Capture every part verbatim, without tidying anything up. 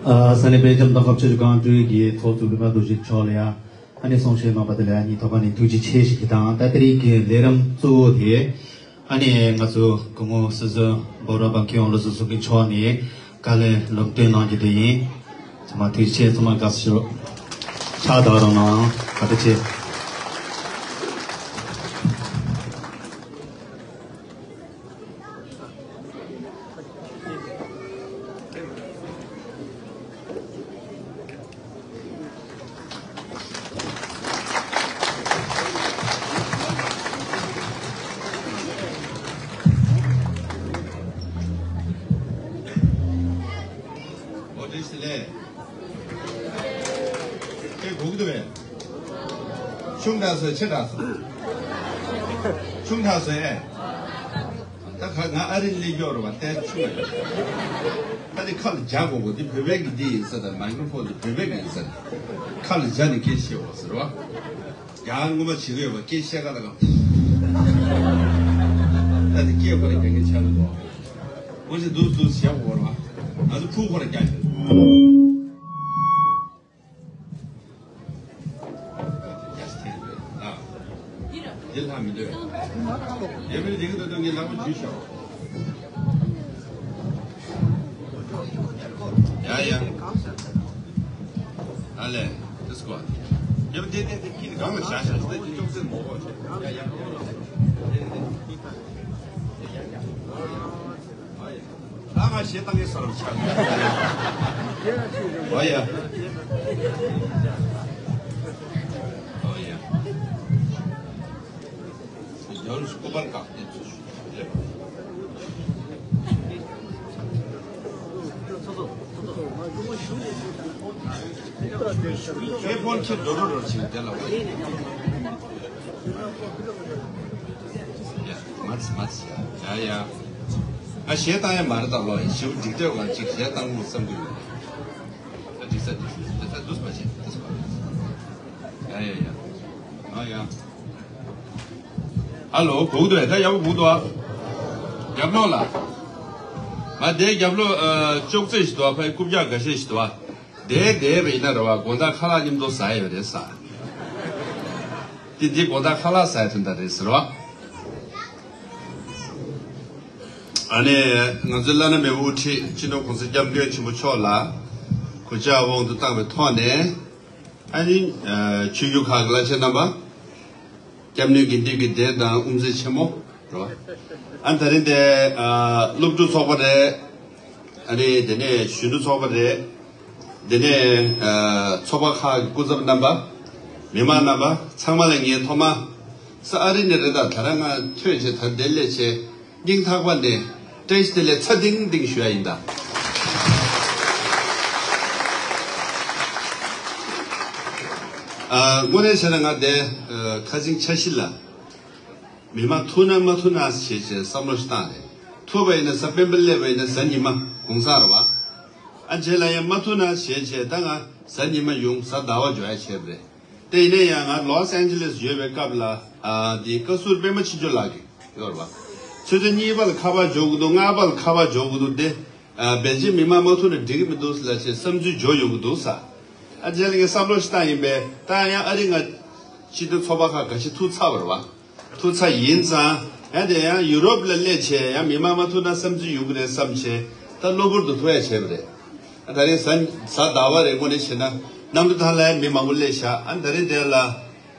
ཨ། ས་གནས་དཔལ་ལྗོངས་མདོ་ཁམས་ཆུ་བཞི་སྒང་དྲུག་གི་ཚོགས་གཙོ་པད་མ་རྡོ་རྗེ་མཆོག་ལ་ཡང་ཨ་ནི་གསུང་བཤད་གནང་བ་དེ་ལ་ཡང་སྙིང་ཐག་པ་ནས་ཐུགས་རྗེ་ཆེ་ཞུ་རྒྱུ་དང་། ད་དེ་རིང་གི་ལས་རིམ་གཙོ་བོ་དེ་ཨ་ནི་ང་ཚོ་སྐུ་ངོ་སྲིད་ཟུར་འབུམ་རམས་པ་མཁས་དབང་བློ་བཟང་སེང་གེ་མཆོག་ནས་བཀའ་ལན་ལམ་སྟོན་གནང་རྒྱུ་དེ་ཡིན། ཚང་མ་ཐུགས་རྗེ་ཆེ། ཚང་མ་དགའ་བསུ་ཞུ། ཕྱག་དང་རང་གནང་། བཀའ་དྲིན་ཆེ། ཨོ་དེ་ཞིག་ལས། ཁྱེད་སྒུག་འདུག་པས། ཆུང་དྲགས་སོང་། ཆེ་དྲགས་སོང་། ཆུང་དྲགས་སོང་ཨེ། ད་ཁ་ང་ཨ་རི་སླེབས་ཀྱི་ཡོད་རེད་པ། ད་ཆུང་ཡོད། ད་དེ་ཁ་ལ་རྒྱག་དགོས་གོ། དེ་བོད་པའི་གི་འདི་ཡིན་ས། ད་མའི་ཀྲོ་ཕོན་དེ་བོད་པའི་གི་ཡིན་ས། ཁ་ལ་རྒྱག་ནས་སྐད་བཤད་དགོས་ཟེར་བ། ཡང་ངོ་མ་བྱེད་ཀྱི་ཡོད་པ། སྐད་བཤད་ག་ལ་ག་ད་དེ་སྐད་ཁོ་ར་རྒྱག་མཁན་ཆགས་འདུག་གོ། ངོ་ཞིག་འདུག་འདུག་བྱེད་དགོས་རེད་པ། ང་ཚོ་ཕྲུ་གུ་ཁོ་ར་རྒྱག་ཤོག་འདི་ལྷག་མི་འདུག་ཡ་མི་འདི་གི་ཏོ་ཏོ་ངས་ལག་པ་འཇུས་ཤོག་ཡ་ཡ། ཨ་ལས། དེ་སྐོར། ཡ་མི་དེ་དེ་དེ་ཁྱི་གང་ལ་བཞག་བཞག་དེ་ཅོག་ཙེ་མོ་གོ་ཡ་ཡ། ད་ང་ཞེ་བཏང་གི་སོ་རམ་ཆགས། ཨོ་ཡ། ཨོ་ཡ། ཡང་སྐུ་པར་བཀག་སྟེ་ཚུར་ཞུ། ཁྱེད་ཕོན་ཁྱེད་འགྲོ་འགྲོ་འགྲོ་ཕྱིན་དེ་ལ་བ། ཡ། མ་ཚི་མ་ཚི་ཡ། ཡ་ཡ། ང་གཞས་བཏང་ཡ་མ་རེད་ད་ལོ། ཞེ་པོ་འགྲིག་འདོད་གང་ཅིག་གཞས་བཏང་དགོས་བསམ་གི་ཡོད། ད་འགྲིག་ས་འགྲིག་ས་འདུག་སེ་མ་བྱེད་འདུག་སེ་མ་བྱེད། ཡ་ཡ་ཡ། ང་ཡ། ཧ་ལོ། གུག་ཏུ་ད་ཡག་པོ་གུག་ཏུ་ཨ། རྒྱབ་ལོགས་ལ། ང་དེའི་རྒྱབ་ལོགས་ཨ་ཅོག་ཙེ་ཞིག་འདུག་ཨ། ཕའི་རྐུབ་བཀྱག་འགའ་ཤས་ཤིག་འདུག་ཨ། དེ་དེ་བས་ན་རེད་བ། དགོང་དག་ཁ་ལག་མཉམ་དུ་ཟ་ཡ་ཡོད་རེད་ཟ། དེ་འདི་དགོང་དག་ཁ་ལག་ཟ་ཡ་དོན་དག་རེད་ཟེར་བ། ཨ་ནི་ང་ཚོའི་བླ་ན་མེད་པའི་དབུ་ཁྲིད་སྤྱི་ནོར་གོང་ས་སྐྱབས་མགོན་ཆེན་པོ་མཆོག་ལ་གུས་ཕྱག་དབང་དུ་བཏང་བའི་ཐོག་ནས། ཨ་ནི་ཨ་ཆོས་བརྒྱུད་ཁག་གི་བླ་ཆེན་རྣམ་པ། སྐྱབས་གནས་དགེ་འདུན་གྱི་སྡེ་དང་དབུ་མཛད་ཆེན་མོ་རོ། ཨ་ནི་ད་རིང་དེ་ཨ་སློབ་ཕྲུག་ཚོགས་པ་རེད། ཨ་ནི་དེ་ནས་གཞོན་ནུ་ཚོགས་པ་རེད། དེ་ནས་ཨ་ཚོགས་པ་ཁག་གི་སྐུ་ཚབ་རྣམ་པ། མི་མང་རྣམ་པ་ཚང་མ་ལ་ངས་ཐོག་མ་ས་ཨ་རི་ནས་རེད། ད་ད་རང་ང་ཐོས་བྱས་ད་འདིར་སླེབས་བྱས། སྙིང་ཐག་པ་ནས་བཀྲ་ཤིས་བདེ་ལེགས་ཚ་ཏིང་ཏིང་ཞུ་ཡ་ཡིན་ད། ཨ་དངོས་གནས་བྱས་ན་ང་དེ་ཨ་ཁ་སང་འཆར་གཞི་ལ། མི་མང་ཐུག་ན་མ་ཐུག་ན་ཞེས་བྱས་བསམ་བློ་ཞིག་བཏང་རེད། ཐུག་པ་ཡིན་ན་གཟའ་སྤེན་པ་སླེབས་པ་ཡིན་ན་གཟའ་ཉི་མ་དགོང་ཟས་རེད་བ། ཨ་རྗེས་ལ་ཡང་མ་ཐུག་ན་ཞེས་བྱས་ད་ང་གཟའ་ཉི་མ་ཡོང་། གཟའ་ཟླ་བ་འཇོག་ཡ་བྱས་པ་རེད། དེ་ཡིན་ན་ཡང་ང་ལོས་ཨན་ཇེ་ལིས་ཡོད་པའི་སྐབས་ལ་ཨ་དེ་བཀའ་ཟུར་པད་མ་ཆོས་འབྱོར་ལགས་ཀྱིས་ཡོད་རེད་བ། ཆུ་ཚོད་གཉིས་པ་ལ་ཁ་པར་འབྱོར་གི་འདུག་ལྔ་པ་ལ་ཁ་པར་འབྱོར་གི་འདུག་དེ་ཨ་བེལ་ཇི་མི་མང་མ་ཐུག་ན་འགྲིག་གི་མི་འདུག་ཟེར་ལབ་བྱས་བསམ་ཚུལ་འབྱོར་ཡོང་གི་འདུག་ས། ཨ་རྗེས་ལ་ངས་བསམ་བློ་ཞིག་བཏང་ཡིན་པས། ད་ཡང་ཨ་རི་ང་སྤྱི་མཐུན་ཚོགས་པ་ཁག་འགའ་ཤས་ཐུག་ཚར་བ་རེད་བ། ཐུག་ཚར་ཡིན་ཙང་ཡང་དེ་ཡང་ཡུ་རོབ་ལ་སླེབས་བྱས་ཡང་མི་མང་མ་ཐུག་ན་བསམ་ཚུལ་ཡོང་གི་རེད་བསམ་བྱས་ད་གློ་བུར་དུ་ཐུག་ཡ་བྱས་པ་རེད། ཨ་ད་རེས་གཟའ་གཟའ་ཟླ་བ་རེད། དངོས་གནས་བྱས་ན་གནམ་གྲུ་ཐང་ལ་ཡང་མི་མང་པོ་སླེབས་ཤག་ཨ་ད་རེས་དེ་ལ་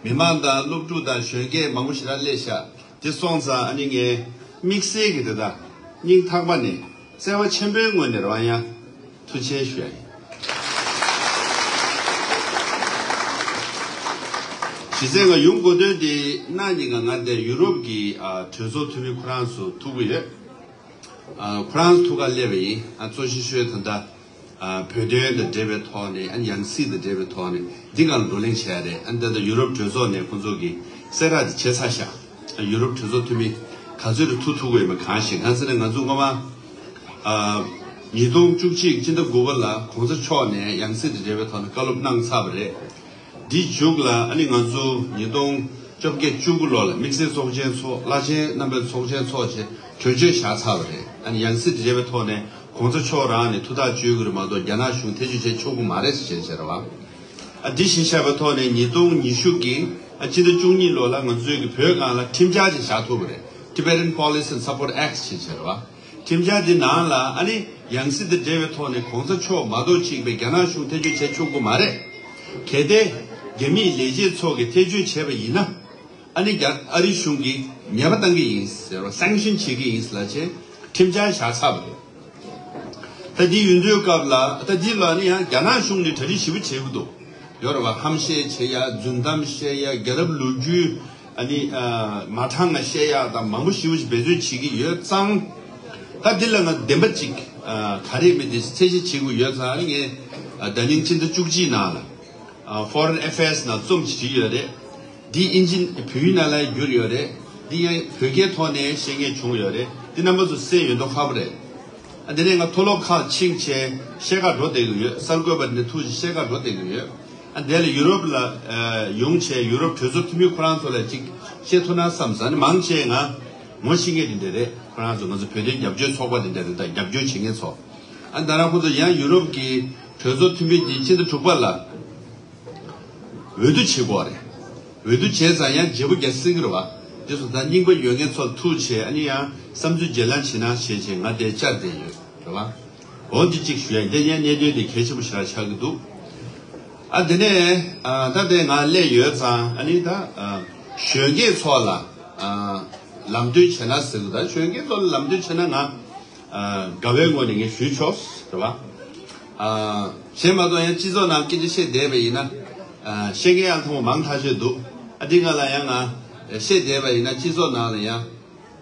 མི་མང་དང་སློབ་ཕྲུག་དང་གཞོན་སྐྱེས་མང་པོ་ཞེ་དྲག་སླེབས་ཤག་དེ་སོང་ཙང་ཨ་ནི་ངས་དམིགས་བསལ་གྱི་དེ་དག་སྙིང་ཐག་པ་ནས་བརྩེ་བ་ཆེན་པོའི་ངོས་ནས་རང་ཡང་ཐུགས་རྗེ་ཆེ་ཞུ་ཡ་ཡིན། གཞི་རྩའི་ང་ཡོང་དགོས་དོན་དེ་གནངས་ཉིན་ང་ང་དེ་ཡུ་རོབ་ཀྱི་ཨ་གྲོས་ཚོགས་འཐུས་མི་ཁོ་རང་ཚོ་ཐུག་གི་ཡོད། ཨ་ཁོ་རང་ཚོ་ཐུག་ག་སླེབས་པ་ཡིན། ཨ་གཙོ་ཆེ་ཤོས་ད་ལྟ་ཨ་བོད་དོན་དང་འབྲེལ་བའི་ཐོག་ནས། ཨ་ཡང་སྲིད་དང་འབྲེལ་བའི་ཐོག་ནས་འདི་སྒང་ལ་བགྲོ་གླེང་བྱས་རེད། ཨ་ད་ལྟ་ཡུ་རོབ་གྲོས་ཚོགས་ནས་ཁོང་ཚོ་གིས་གསལ་བསྒྲགས་དེ་བྱས་ཚར་ཤག་ཨ་ཡུ་རོབ་གྲོས་ཚོགས་འཐུས་མི་ག་ཚོད་རེ་ཐུག་ཐུག་གི་ཡོད་མེད་གང་ཤེས། གང་ཟེར་ན་ང་ཚོ་སྔོན་མ་ཨ་ཉིས་སྟོང་བཅུ་གཅིག་སྤྱི་ཟླ་དགུ་པ་ལ་གོང་ས་མཆོག་ནས་ཡང་སྲིད་དང་འབྲེལ་བའི་ཐོག་ནས་བཀའ་སློབ་གནང་ཚར་བ་རེད། འདིའི་མཇུག་ལ་ཨ་ནི་ང་ཚོ་ཉིས་སྟོང་བཅོ་བརྒྱད་བཅུ་དགུ་ལོ་ལ་དམིགས་བསལ་ཚོགས་ཆེན་ཚོགས། བླ་ཆེན་རྣམ་པའི་ཚོགས་ཆེན་ཚོགས་བྱས་གྲོས་ཆོད་བཞག་ཚར་བ་རེད། ཨ་ནི་ཡང་སྲིད་དང་འབྲེལ་བའི་ཐོག་ནས་ གོང་ས་མཆོག་རང་ནས་ཐུགས་ཐག་གཅོད་དགོས་རེད་མ་གཏོགས་རྒྱ་ནག་གཞུང་ཐེ་བྱུས་བྱེད་ཆོག་གི་མ་རེད་ཟེར་བྱས་བྱས་རེད་བ། ཨ་འདི་གཞི་བཞག་པའི་ཐོག་ནས་ཉིས་སྟོང་ཉི་ཤུ་གི་ཨ་སྤྱི་ཟླ་བཅུ་གཉིས་ལོ་ལ་ང་ཚོའི་གི་བོད་སྒང་ལ་ཁྲིམས་འཆར་ཅིག་བཞག་ཐུབ་པ་རེད། Tibetan Policy and Support Act་ཞེས་བྱས་རེད་བ། ཁྲིམས་འཆར་འདི་ནང་ལ་ཨ་ནི་ཡང་སྲིད་དང་འབྲེལ་བའི་ཐོག་ནས་གོང་ས་མཆོག་མ་གཏོགས་གཅིག་པའི་རྒྱ་ནག་གཞུང་ཐེ་བྱུས་བྱེད་ཆོག་གི་མ་རེད། གལ་ཏེ་རྒྱ་མིའི་ལས་བྱེད་ཚོ་གིས་ཐེ་བྱུས་བྱས་པ་ཡིན་ན། ཨ་ནི་རྒྱ་ཨ་རི་གཞུང་གིས་ཉེས་པ་བཏང་གི་ཡིན་ཟེར་བ། སེང་ཤིན་བྱེད་ཀྱི་ཡིན་ལབ་བྱས་ཁྲིམས་འཆར་བཞག་ཚར་བ་རེད། ད་འདི་ཡོང་དུས་སྐབས་ལ་ད་འདི་ལ་ནི་ཡང་རྒྱ་ནག་གཞུང་ནས་གྲ་སྒྲིག་ཞེ་པོ་བྱེད་ཀྱི་འདུག་ཡོད་རེད་བ། ཧམ་བཤད་བྱེད་ཡ། རྫུན་གཏམ་བཤད་ཡ། རྒྱལ་རབས་ལོ་རྒྱུས་ཨ་ནི་མ་དྲང་ང་བཤད་ཡ་དང་མང་པོ་ཞེ་པོ་ཞིག་འབད་རྩོལ་བྱེད་ཀྱི་ཡོད་ཙང་། ད་འདི་ལ་ང་བདེན་པ་ཅིག་ག་རེ་མེད་དེ་ཚད་གཞི་བྱེད་དགོས་ཡོད་ཙང་། ཨ་ནི་ངས་ཟླ་ཉིན་སྤྱི་ཟླ་བཅུ་གཅིག་ནང་ལ། ཨ་Foreign Affairs་ནང་རྩོམ་ཞིག་བྲིས་ཡོད་རེད། འདི་ཨིན་ཇི་བོད་ཡིག་ནང་ལ་བསྒྱུར་ཡོད་རེད། འདི་ཡང་བོད་སྐད་ཐོག་ནས་ཤེས་མཁན་བྱུང་ཡོད་རེད། འདི་རྣམ་པ་ཚོ་གསན་ཡོད་མདོག་ཁ་པོ་རེད། ཨ་འདི་ནས་ང་མཐོ་སློབ་ཁག་ཕྱིན་བྱས་བཤད་ག་འགྲོ་བསྡད་ཀྱི་ཡོད། གསར་འགོད་པ་འདི་ཐུག་ཅིག་བཤད་ག་འགྲོ་བསྡད་ཀྱི་ཡོད། ཨ་འདི་ལ་ཡུ་རོབ་ལ་ཨ་ཡོང་བྱས་ཡུ་རོབ་གྲོས་ཚོགས་འཐུས་མི་ཁོ་རང་ཚོ་ལ་ཅིག་བཤད་ཐུབ་ན་བསམ་ས། ནི་མང་ཆེ་ང་ངོ་ཤེས་མཁན་དེ་འདྲ་རེད། ཁོ་རང་ཚོ་ང་ཚོ་བོད་དོན་རྒྱབ་སྐྱོར་ཚོགས་པ་དེ་འདྲ་རེད། ད་རྒྱབ་སྐྱོར་བྱེད་མཁན་ཚོ། ཨ་ད་རང་ཁོ་ཚོ་ཡང་ཡུ་རོབ་ཀྱི་གྲོས་ཚོགས་འཐུས་མི་དེ་སྤྱི་ཟླ་དྲུག་པ་ལ་འོས་བསྡུ་བྱེད་དགོས་རེད། འོས་བསྡུ་བྱས་ཙང་ཡང་བརྗེ་པོ་རྒྱག་སྲིད་ཀྱི་རེད་བ། དེ་སོང་ཙང་རྙིང་པ་ཡོད་མཁན་ཚོ་ཐུག་བྱས་ཨ་ནི་ཡང་བསམ་ཚུལ་བརྗེ་ལེན་བྱེད་ན་བྱས་བྱས་ང་དེ་བཅར་བསྡད་ཡོད་རེད་བ། འོ་འདི་གཅིག་ཞུ་ཡ། འདི་ཡང་གནད་དོན་དེ་གལ་ཆེན་པོ་ཞེ་དྲག་ཆགས་ཀྱི་འདུག་ཨ་དེ་ནས་ཨ་ད་དེ་ང་སླེབས་ཡོད་ཙང་ཨ་ནི་ད་ཨ་གཞོན་སྐྱེས་ཚོ་ལ་ཨ་ལམ་སྟོན་བྱས་ན་ཟེར་གི། ད་གཞོན་སྐྱེས་ཚོ་ལ་ལམ་སྟོན་བྱས་ན་ང་ཨ་དགའ་བའི་ངོས་ནས་ངས་ཞུས་ཆོག་རེད་བ། ཨ་གཞན་མ་གཏོགས་ཡང་སྤྱི་ཚོགས་ནང་སྐད་ཆ་བཤད་བསྡད་པ་ཡིན་ན་ཨ་བཤད་མཁན་ཡང་ཐོག་མ་མང་ཐག་ཆོད་འདུག་ཨ་འདི་ང་ལ་ཡང་ང་བཤད་བསྡད་པ་ཡིན་ན་སྤྱི་ཚོགས་ནང་ལ་ཡང་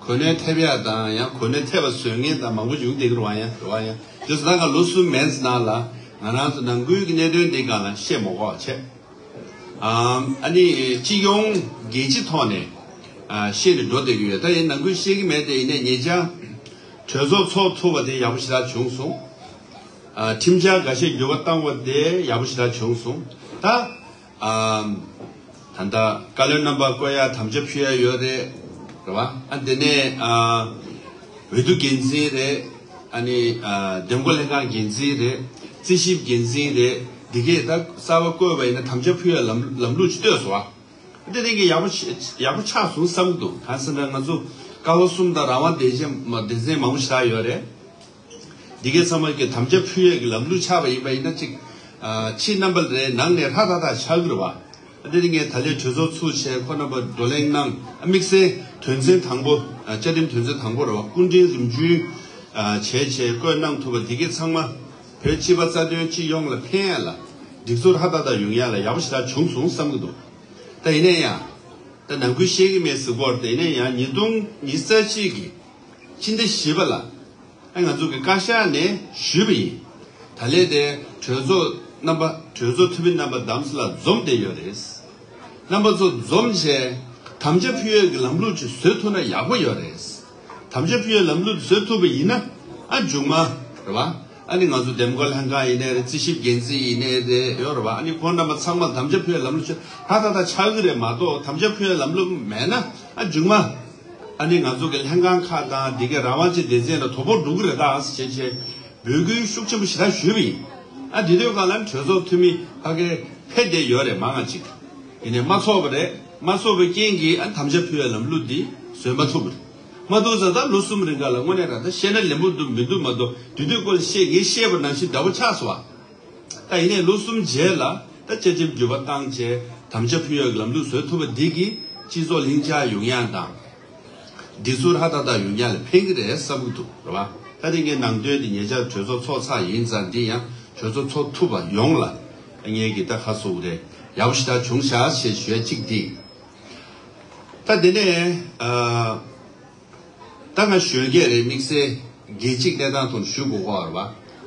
གོ་གནས་ཐེབས་ཡ་དང་ཡང་གོ་གནས་ཐེབས་པ་བཟོ་མཁན་དང་མང་པོ་ཡོང་བསྡད་ཀྱི་རེད་བ། ཡང་རེད་བ། ཡང་དེ་ཚོ་ད་ང་ལོ་གསུམ་མན་ཙམ་ནང་ལ་ང་རང་ཚོ་ནང་ཁུལ་གྱི་གནད་དོན་འདི་སྒང་ལ་བཤད་མ་དགོས་པ་བྱས། ཨ་ནི་སྤྱི་ཡོངས་རྒྱལ་སྤྱི་ཐོག་ནས་ཨ་བཤད་ནས་འགྲོ་བསྡད་ཀྱི་ཡོད། ད་ཡིན་ནང་ཁུལ་བཤད་ཀྱི་མེད་དེ། ཡིན་ནའི་ཉེ་ཆར་གྲོས་ཚོགས་ཚོགས་ཐུབ་པ་དེ་ཡག་པོ་ཞེ་དྲག་བྱུང་སོང་། ཨ་ཁྲིམས་འཆར་འགའ་ཤས་འགྱུར་བ་བཏང་བ་དེ་ཡག་པོ་ཞེ་དྲག་བྱུང་སོང་། ད་ཨ་ད་ལྟ་བཀའ་བློན་རྣམ་པ་བསྐོ་ཡ་དམ་བཅའ་ཕུལ་ཡ་ཡོད་རེད། རེད་བ། ཨ་དེ་ནས་ཨ་འོས་བསྡུ་འགན་འཛིན་རེད། ཨ་ནི་ཨ་འདེམས་བསྐོ་ལྷན་ཁང་འགན་འཛིན་རེད། རྩིས་ཞིབ་འགན་འཛིན་རེད། འདི་གས་ད་གསར་པ་བསྐོས་པ་ཡིན་ན་དམ་བཅའ་ཕུལ་ཡ་ལམ་ལམ་ལུགས་ཅིག་བཏོད་སོང་བ། འདི་དེ་གི་ཡག་པོ་ཆ་ཡག་པོ་ཆགས་སོང་བསམ་གི་འདུག་གང་ཟེར་ན་ང་ཚོ་ཀ་བ་གསུམ་དང་རང་དབང་སྡེ་ཚན་མ་སྡེ་ཚན་མང་པོ་ཞིག་ཡོད་རེད། འདི་གའི་ཚང་མ་གི་དམ་བཅའ་ཕུལ་ཡས་ཀྱི་ལམ་ལུགས་ཆགས་པ་ཡིན་པ་ཡིན་ན་ཅིག་ཨ་ཕྱི་རྣམ་པ་རེ་ནང་ནས་ཧྲ་ཏག་ཏག་ཆགས་ཀྱི་རེད་བ། ཨ་དེ་རིང་ངས་ད་ལན་གྲོས་ཚོགས་ཚུགས་བྱས་ཁོ་རྣམ་པ་བགྲོ་གླེང་གནང་། ཨ་དམིགས་བསལ་དོན་ཚན་དང་པོ་ཨ་བཅའ་ཁྲིམས་དོན་ཚན་དང་པོ་རེད་བ། སྐུ་ཕྲེང་རིམ་བྱོན་ཨ་བྱས་བྱས་བསྐོས་གནང་ཐུབ་པ་འདི་གའི་ཚང་མ་བོད་སྤྱི་པ་རྩ་དོན་སྤྱི་ཡོངས་ལ་ཕན་ཡ་ལ་སྒྲིག་འཛུགས་ཧྲ་ཏག་ཏག་ཡོང་ཡ་ལ་ཡག་པོ་ཞེ་དྲག་བྱུང་སོང་བསམ་གི་འདུག་ད་ཡིན་ན་ཡང་ད་ནང་ཁུལ་བཤད་ཀྱི་མེད་ཟེར་གོ་རེད། ད་ཡིན་ན་ཡང་ཉིས་སྟོང་ཉི་ཤུ་རྩ་གཅིག་གི་སྤྱི་ཟླ་བཞི་པ་ལ་ཨ་ང་ཚོ་གི་བཀའ་ཤག་ནས་ཞུས་པ་ཡིན། ད་ལན་དེ་གྲོས་ཚོགས་རྣམ་པ་གྲོས་ཚོགས་འཐུས་མི་རྣམ་པ་རྡ་ས་ལ་འཛོམས་བསྡད་ཡོད་རེད། རྣམ་པ་ཚོ་འཛོམས་བྱས་དམ་བཅའ་ཕུལ་ཡས་ཀྱི་ལམ་ལུགས་ཅིག་བཟོས་ཐུབ་ན་ཡག་པོ་ཡོད་རེད། དམ་བཅའ་ཕུལ་ཡས་ལམ་ལུགས་བཟོས་ཐུབ་པ་ཡིན་ན་ཨ་མཇུག་མ་རེད་བ། ཨ་ནི་ང་ཚོ་འདེམས་བསྐོ་ལྷན་ཁང་ཡིན་ནའི་རེད། རྩིས་ཞིབ་འགན་འཛིན་ཡིན་ནའི་རེད། ཡོད་རེད་བ། ཨ་ནི་ཁོང་རྣམ་པ་ཚང་མ་དམ་བཅའ་ཕུལ་ཡས་ལམ་ལུགས་ཅིག་ཧྲ་ཏག་ཏག་ཆགས་ཀྱི་རེད་མ་གཏོགས། དམ་བཅའ་ཕུལ་ཡས་ལམ་ལུགས་མེད་ན་ཨ་མཇུག་མ་ཨ་ནི་ང་ཚོ་གི་ལྷན་ཁང་ཁག་དང་འདི་གའི་རང་དབང་ཅན་སྡེ་ཚན་ལ་དོ་ཕོག་འགྲོ་གི་རེད་ད་ཟེར་བྱས་འབོད་སྐུལ་ཤུགས་ཆེན་པོ་ཞེ་དྲག་ཞུས་པ་ཡིན། ཨ་འདི་དུས་སྒང་ལ་གྲོས་ཚོགས་འཐུས་མི་ཕ་གིར་ཕེབས་བསྡད་ཡོད་རེད་མང་ང་ཅིག་ཡིན་ནའི་མ་ཚོགས་པ་རེད། མ་ཚོགས་པའི་རྐྱེན་གྱིས་ཨ་དམ་བཅའ་ཕུལ་བའི་ལམ་ལུགས་འདི་བཟོས་མ་ཐུབ་པ་རེད། མ་ཐུབ་ཙང་ད་ལོ་གསུམ་རིང་ག་ལ་དངོས་གནས་རང་ད་བཤད་ན་ལན་པོ་འདུག་མི་འདུག་མ་གཏོགས་དེ་དུས་སྐོར་བཤད་ངས་བཤད་པ་ནང་བཞིན་འདྲ་པོ་ཆགས་སོང་བ། ད་ཡིན་ནའི་ལོ་གསུམ་རྗེས་ལ་ད་བཅའ་ཁྲིམས་འགྱུར་བ་བཏང་བྱས་དམ་བཅའ་ཕུལ་ཡག་གི་ལམ་ལུགས་བཟོ་ཐུབ་པ་འདི་གིས་སྤྱི་ཚོགས་ལྷིང་འཇགས་ཡོང་ཡག་དང་། སྒྲིག་འཛུགས་ཧྲ་ཏག་ཏག་ཡོང་ཡག་ལ་ཕན་གྱི་རེད་བསམ་གྱི་འདུག་རེད་བ། ད་དེ་ངའི་ནང་དོན་འདི་ཉེ་ཆར་གྲོས་ཚོགས་ཚོགས་ཚར་ཡིན་ཙང་འདི་ཡང་གྲོས་ཚོགས་ཚོགས་ཐུབ་པ་ཡོང་ལ་ངས་ཀྱི་ད་ཁ་གསོ་གི་རེད། ཡག་པོ་ཞེ་དྲག་བྱུང་ཤག་ཞེས་ཞུ་ཡ་གཅིག་འདི། ད་དེ་ནས་ཨ། ད་ང་གཞོན་སྐྱེས་རེད། དམིགས་བསལ་རྒྱལ་སྤྱིའི་གནས་སྟངས་ཐོག་ནས་ཞུ་དགོས་ཀྱི་ཡོད་རེད་བ།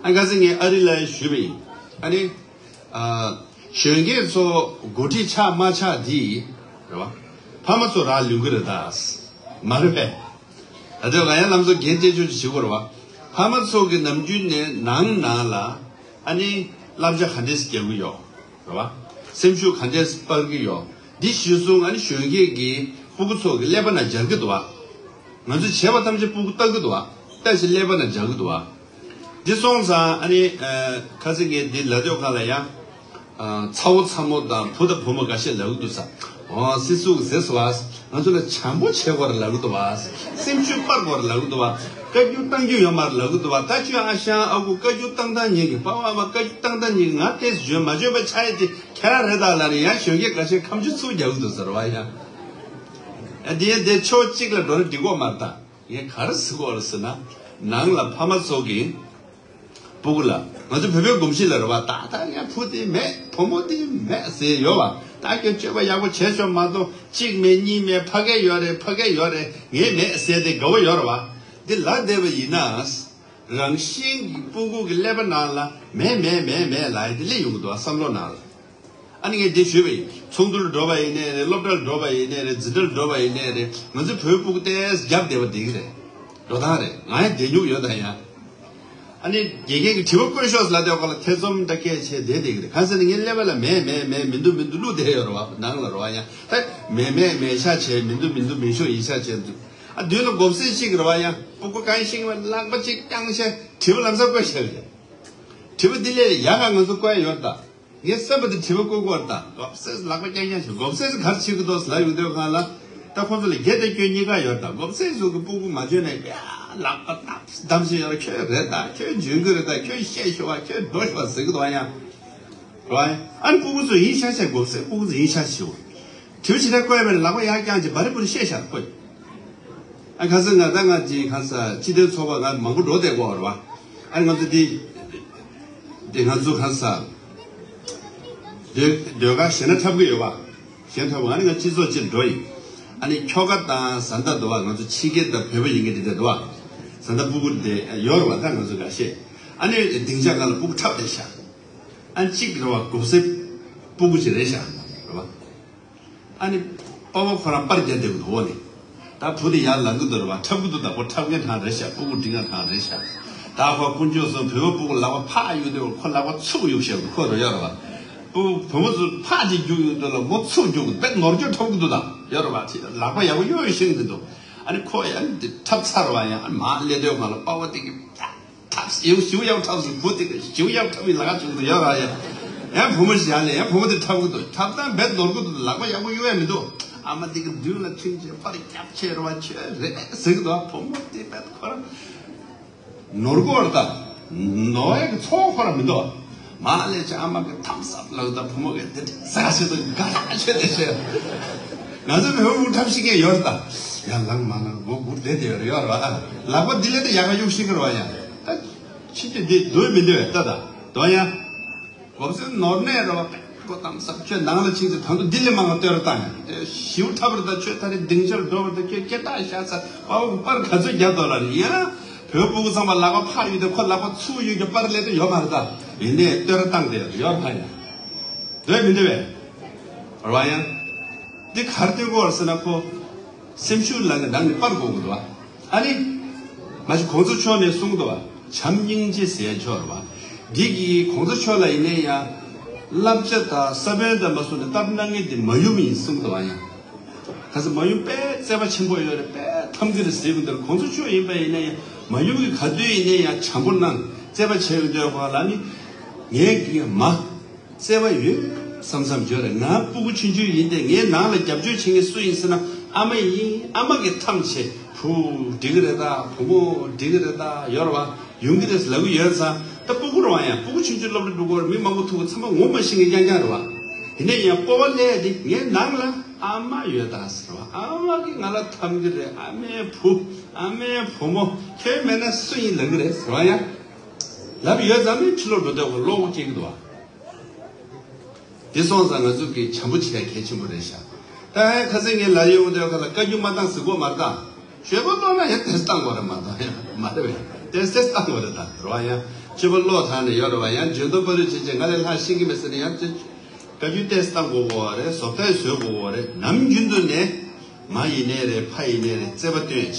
ཨ་ཁ་སང་ངས་ཨ་རི་ལ་ཞུས་པ་ཡིན། ཨ་ནི། ཨ། གཞོན་སྐྱེས་ཚོ་འགོ་ཁྲིད་ཆགས་མ་ཆགས་འདི་རེད་བ། ཕ་མ་ཚོ་རག་ལས་ཀྱི་རེད་ད། མ་རེད་པས། ད་ལྟ་ང་ཡང་ལམ་སང་འགན་སྤྲད་ཆོག་ཅིག་བྱེད་དགོས་རེད་བ། ཕ་མ་ཚོ་གི་ནམ་རྒྱུན་ནས་ནང་ནང་ལ་ཨ་ནི་བསླབ་བྱ་ག་འདྲས་སེ་རྒྱག་གི་ཡོད་རེད་བ། སེམས་ཤུགས་ག་འདྲས་སེ་སྤར་གི་ཡོད། འདི་གཞིར་བཟུང་ཨ་ནི་གཞོན་སྐྱེས་ཀྱི་སྤུ་གུ་ཚོ་གི་ཀླད་པ་ནང་འཇགས་ཀྱི་འདུག་བ། ང་ཚོས་བྱས་པ་ཐམས་ཅད་སྤུ་གུ་ལྟ་གི་འདུག་བ། ལྟ་ཞིག་ཀླད་པ་ནང་འཇགས་ཀྱི་འདུག་བ། འདི་སོང་ཙང་ཨ་ནི་ཁ་སང་ངས་འདི་ལབ་དུས་སྒང་ལ་ཡང་ཚ་བོ་ཚ་མོ་དང་བུ་དང་བུ་མོ་འགའ་ཤས་ལབ་ཀྱི་འདུག་ས། འོ་སྲིད་ཟུར་ཟེར་སོང་བ། ང་ཚོ་ལ་བྱམས་པོ་བྱེད་དགོས་རེད་ལབ་ཀྱི་འདུག་བ། སེམས་ཤུགས་སྤར་དགོས་རེད་ལབ་ཀྱི་འདུག་བ། བཀའ་བཀྱོན་གཏང་རྒྱུ་ཡོད་མ་རེད་ལབ་ཀྱི་འདུག་བ། ད་ཁྱོད་ཨ་ཞང་ཨ་ཁུ་བཀའ་བཀྱོན་གཏང་སྟངས་ཉན་གི། པ་ཕ་མ་བཀའ་བཀྱོན་གཏང་སྟངས་ཉན་གི། ང་ཏོག་ཙམ་བརྗོད་མ་བརྗོད་པ་ཆགས་ཡས་དེ་ཁྱེད་རང་རེད་ད་ལབ་ནས་ཡང་གཞོན་སྐྱེས་འགའ་ཤས་ཁ་མཆུ་ཚུར་རྒྱག་གི་འདུག་ཟེར་བ་ཡ། ཨ་དེ་ཡང་དེ་ཕྱོགས་གཅིག་ལ་འགྲོ་ན་འགྲིག་གི་མ་རེད་ད། ངས་ག་རེ་ཟེར་གྱི་ཡོད་རེད་ཟེར་ན། ནང་ལ་ཕ་མ་ཚོ་གིས་སྤུ་གུ་ལ། ང་ཚོ་བོད་པའི་གོམས་གཤིས་ལ་རེད་བ། ད་ལྟ་ངའི་བུ་དེ་མེད་བུ་མོ་དེ་མེད་ཟེར་ཡོད་བ། ད་ཁྱོད་སྤྱོད་པ་ཡག་པོ་བྱས་ཤོག་མ་གཏོགས་གཅིག་མེད་གཉིས་མེད་ཕ་གི་ཡོད་རེད། ཕ་གི་ཡོད་རེད། ངས་མེད་ཟེར་དེ་དགའ་བོ་ཡོད་རེད་བ། འདི་ལབ་བསྡད་པ་ཡིན་ན། རང་བཞིན་གྱིས་སྤུ་གུ་གི་ཀླད་པ་ནང་ལ་མེད་མེད་མེད་མེད་ལབ་ཡ་དེ་སླེབས་ཡོང་གི་འདུག་བ། བསམ་བློ་ནང་ལ། ཨ་ནི་ངས་འདི་ཞུས་པ་ཡིན། ཚོགས་འདུར་འགྲོ་བ་ཡིན་ནའི་རེད། སློབ་གྲྭར་འགྲོ་བ་ཡིན་ནའི་རེད། འཛིན་གྲྭར་འགྲོ་བ་ཡིན་ནའི་རེད། ང་ཚོའི་བོད་ཕྲུག་ཏོག་ཙམ་རྒྱབ་བསྡད་པ་འགྲིག་གི་རེད། འགྲོ་སྟངས་རེད། ང་ཡང་བསྡད་མྱོང་ཡོད་ད་ཡང་། ཨ་ནི་དགེ་རྒན་གྱིས་དྲི་བ་བཀོད་ཤོག་ལབ་དུས་སྒང་ལ་ཐེ་ཚོམ་འདྲ་སྐད་བྱས་བསྡད་བསྡད་ཀྱི་རེད། གང་ཟེར་ན་ངའི་ཀླད་པ་ལ་མེད་མེད་མེད་མི་འདུག་མི་འདུག་བླུགས་བསྡད་ཡོད་རེད་བ། ནང་ལ་རེད་བ། ཡང་ད་མེད་མེད་མེད་ཤག་བྱས། མི་འདུག་མི་འདུག་མི་ཤོག་ཡིན་ཤག་བྱས་འདུག་ཨ་དུས་ལ་མགོ་སེར་གཅིག་རེད་བ། ཡང་སྤུ་གུ་གང་ཤེས་ཀྱི་མ་རེད། ལག་པ་གཅིག་བརྐྱངས་བྱས་དྲི་བ་ལམ་སང་བཀོད་བཞག་གི་རེད། དྲི་བ་འདི་ལས་ཡག་ག་ང་ཚོ་བཀོད་ཡོད་རེད་ད། ངས་བསམ་པ་དེ་དྲི་བ་བཀོད་དགོས་རེད་ད། མགོ་སེར་ལག་པ་རྐྱང་རྐྱང་བྱས། མགོ་སེར་ག་རེ་བྱེད་ཀྱི་འདུག་ལབ་ཡོང་དུས་སྒང་ལ། ད་ཁོང་ཚོ་ལ་དགེ་དང་སྐྱོན་གཉིས་ཀ་ཡོད་རེད་ད། མགོ་སེར་ཚོ་གི་སྤུ་གུ་མ་འཇོན་ནས་ཡ་ལག་པ་བསྡམས་བསྡམས་བྱས་ཡོད་རེད། ཁྱོད་རེད་ད། ཁྱོད་འཇོན་གྱི་རེད་ད། ཁྱོད་བཤད་ཤོག་པ། ཁྱོད་འགྲོ་ཤོག་པ་ཟེར་གྱི་འདུག་ཡ། རེད་བ། ཨ་ནི་སྤུ་གུ་ཚོ་ཡིན་ཤག་བྱས། མགོ་སེར་སྤུ་གུ་ཚོ་ཡིན་ཤག་བྱས། དྲི་བ་ཇི་ལྟར་བཀོད་པའི་ལག་པ་ཡར་བརྐྱངས་བྱས་འབའ་རི་བུ་རི་བཤད་ཤག་ཁོས། ཨ་ཁ་སང་ང་ད་ང་ཅིག་ག་ས་སྤྱི་མཐུན་ཚོགས་པ་ང་མང་པོ་འགྲོ་བསྡད་ཀྱི་ཡོད་རེད་བ། ཨ་ང་ཚོ་འདི་འདི་ང་ཚོ་ག་ས་ཟློས་ཟློས་གར་གཞས་སྣ་འཁྲབ་ཀྱི་ཡོད་བ། གཞས་འཁྲབ། ཨ་ནི་ང་སྤྱི་ཚོགས་ཅིག་འགྲོ་ཡིན། ཨ་ནི་ཁྱོ་ག་དང་བཟའ་ཟླ་འདུག་བ། ང་ཚོ་ཕྱི་རྒྱལ་དང་བོད་པ་ཡིན་གྱི་འདི་འདྲ་འདུག་བ། བཟའ་ཟླ་སྤུ་གུ་དེ་ཡོད་རེད་བ། ད་ང་ཚོ་འགའ་ཤས། ཨ་ནི་སྡིངས་ཆ་སྒང་ལ་སྤུ་གུ་འཁྲབ་བསྡད་ཤག་ཨ་ནི་གཅིག་རེད་བ། མགོ་སེར་སྤུ་གུ་ཅིག་རེད་ཤག་རེད་བ། ཨ་ནི་པ་ཕ་ཁོ་རང་པར་རྒྱག་བསྡད་ཀྱི་འདུག་འོག་ནས། ད་བུ་དེ་ཡར་ལངས་ཀྱི་འདུག་རེད་བ། འཁྲབ་ཀྱི་འདུག་ད་ཁོ་འཁྲབ་མཁན་གྲས་རེད་ཤག་སྤུ་གུ་འབྲི་མཁན་གྲས་རེད་ཤག་ད་ཁོ་དཀོན་མཆོག་གསུམ། བོད་པ་སྤུ་གུ་ལག་པ་ཕར་གཡུག་དུས་ཁོ་ལག་པ་ཚུར་གཡུག་བཞག་འདུག་ཁོ་རེད། ཡོད་རེད་བ། སྤུ་བུ་མོ་ཚོ་ཕར་ཅིག་རྒྱུག་ཡོང་དུས་ལ་མོ་ཚུར་རྒྱུག་དཔེ་ནོར་འཁྱོག་འཁྲབ་ཀྱི་འདུག་ད་ཡོད་རེད་བ། ལག་པ་ཡག་པོ་གཡུག་ཤེས་ཀྱི་འདུག་ཨ་ནི་ཁོ་ཡང་འཁྲབ་ཚར་བ་ཡང་མར་སླེབས་དུས་སྒང་ལ་པ་ཕ་དེ་གིས་འཁྲབ། ཞེའུ་ཞེའུ་གཡག་འཁྲབ་སོང་། བུ་དེ་གིས་ཞེའུ་གཡག་འཁྲབ་པའི་ལ་ཁ་བྱུང་འདུག་ཡོད་ར་ཡ། ཡང་བུ་མོ་ཞིག་ཡར་ལ་ཡང་བུ་མོ་དེ་འཁྲབ་གི་འདུག་འཁྲབ་སྟངས་རྦད་ནོར་གི་འདུག་ལག་པ་ཡག་པོ་གཡུག་ཡ་མི་འདུག་ཨ་མ་དེ་གིས་མདུན་ལ་ཐོན་བྱས་པར་རྒྱབ་བྱས་ར་བ། ཁྱོད་རེད་ཟེར་གི་འདུག་བུ་མོ་དེ་རྦད་ཁོ་རང་ནོར་གི་ཡོད་རེད་ད། ནོར་ཡ་གི་ཚོར་བ་ཁོ་རང་མི་འདུག་མར་སླེབས་བྱས་ཨ་མ་གིས་ཐམས་སབ་ལབ་ད་བུ་མོ་གིས་དེ་འདྲ་ཟ་བྱས་འདུག་དགའ་ཐག་ཆོད་དེ་བྱས། ང་ཚོ་བོད་པ་འཁྲབ་ཤེས་མཁན་ཡོད་རེད་ད། ཡང་ལངས་མ་ལངས་མགོ་སྒུར་བསྡད་དེ་ཡོད་རེད། ཡོད་རེད་བ། ལག་པ་འདི་ལས་ད་ཡག་ག་གཡུག་ཤེས་ཀྱི་རེད་བ། ཡང་ད་ཕྱིན་ཆད་འདི་འདུག་མི་འདུག་བས་ད་ད་དོ་ཡང་། གོམས་སྲོལ་ནོར་ནས་རེད་བ། སྒོ་དམ་ཟབ། ཁྱོད་ནང་ལ་ཕྱིན་ཚེ་ད་དུང་འདི་ལས་མང་བ་བསྟོད་ར་བཏང་ཡང་། ཞེའུ་འཁྲབ་རེད་ད། ཁྱོད་ད་རེས་སྡིངས་ཆར་འགྲོ་བ་རེད་ད། ཁྱོད་སྐད་གྲགས་ཤར་ཚར། པ་ཕ་གིས་པར་ག་ཚོད་རྒྱབ་འདུག་ལབ་ནས། ཡང་བོད་པ་སྤུ་གུ་ཚང་མ་ལག་པ་ཕར་གཡུག་དེ་ཁོ་ལག་པ་ཚུར་གཡུག་རྒྱུ་པར་སླེབས་དུས་ཡོད་མ་རེད་ད། ཡིན་ནའི་བསྟོད་ར་བཏང་དེ་ཡོད་རེད་ད། ཡང་འདུག་མི་འདུག་བས། རེད་བ། ཡང་འདི་ག་རེ་སྟོན་གྱི་ཡོད་རེད་ཟེར་ན། ཁོ་སེམས་ཤུགས་ལངས་ནས་ནང་ནས་པར་འགོག་གི་འདུག་བ། ཨ་ནི་མ་གཞི་གོང་ས་མཆོག་ནས་གསུངས་འདུག་བ། བྱམས་སྙིང་རྗེ་ཟེར་ཡ་ཅིག་ཡོད་རེད་བ། འདི་གི་གོང་ས་མཆོག་ལ་ཡིན་ནའི་ཡང་བསླབ་བྱ་དང་ས་བོན་དང་མ་སོང་ནས་སྟབས་གནང་མཁན་དེ་མ་ཡུམ་ཡིན་གསུངས་འདུག་བ། ཡང་ག་ས་མ་ཡུམ་དཔེ་བརྩེ་བ་ཆེན་པོ་ཡོད་རེད། དཔེ་ཐམས་ཅད་ཟེར་གི་འདུག་གོང་ས་མཆོག་ཡིན་པ་ཡིན་ནའི་ཡང་མ་ཡུམ་གྱིས་ག་དུས་ཡིན་ནའི་ཡང་བྱམས་པོ་གནང་། བརྩེ་བ་བྱས་ཡོང་དུས་སྒང་ལ་ནི་ངས་གི་མ། བརྩེ་བ་ཡོད་བསམ་བསམ་བརྗོད་རེད། ང་སྤུ་གུ་ཆུང་ཆུང་ཡིན་ཏེ། ངའི་ནང་ལ་རྒྱབ་སྐྱོར་བྱེད་མཁན་སུ་ཡིན་ཟེར་ན་ཨ་མ་ཡིན། ཨ་མ་གིས་ཐམས་ཅད་བུ་འགྲིག་གི་རེད་ད། བུ་མོ་འགྲིག་གི་རེད་ད། ཡོད་རེད་བ། ཡོང་གི་རེད་ལབ་གི་ཡོད་ཙང་། ད་སྤུ་གུ་རང་ཡང་སྤུ་གུ་ཆུང་ཆུང་སློབ་གྲྭ་འགྲོ་གི་ཡོད་རེད། མི་མང་པོ་ཐུག་གི་ཚང་མ་ངོ་མ་ཤེས་མཁན་རྐྱང་རྐྱང་རེད་བ། ཡིན་ནའི་ཡང་སྤོབས་པ་སླེབས་ཏེ་ངའི་ནང་ལ་ཨ་མ་ཡོད་ད་ཟེར་བ། ཨ་མ་གིས་ང་ལ་འཐམ་གི་རེད། ཨ་མའི་བུ། ཨ་མའི་བུ་མོ། ཁྱོད་མེད་ན་སུ་ཡིན་ལབ་གི་རེད་ཟེར་བ། ཡང་ལབ་ཡོད་ཙང་ནི་ཕྱི་ལོགས་འགྲོ་དུས་སྒང་བློ་ཁོག་སྐྱེ་གི་འདུག་བ། དེ་སོང་ཙང་ང་ཚོ་གིས་བྱམས་པོ་བྱེད་ཡ་གལ་ཆེན་པོ་རེད་ཤག་ད་ཁ་སང་ངས་ལབ་ཡོང་དུས་སྒང་ལ་བཀའ་བཀྱོན་མ་བཏང་ཟེར་གྱི་ཡོད་མ་རེད་ད། ཞོགས་པ་ལོག་ན་ཡང་ཏོག་ཙམ་བཏང་དགོས་རེད་མ་གཏོགས། ཡང་མ་རེད་པས། ཏོག་ཙམ་ཏོག་ཙམ་བཏང་དགོས་རེད་ད། རེད་བ། ཡང་ཞོགས་པ་ལོག་ཐང་ནས་ཡོད་རེད་བ། ཡང་འཇོན་ཐང་པ་རེ་བྱེད་བྱེད་ང་ལས་ལྷག་ཤེས་ཀྱི་མེད་ཟེར་ནས་ཡང་བཀའ་བཀྱོན་ཏོག་ཙམ་བཏང་དགོས་ཀྱི་ཡོད་རེད། བཟོ་ལྟ་བཟོ་དགོས་ཀྱི་ཡོད་རེད། ནམ་རྒྱུན་དུ་ནས་མ་ཡིན་ནའི་རེད། ཕ་ཡིན་ནའི་རེད། བརྩེ་བ་སྟོན་བྱེད།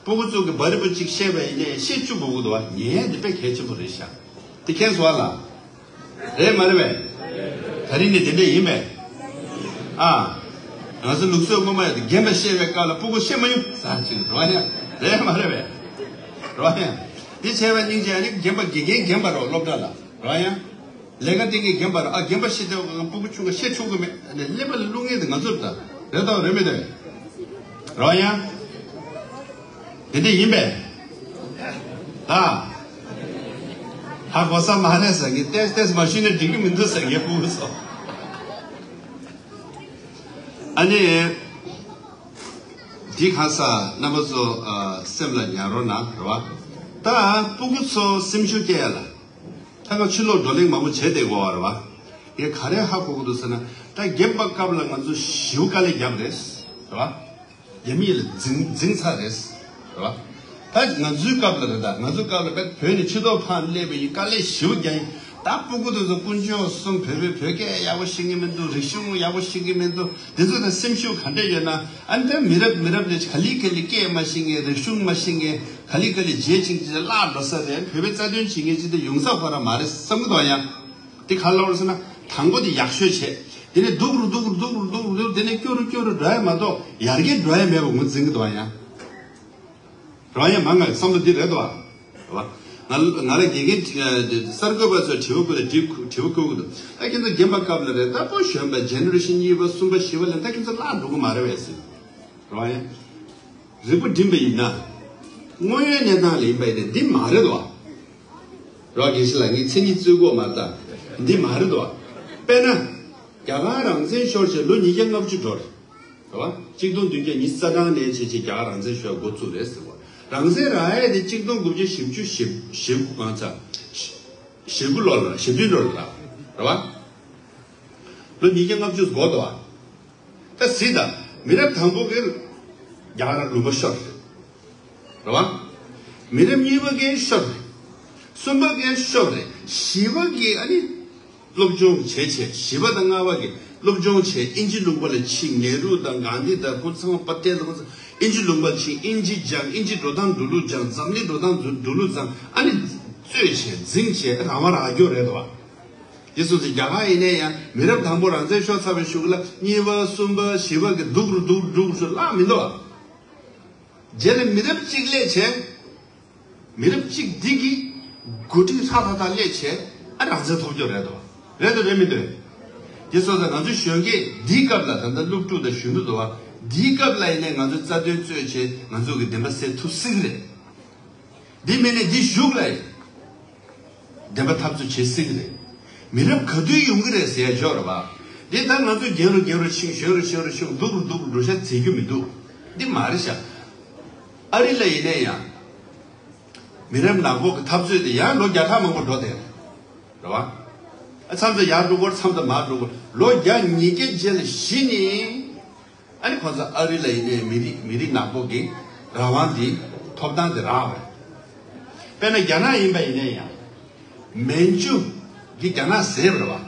སྤུ་གུ་ཚོ་གིས་འབའ་རི་བུ་གཅིག་བཤད་པ་ཡིན་ནའི་བཤད་བཅུག་དགོས་ཀྱི་འདུག་བ། ཉན་ཡ་འདི་དཔེ་གལ་ཆེན་པོ་རེད་ཤག་དེ་མཁྱེན་སོང་བ་ལ། རེད་མ་རེད་པས། ད་རིང་ནས་དེ་འདྲས་ཡིན་པས། ཨ། ང་ཚོ་ལུགས་སྲོལ་སྔོན་མ་ཡོད་དེ། རྒན་པ་བཤད་པའི་སྐབས་ལ་སྤུ་གུ་བཤད་མ་ཡོང་ཟེར་ཅིག་རེད་བ། ཡ་རེད་མ་རེད་པས། རེད་བ། ཡ་ དེ་བྱས་པ་སྙིང་རྗེ། ཨ་ནི་རྒན་པ་དགེ་རྒན་རྒན་པ་རོ་སློབ་གྲྭ་ལ་རོ་ཡ། ལས་ཀ་དེ་གི་རྒན་པ་རོ། ཨ་རྒན་པ་ཤི་དེ་སྤུ་གུ་ཆུང་ག་ཤི་ཆོག་གི་མེད། ཨ་ནི་ཀླད་པ་ལ་བླུག་མཁན་དེ་ང་ཚོ་རེད་ད། རེད་དོ་རེད་མི་རེད། རོ་ཡ། དེ་འདྲ་ཡིན་པས། ད། ཧ་གོ་ས་མ་རེད་ཟེར་གི། ཏེས་ཏེས་མ་ཤི་ན་འགྲིག་གི་མི་འདུག་ཟེར་གི་སྤུ་གུ་ཚོ། ཨ་ནི། འདི་གང་ས་རྣམ་པ་ཚོ་ཨ་སེམས་ལ་ཉར་རོགས་གནང་རེད་བ། ད་སྤུ་གུ་ཚོ་སེམས་ཤུགས་སྐྱེ་ཡ་ལ། ད་ང་ཕྱི་ལོགས་བགྲོ་གླེང་མང་པོ་བྱས་བསྡད་དགོས་བ་རེད་བ། ངས་ག་རེ་ཧ་གོ་གི་འདུག་ཟེར་ན། ད་རྒན་པ་སྐབས་ལ་ང་ཚོ་ཞེ་པོ་དཀའ་ལས་བརྒྱབ་རེད། རེད་བ། རྒྱ་མི་ལ་འཛིང་འཛིང་ཚར་རེད། རེད་བ། ད་ང་ཚོའི་སྐབས་ལ་རེད། ད་ང་ཚོའི་སྐབས་ལ་བོད་ནས་ཕྱི་ལོགས་ཕར་སླེབས་པ་ཡིན། དཀའ་ལས་ཞེ་པོ་བརྒྱབ་ཡིན། ད་སྤུ་གུ་དེ་ཚོ་དཀོན་མཆོག་གསུམ། བོད་པའི་བོད་སྐད་ཡག་པོ་ཤེས་ཀྱི་མི་འདུག་རིག་གཞུང་ཡག་པོ་ཤེས་ཀྱི་མི་འདུག་དེ་ཚོ་དང་སེམས་ཤུགས་ག་འདྲ་ཡོད་ན། ཨ་ནི་ད་མི་རབས་མི་རབས་ནས་ག་ལེ་ག་ལེ་སྐད་མ་ཤེས་མཁན། རིག་གཞུང་མ་ཤེས་མཁན། ག་ལེ་ག་ལེ་བརྗེད་ཕྱིན་ཅིག་བརླག་འགྲོ་ས་རེད། བོད་པའི་རྩ་དོན་བྱེད་མཁན་ཅིག་དེ་ཡོང་ས་ཁོ་རང་མ་རེད་བསམ་གྱི་འདུག་ཡ། དེ་ག་རེ་ལབ་རེད་ཟེར་ན། དང་པོ་དེ་ཡག་ཤོས་བྱས། དེ་ནས་སྡུག་རུ་སྡུག་རུ་སྡུག་རུ་སྡུག་རུ་སྡུག་དེ་ནས་སྐྱོ་རུ་སྐྱོ་རུ་འགྲོ་ཡ་མ་གཏོགས་ཡར་རྒྱས་འགྲོ་ཡ་མེད་པ་ངོས་འཛིན་གྱི་འདུག་ཡ། རང་ཡང་མ་ང་བསམ་བློ་འདི་རེད་དོ། རེད་བ། ང་ང་ལ་དགེ་རྒན་གསར་འགོད་པ་ཚོས་དྲི་བ་བཀོད་ལ་དྲི་དྲི་བ་བཀོད་གི་འདུག་ད་ཁྱེད་ཚོ་རྒན་པ་སྐབས་ལ་རེད། ད་པོ་གཞོན་པ་ཇེ་ནེ་རེ་ཤན་གཉིས་པ་གསུམ་པ་བཞི་པ་ལ་ད་ཁྱེད་ཚོ་བརླག་འགྲོ་གི་མ་རེད་བས་ཟེར། རེད་བ། རིག་པ་སྒྲིམ་པ་ཡིན་ན། དངོས་ཡོད་གནས་སྟངས་ལ་ཡིན་པ་ཡིན་ན་འདི་མ་རེད་དོ། རེད་བ། དགེ་བཤེས་ལགས་ངས་མཚན་ཉིད་རྩོད་དགོས་མ་རེད་ད། འདི་མ་རེད་དོ། དཔེར་ན། རྒྱ་གར་རང་བཙན་ཤོར་བྱས་ལོ་ཉིས་བརྒྱ་ལྔ་བཅུ་འགྲོ་རེད། རེད་བ། གཅིག་སྟོང་བདུན་བརྒྱ་ཉི་ཤུ་རྩ་གྲངས་ནས་བྱས་བྱས་རྒྱ་གར་རང་བཙན་ཤོར་འགོ་བཙུགས་རེད་ཟེར་བ། རང་བཙན་རག་ཡས་དེ་གཅིག་སྟོང་དགུ་བརྒྱ་བཞི་བཅུ་ཞེ་ཞེ་དགུ་གང་ཚ། ཞེ་དགུ་ལོ་ལ་ཞེ་བདུན་ལོ་ལ་རེད་བ། ལོ་ཉིས་བརྒྱ་ལྔ་བཅུ་འགོར་འདུག་བ། ད་གཟིགས་དང་། མི་རབས་དང་པོ་གིས་རྒྱ་གར་ལུང་པ་ཤོར་རེད། རེད་བ། མི་རབས་གཉིས་པ་གིས་ཤོར་རེད། གསུམ་པ་གིས་ཤོར་རེད། བཞི་པ་གིས་ཨ་ནི། སློབ་སྦྱོང་བྱས་བྱས། བཞི་པ་དང་ལྔ་པ་གིས་སློབ་སྦྱོང་བྱས། དབྱིན་ཇི་ལུང་པ་ལ་ཕྱིན། ནེ་རུ་དང་གྷན་དྷི་དང་ཁོང་ཚང་མ་པ་ཏེལ་དང་ཁོང་ཚང་། དབྱིན་ཇི་ལུང་པ་ལ་ཕྱིན། དབྱིན་ཇི་སྦྱངས། དབྱིན་ཇི་འགྲོ་སྟངས་འགྲོ་ལུགས་སྦྱངས། འཛམ་གླིང་འགྲོ་སྟངས་འགྲོ་ལུགས་སྦྱངས། ཨ་ནི། རྩོད་བྱས་འཛིང་བྱས་རང་དབང་རང་སྐྱོང་རེད་དོ། དེ་སོང་ཙང་རྒྱ་གར་ཡིན་ནའི་ཡང་མི་རབས་དང་པོ་རང་བཙན་ཤོར་ཚར་བའི་གཞུག་ལ་གཉིས་པ་གསུམ་པ་བཞི་པ་གི་སྡུག་རུ་སྡུག་རུ་སྡུག་རུ་བརླག་མི་འདུག་རྗེས་ལ་མི་རབས་གཅིག་སླེབས་བྱས། མི་རབས་གཅིག་འདི་གི་འགོ་ཁྲིད་ཧྲ་ཐག་ཐག་སླེབས་བྱས་ཨ་རང་བཙན་ཐོབ་རྒྱུ་རེད་དོ། རེད་དོ་རེད་མི་འདུག་དེ་སོང་ཙང་ང་ཚོ་གཞོན་སྐྱེས་འདིའི་སྐབས་ལ་ད་ལྟ་སློབ་ཕྲུག་དང་གཞོན་ནུ་འདུག་བ། འདིའི་སྐབས་ལ་ཡིན་ནའི་ང་ཚོ་རྩ་དོན་རྩོད་བྱས་ང་ཚོ་གི་བདེན་པ་གསལ་ཐུབ་སྲིད་ཀྱི་རེད། འདི་མིན་ནས་འདི་གཞུག་ལ་ཡིན། བདེན་པ་འཐབ་རྩོད་བྱེད་སྲིད་ཀྱི་རེད། མི་རབས་ག་དུས་ཡོང་གི་རེད་ཟེར་ཡ་ཅོག་རེད་པ། འདི་ད་ང་ཚོ་རྒན་རུ་རྒན་རུ་ཕྱིན། གཞོན་རུ་གཞོན་རུ་ཕྱིན། སྡུག་རུ་སྡུག་རུ་འགྲོ་ཤ་བརྩི་རྒྱུ་མི་འདུག་འདི་མ་རེད་ཤག་ཨ་རི་ལ་ཡིན་ནའི་ཡང་། མི་རབས་ནག་པོ་གི་འཐབ་རྩོད་དེ་ཡང་ལོ་བརྒྱ་ཕྲག་མང་པོ་འགྲོ་བསྡད་རེད་པ། ཨ་མཚམས་མཚམས་ཡར་འགྲོ་སྐོར་མཚམས་མཚམས་མར་འགྲོ་སྐོར་ལོ་བརྒྱ་ཉིས་བརྒྱ་རྗེས་ལ་གཞི་ནས། ཨ་ནི་ཁོ་ཚོ་ཨ་རི་ལ་ཡིན་ནའི་མི་རིགས་མི་རིགས་ནག་པོ་གི་རང་དབང་འདི་ཐོབ་ཐང་འདི་རག་པ་རེད། དཔེར་ན་རྒྱ་ནག་ཡིན་པ་ཡིན་ནའི་ཡང་། མན་ཇུ་གི་རྒྱ་ནག་ཟེར་བ་རེད་པ།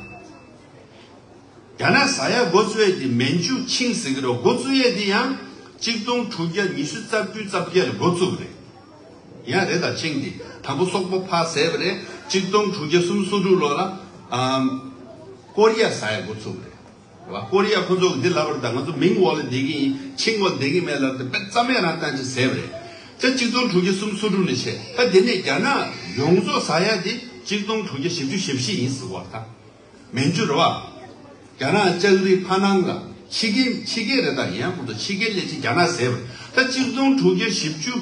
རྒྱ་ནག་ཟེར་ཡ་འགོ་བཙུགས་ཡས་དེ་མན་ཇུ་ཆིང་ཟེར་གི་རེད། འགོ་བཙུགས་ཡས་དེ་ཡང་གཅིག་སྟོང་དྲུག་བརྒྱ་ཉི་ཤུ་རྩ་བདུན་རྩ་བརྒྱད་ལ་འགོ་བཙུགས་པ་རེད། ཡང་རེད་ད། ཆིང་དེ་དང་པོ་སོག་པོ་ཕར་ཟེར་བ་རེད། གཅིག་སྟོང་དྲུག་བརྒྱ་སུམ་ཅུ་སོ་དྲུག་ལོ་ལ་ཨམ། ཀོ་རི་ཡ་ཟེར་ཡ་འགོ་བཙུགས་པ་རེད། རེད་བ། ཀོ་རི་ཡ་ཁོ་ཚོ་གི་འདི་ལབ་པ་རེད་ད། ང་ཚོ་མིང་འོག་ལ་བསྡད་ཀྱི་ཡིན། ཆིང་འོག་ལ་བསྡད་ཀྱི་མེད་ལབ་དེ་དཔེ་རྩ་མེད་རང་བཏང་ཅིག་ཟེར་བ་རེད། ད་གཅིག་སྟོང་དྲུག་བརྒྱ་སུམ་ཅུ་སོ་དྲུག་ནས་བྱས། ད་དེ་ནས་རྒྱ་ནག་ཡོངས་རྫོགས་ཟེར་ཡ་དེ་གཅིག་སྟོང་དྲུག་བརྒྱ་བཞི་བཅུ་ཞེ་བཞི་ཡིན་ཟེར་བ་ད། མན་ཇུ་རེད་བ། རྒྱ་ནག་ལྕགས་རི་ཕ་ནང་ལ་ཕྱི་རྒྱལ་ཕྱི་རྒྱལ་རེད་ད། ཡང་ཁོང་ཚོ་ཕྱི་རྒྱལ་སླེབས་ཅིག་རྒྱ་ནག་ཟེར་བ་ད། གཅིག་སྟོང་དྲུག་བརྒྱ་བཞི་བཅུ་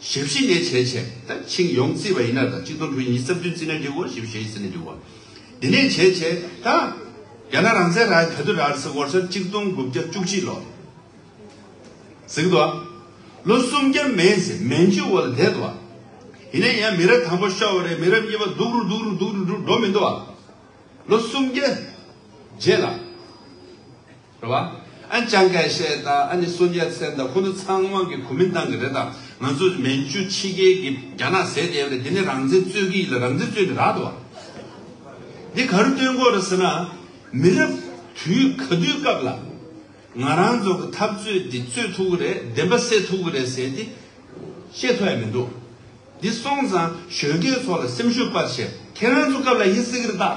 ཞེ་བཞི་ནས་བྱས་བྱས་ད་ཆིང་ཡོངས་བརྩིས་པ་ཡིན་ན། ད་གཅིག་སྟོང་དྲུག་བརྒྱ་ཉི་ཤུ་རྩ་བདུན་བརྩིས་ན་འགྲིག་གོ། བཞི་བཅུ་ཞེ་བཞི་བརྩིས་ན་འགྲིག་གོ། དེ་ནས་བྱས་བྱས་ད་རྒྱ་ནག་རང་བཙན་རག་ག་དུས་རག་ཟེར་བར་ས་གཅིག་སྟོང་དགུ་བརྒྱ་བཅུ་གཅིག་ལོ། ཟེར་གི་འདུག་བ། ལོ་སུམ་བརྒྱ་མན་ཟེར་མན་ཇུ་འོག་ལ་བསྡད་འདུག་བ། ཡིན་ན་ཡང་མི་རབས་དང་པོ་ཤོར་བ་རེད། མི་རབས་གཉིས་པ་སྡུག་རུ་སྡུག་རུ་སྡུག་རུ་འགྲོ་མི་འདུག་བ། ལོ་སུམ་བརྒྱ་རྗེས་ལ། རེད་བ། ཨ་ནི་ཅང་ཀའེ་ཤེ་དང་ཨ་ནི་སུན་ཡཱ་ཚེན་དང་ཁོ་ཚོ་ཚང་མ་གི་གོ་མིན་ཏང་གི་རེད་ད། ང་ཚོ་མན་ཇུ་ཕྱི་རྒྱལ་གི་རྒྱ་ནག་ཟེར་བསྡད་ཡོད་རེད། དེ་ནས་རང་བཙན་རྩོད་ཀྱི་ཡིན་ལ་རང་བཙན་རྩོད་ནི་རག་འདུག་བ། འདི་ག་རེ་སྟོན་གྱི་ཡོད་རེད་ཟེར་ན། མི་རབས་དུས་ག་དུས་སྐབས་ལ། ང་རང་ཚོ་གི་འཐབ་རྩོད་འདི་རྩོད་ཐུབ་ཀྱི་རེད། བདེན་པ་གསལ་ཐུབ་ཀྱི་རེད་ཟེར་ཏེ་བཤད་ཐུབ་ཡ་མི་འདུག་འདི་སོང་ཙང་གཞོན་སྐྱེས་ཚོ་ལ་སེམས་ཤུགས་སྤར་བྱས། ཁྱེད་རང་ཚོ་སྐབས་ལ་ཡིན་སྲིད་ཀྱི་རེད་ད།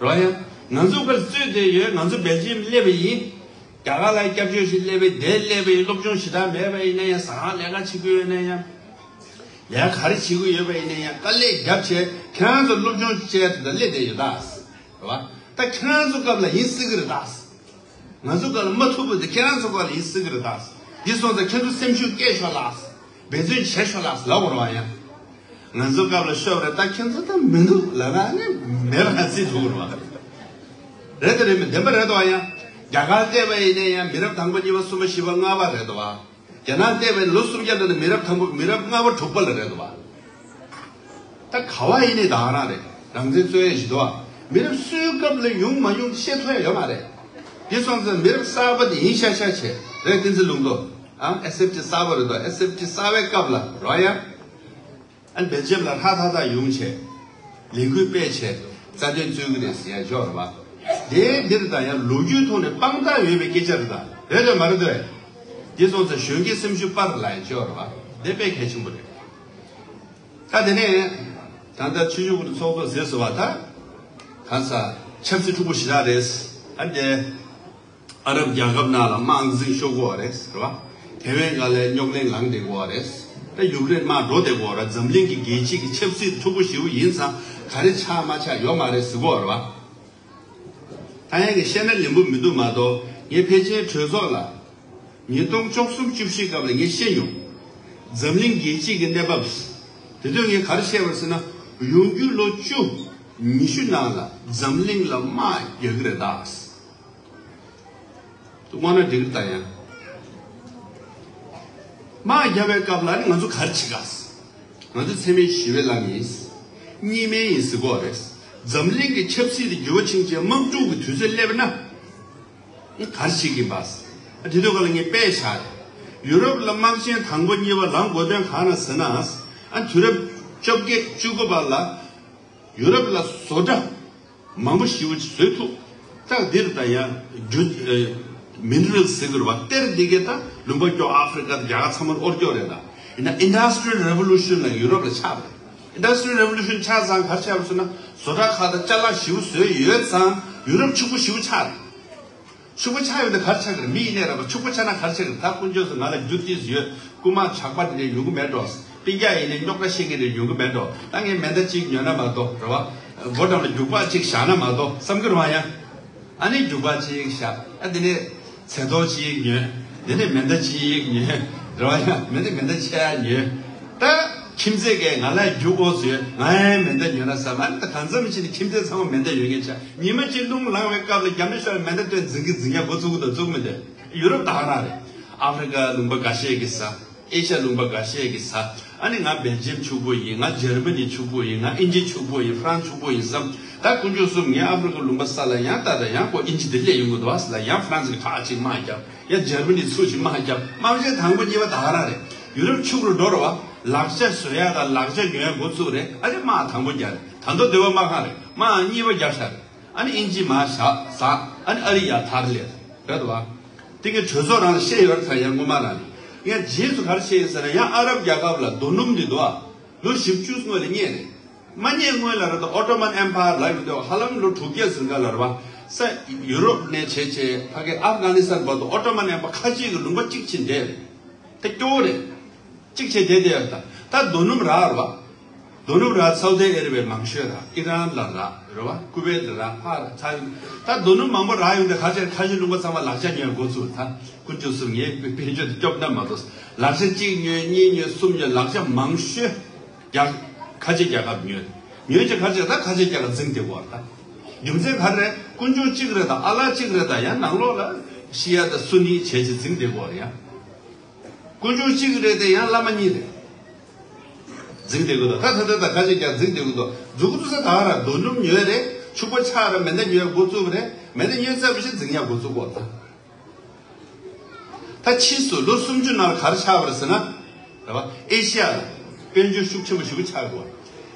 རོ་ཡ། ང་ཚོ་སྐབས་རྩོད་བསྡད་ཡོད། ང་ཚོ་སྦེལ་ཇི་ཡམ་སླེབས་པ་ཡིན། རྒྱ་གར་ལ་སྐྱབས་བཅོལ་ཞིག་སླེབས་པ་ཡིན། དེ་སླེབས་པ་ཡིན། སློབ་སྦྱོང་ཞེ་དྲག་མེད་པ་ཡིན་ན་ཡང་། ཟ་ཁང་ལས་ཀ་བྱེད་དགོས་ཡོད་ན་ཡང་། ལས་ག་རེ་བྱེད་ཀྱི་ཡོད་པ་ཡིན་ན་ཡང་དཀའ་ལས་རྒྱབ་བྱས་ཁྱེད་རང་ཚོ་སློབ་སྦྱོང་བྱས་དེ་འདྲ་སླེབས་བསྡད་ཡོད་ད། རེད་བ། ད་ཁྱེད་རང་ཚོ་སྐབས་ལ་ཡིན་སྲིད་ཀྱི་རེད་ད། ང་ཚོ་སྐབས་ལ་མ་ཐུབ་པ་དེ་ཁྱེད་རང་ཚོ་སྐབས་ལ་ཡིན་སྲིད་ཀྱི་རེད་ད། འདི་སོང་ཙང་ཁྱེད་ཚོ་སེམས་ཤུགས་སྐྱེད་ཤོག་ལགས། འབད་བརྩོན་བྱེད་ཤོག་ལགས་ལབ་དགོས་རེད་བ་ཡང་། ང་ཚོ་སྐབས་ལ་ཤོར་བ་རེད་ད། ཁྱེད་ཚོ་ད་མི་འདུག་ལབ་ན་ནི་མེད་པ་ཚིག་འགྲོ་གི་རེད་བ། རེད་དེ་རེད་མི་བདེན་པ་རེད་དོ་ཡང་། རྒྱ་གར་བལྟས་པ་ཡིན་ན་ཡང་མི་རབས་དང་པོ་གཉིས་པ་གསུམ་པ་བཞི་པ་ལྔ་པ་རེད་དོ། རྒྱ་ནག་བལྟས་པ་ཡིན་ན་ལོ་སུམ་བརྒྱ་ལ་ནི་མི་རབས་དང་པོ་མི་རབས་ལྔ་པ་དྲུག་པ་ལ་རེད་དོ། ད་ག་བ་ཡིན་ནའི་ད་ག་རང་རེད། རང་བཙན་རྩོད་ཡས་ཞིག་འདུག་བ། མི་རབས་སུའི་སྐབས་ལ་ཡོང་མ་ཡོང་ཤེས་ཐུབ་ཡ་ཡོད་མ་རེད། དེ་སོང་ཙང་མི་རབས་གསར་པ་དེ་ཡིན་ཤག་ཤག་བྱས་རེད། བསྟན་འཛིན་ལུང་རྟོགས་ཨང་། ཨེས་ཨེཕ་ཅི་གསར་པ་རེད་དོ། ཨེས་ཨེཕ་ཅི་གསར་པའི་སྐབས་ལ་རོ་ཡ། ཨ་ནི་སྦེལ་ཇམ་ལ་ཧྲ་ཐག་ཐག་ཡོང་བྱས། ལས་འགུལ་སྤེལ་བྱས། རྩ་དོན་རྩོད་ཀྱི་རེད་ཟེར་ཡ་ཅོག་རེད་བ། དེ་འདིར་ད་ཡང་ལོ་རྒྱུས་ཐོག་ནས་དཔང་རྟགས་ཡོད་པའི་སྐད་ཆ་རེད་ད། རེད་དོ་མ་རེད་དོ། དེ་སོང་ཙང་གཞོན་སྐྱེས་སེམས་ཤུགས་སྤར་ལ་ཡ་ཅོག་རེད་བ། དེ་དཔེ་གལ་ཆེན་པོ་རེད། ད་དེ་ནས་ད་ལྟ་ཆུ་ཆུ་བུ་ཚོགས་གཙོ་ཟེར་སོང་བ་ད། གང་ས་ཆབ་སྲིད་འཁྲུག་པོ་ཞེ་དྲག་རེད། ཨ་འདི་ཨ་རབ་རྒྱལ་ཁབ་ནང་ལ་དམག་འཛིང་ཤོར་གོ་བ་རེད་ཟེར་བ། ཐེ་ཝན་ག་ལས་རྙོག་གླེང་ལངས་བསྡད་གོ་བ་རེད། ད་ཡུཀ་རེན་དམག་འགྲོ་བསྡད་གོ་བ་རེད། འཛམ་གླིང་གི་རྒྱལ་སྤྱི་གི་ཆབ་སྲིད་འཁྲུག་པོ་ཞེ་པོ་ཡིན་ཙང་ག་རེ་ཆགས་མ་ཆགས་ཡོད་མ་རེད་ཟེར་གོ་བ་རེད་བ། ད་ཡང་གི་བཤད་ན་ལན་པོ་མི་འདུག་མ་གཏོགས་ངས་ཕལ་ཆེར་གྲོས་ཚོགས་ལ། ཉིས་སྟོང་བཅུ་གསུམ་བཅུ་བཞི་སྐབས་ལ་ངས་བཤད་མྱོང་། འཛམ་གླིང་རྒྱལ་སྤྱི་གི་གནས་བབ། དེ་དུས་ངས་ག་རེ་བཤད་པ་ཟེར་ན། ཡོང་རྒྱུ་ལོ་བཅུ། ཉི་ཤུ་ནང་ལ་འཛམ་གླིང་ལ་དམག་རྒྱག་གི་རེད་ད། དངོས་གནས་འགྲིག་གི་རེད་ད་ཡང་། དམག་རྒྱག་པའི་སྐབས་ལ་ནི་ང་ཚོ་ག་རེ་བྱེད་ག་ང་ཚོ་འཚེ་མེད་ཞི་བའི་ལམ་ཡིན། གཉིས་སྨན་ཡིན་ཟེར་གོ་རེད། འཛམ་གླིང་གི་ཆབ་སྲིད་དེ་འགྱུར་བ་ཕྱིན་བྱས་དམག་འཁྲུག་གི་དུས་ཚོད་སླེབས་ན། ག་རེ་བྱེད་ཀྱི་ཡིན་པ། དེ་དུས་ག་ལ་ངས་དཔེ་བཞག་རེད། ཡུ་རོབ་ལ་དམག་ཆེན་དང་པོ་གཉིས་པ་ལངས་དགོས་དོན་གང་ན་ཟེར་ན། ཨ་དུས་རབས་བཅོ་བརྒྱད་བཅུ་དགུ་བར་ལ། ཡུ་རོབ་ལ་བཟོ་གྲྭ་མང་པོ་ཞེ་པོ་ཅིག་བཟོས་ཐུབ། ད་འདིར་ད་ཡང་རྒྱུ་མི་ནི་རལ་ཟེར་དགོས་རེད་བ། གཏེར་འདི་གའི་ད་ལུང་པ་སྐྱོ་ཨ་ཧྥེ་རི་ཀ་དང་རྒྱ་གར་ཚང་མར་དབོར་སྐྱོ་རེད་ད། ཡིན་ན་Industrial Revolution ལ་ཡུ་རོབ་ལ་ཆགས་པ་རེད། Industrial Revolution ཆགས་ཙང་ག་རེ་ཆགས་པ་ཟེར་ན་བཟོ་གྲྭ་ཁག་དང་ཅ་ལག་ཞེ་པོ་བཟོས་ཡོད་ཙང་ཡུ་རོབ་ཕྱུག་པོ་ཞེ་པོ་ཆགས་རེད། ཕྱུག་པོ་ཆགས་ཡོད་ན་ག་རེ་ཆགས་ཀྱི་རེད། མི་ཡིན་ནའི་རེད་པ། ཕྱུག་པོ་ཆགས་ན་ག་རེ་ཆགས་ཀྱི་རེད། ད་དཀོན་མཆོག་གསུམ་ང་ལ་རྒྱུ་ཏིས་ཡོད། རྐུན་མ་ཇག་པ་དེ་འདྲ་ཡོང་གི་མེད་འགྲོ། སྤུན་ཀྱག་ཡིན་ནའི་རྙོག་དྲ་བཤད་མཁན་དེ་ཡོང་གི་མེད་འགྲོ། ད་ངས་མེ་མདའ་གཅིག་ཉོས་ན་མ་གཏོགས་རེད་པ། སྒོ་འགྲམ་ལ་རྒྱུག་པ་གཅིག་བཞག་ན་མ་གཏོགས་བསམ་གྱི་རེད་པ་ཡང་། ཨ་ནི་རྒྱུག་པ་གཅིག་བཞག་ཨ་དེ་ནས་ཚལ་ཐོག་གཅིག་ཉོས། དེ་ནས་མེ་མདའ་གཅིག་ཉོས། རེད་པ་ཡང་མེ་མདའ་མེ་མདའ་ཆེ་ཡ་ཉོས། ད་ཁྱིམ་མཚེས་ཀས་ང་ལ་རྒྱུག་འོ་ཟེར། ང་ཡང་མེ་མདའ་ཉོས་ན་བསམ། ཨ་ནི་ད་གང་འཚམ་ཕྱིན་ནས་ཁྱིམ་མཚེས་ཚང་མ་མེ་མདའ་ཡོད་མཁན་ཆགས། ཉི་མ་གཅིག་རླུང་ལངས་པའི་སྐབས་ལ་རྒྱབ་ནས་ཤོར་བའི་མེ་མདའ་སྟོན་འཛིང་གི་འཛིང་ཡ་འགོ་བཙུགས་གི་འདུག་བཙུགས་མི་འདུག་ཡུ་རོབ་ད་ག་རང་རེད། ཨ་ཧྥེ་རི་ཀ་ལུང་པ་འགའ་ཤས་ཀྱི་ས། ཨེ་ཤ་ལུང་པ་འགའ་ཤས་ཀྱི་ས། ཨ་ནི་ང་སྦེལ་ཇམ་ཕྱུག་པོ་ཡིན། ང་འཇར་མ་ནི་ཕྱུག་པོ་ཡིན། ང་ཨིན་ཇི་ཕྱུག་པོ་ཡིན། ཧྥ་རན་སི་ཕྱུག་པོ་ཡིན་བསམ། ད་དཀོན་མཆོག་གསུམ་ངའི་ཨ་ཧྥེ་རི་ཀ་ལུང་པ་ས་ལ་ཡང་ད་ད་ཡང་ཁོ་ཨིན་ཇི་དེ་སླེབས་ཡོང་གི་འདུག་བ། ས་ལ་ཡང་ཧྥ་རན་སི་གི་ཁག་ཅིག་དམག་བརྒྱབ། ཡང་འཇར་མ་ནི་ཚུར་ཅིག་དམག་བརྒྱབ། དམག་ཆེན་དང་པོ་གཉིས་པ་ད་ག་རང་རེད། ཡུ་རོབ་ཕྱུག་རུ་འགྲོ་རེད་པ། ལག་ཆ་བཟོ་ཡ་དང་ལག་ཆ་ཉོ་ཡ་འགོ་བཙུགས་རེད། ཨ་ནི་དམག་དང་པོ་བརྒྱབ་རེད། ད་མདོ་སྡེ་བ་དམག་ཁང་རེད། དམག་གཉིས་པ་བརྒྱབ་ཤག་རེད། ཨ་ནི་ཨིན་ཇི་མར་ཟག་ཟག་ཨ་ནི་ཨ་རི་ཡར་ཐར་སླེབས་རེད་དོ། དེ་གི་གྲོས་ཚོགས་རང་ལ་བཤད་ཡོད་རེད་ད་ཡང་སྔོན་མ་རང་ནས། ཡང་རྗེས་སུ་ག་རེ་བཤད་ཡིན་ཟེར་ན་ཡང་ཨ་རབ་རྒྱལ་ཁབ་ལ་རྡོ་སྣུམ་འདི་འདུག་ཨ། ལོ་བཞི་བཅུ་སྔོན་ལ་རྙེད་རེད། མ་རྙེད་སྔོན་ལ་རེད་དོ། ཨོ་ཏོ་མན་ཨེམ་པ་ཡར་ལབ་ཡོད་དོ། ཧ་ལམ་ལོ་དྲུག་བརྒྱ་ཟིན་ག་ལ་རེད་པ། ས་ཡུ་རོབ་ནས་བྱས་བྱས་ཕ་གི་ཨབ་གྷ་ནི་སི་ཐན་བར་དུ་ཨོ་ཏོ་མན་ཨེམ་པ་ཁ་ཅིག་གི་ལུང་པ་གཅིག་ཕྱིན་བསྡད་རེད། དེ་སྐྱོ་བོ་རེད། གཅིག་བྱས་བསྡད་བསྡད་ཡོད་ད། ད་རྡོ་སྣུམ་རག་རེད་པ། རྡོ་སྣུམ་རག་སའུ་ཏི་ཨ་རེ་བྷི་ཡ་མང་ཤོས་རག་ཨི་རན་ལ་རག་རེད་པ། ཀུ་ཝེད་ལ་རག་ཕར་ཚ་ཡོད། ད་རྡོ་སྣུམ་མང་པོ་རག་ཡོང་དུས་ག་ཚད་ཁ་ཤས་ལུང་པ་ཚང་མ་ལག་ཆ་ཉོས་འགོ་བཙུགས། ད་དཀོན་མཆོག་གསུམ་ངའི་དཔལ་འབྱོར་དེ་སྐྱོབ་ན་མ་གཏོགས། ལག་ཆ་གཅིག་ཉོས་གཉིས་ཉོས་གསུམ་ཉོས་ལག་ཆ་མང་ཤོས་རྒྱ་ཁ་ཆེ་རྒྱལ་ཁབ་ཉོས། ཉོས་ཀྱི་ཁ་ཆེ་ད་ཁ་ཆེ་རྒྱལ་ཁབ་འཛིང་བསྡད་ཡོད་རེད་ད། རྒྱུ་མཚན་ག་རེ་རེད། དཀོན་མཆོག་གཅིག་རེད་ད། ཨ་ལ་གཅིག་རེད་ད། ཡང་ནང་ལོགས་ལ་ཤི་ཡ་དང་སུ་ནི་བྱས་བྱས་འཛིང་བསྡད་ཡོད་རེད་ཡ། དཀོན་མཆོག་གཅིག་རེད་དེ་ཡང་བླ་མ་གཉིས་རེད། འཛིང་བསྡད་ཀྱི་འདུག་ད་ད་ད་ད་ག་ཅིག་ཀྱང་འཛིང་བསྡད་ཀྱི་འདུག་མཛུ་གུ་ཚོ་ད་ག་རང་རྡོ་སྣུམ་ཉོས་རེད། ཕྱུག་པོ་ཆགས་རེད། མེ་མདའ་ཉོས་འགོ་བཙུགས་པ་རེད། མེ་མདའ་ཉོས་ཚར་བ་ཞིག་འཛིང་ཡག་འགོ་བཙུགས་པ་རེད། ད་ཕྱིས་སུ་ལོ་སུམ་ཅུ་ནང་ལ་ག་རེ་ཆགས་པ་རེད་ཟེར་ན། རེད་བ། ཨེ་ཤི་ཡ་ལ་དཔལ་འབྱོར་ཤུགས་ཆེན་པོ་ཞིག་ཆགས་ཀྱི་འདུག་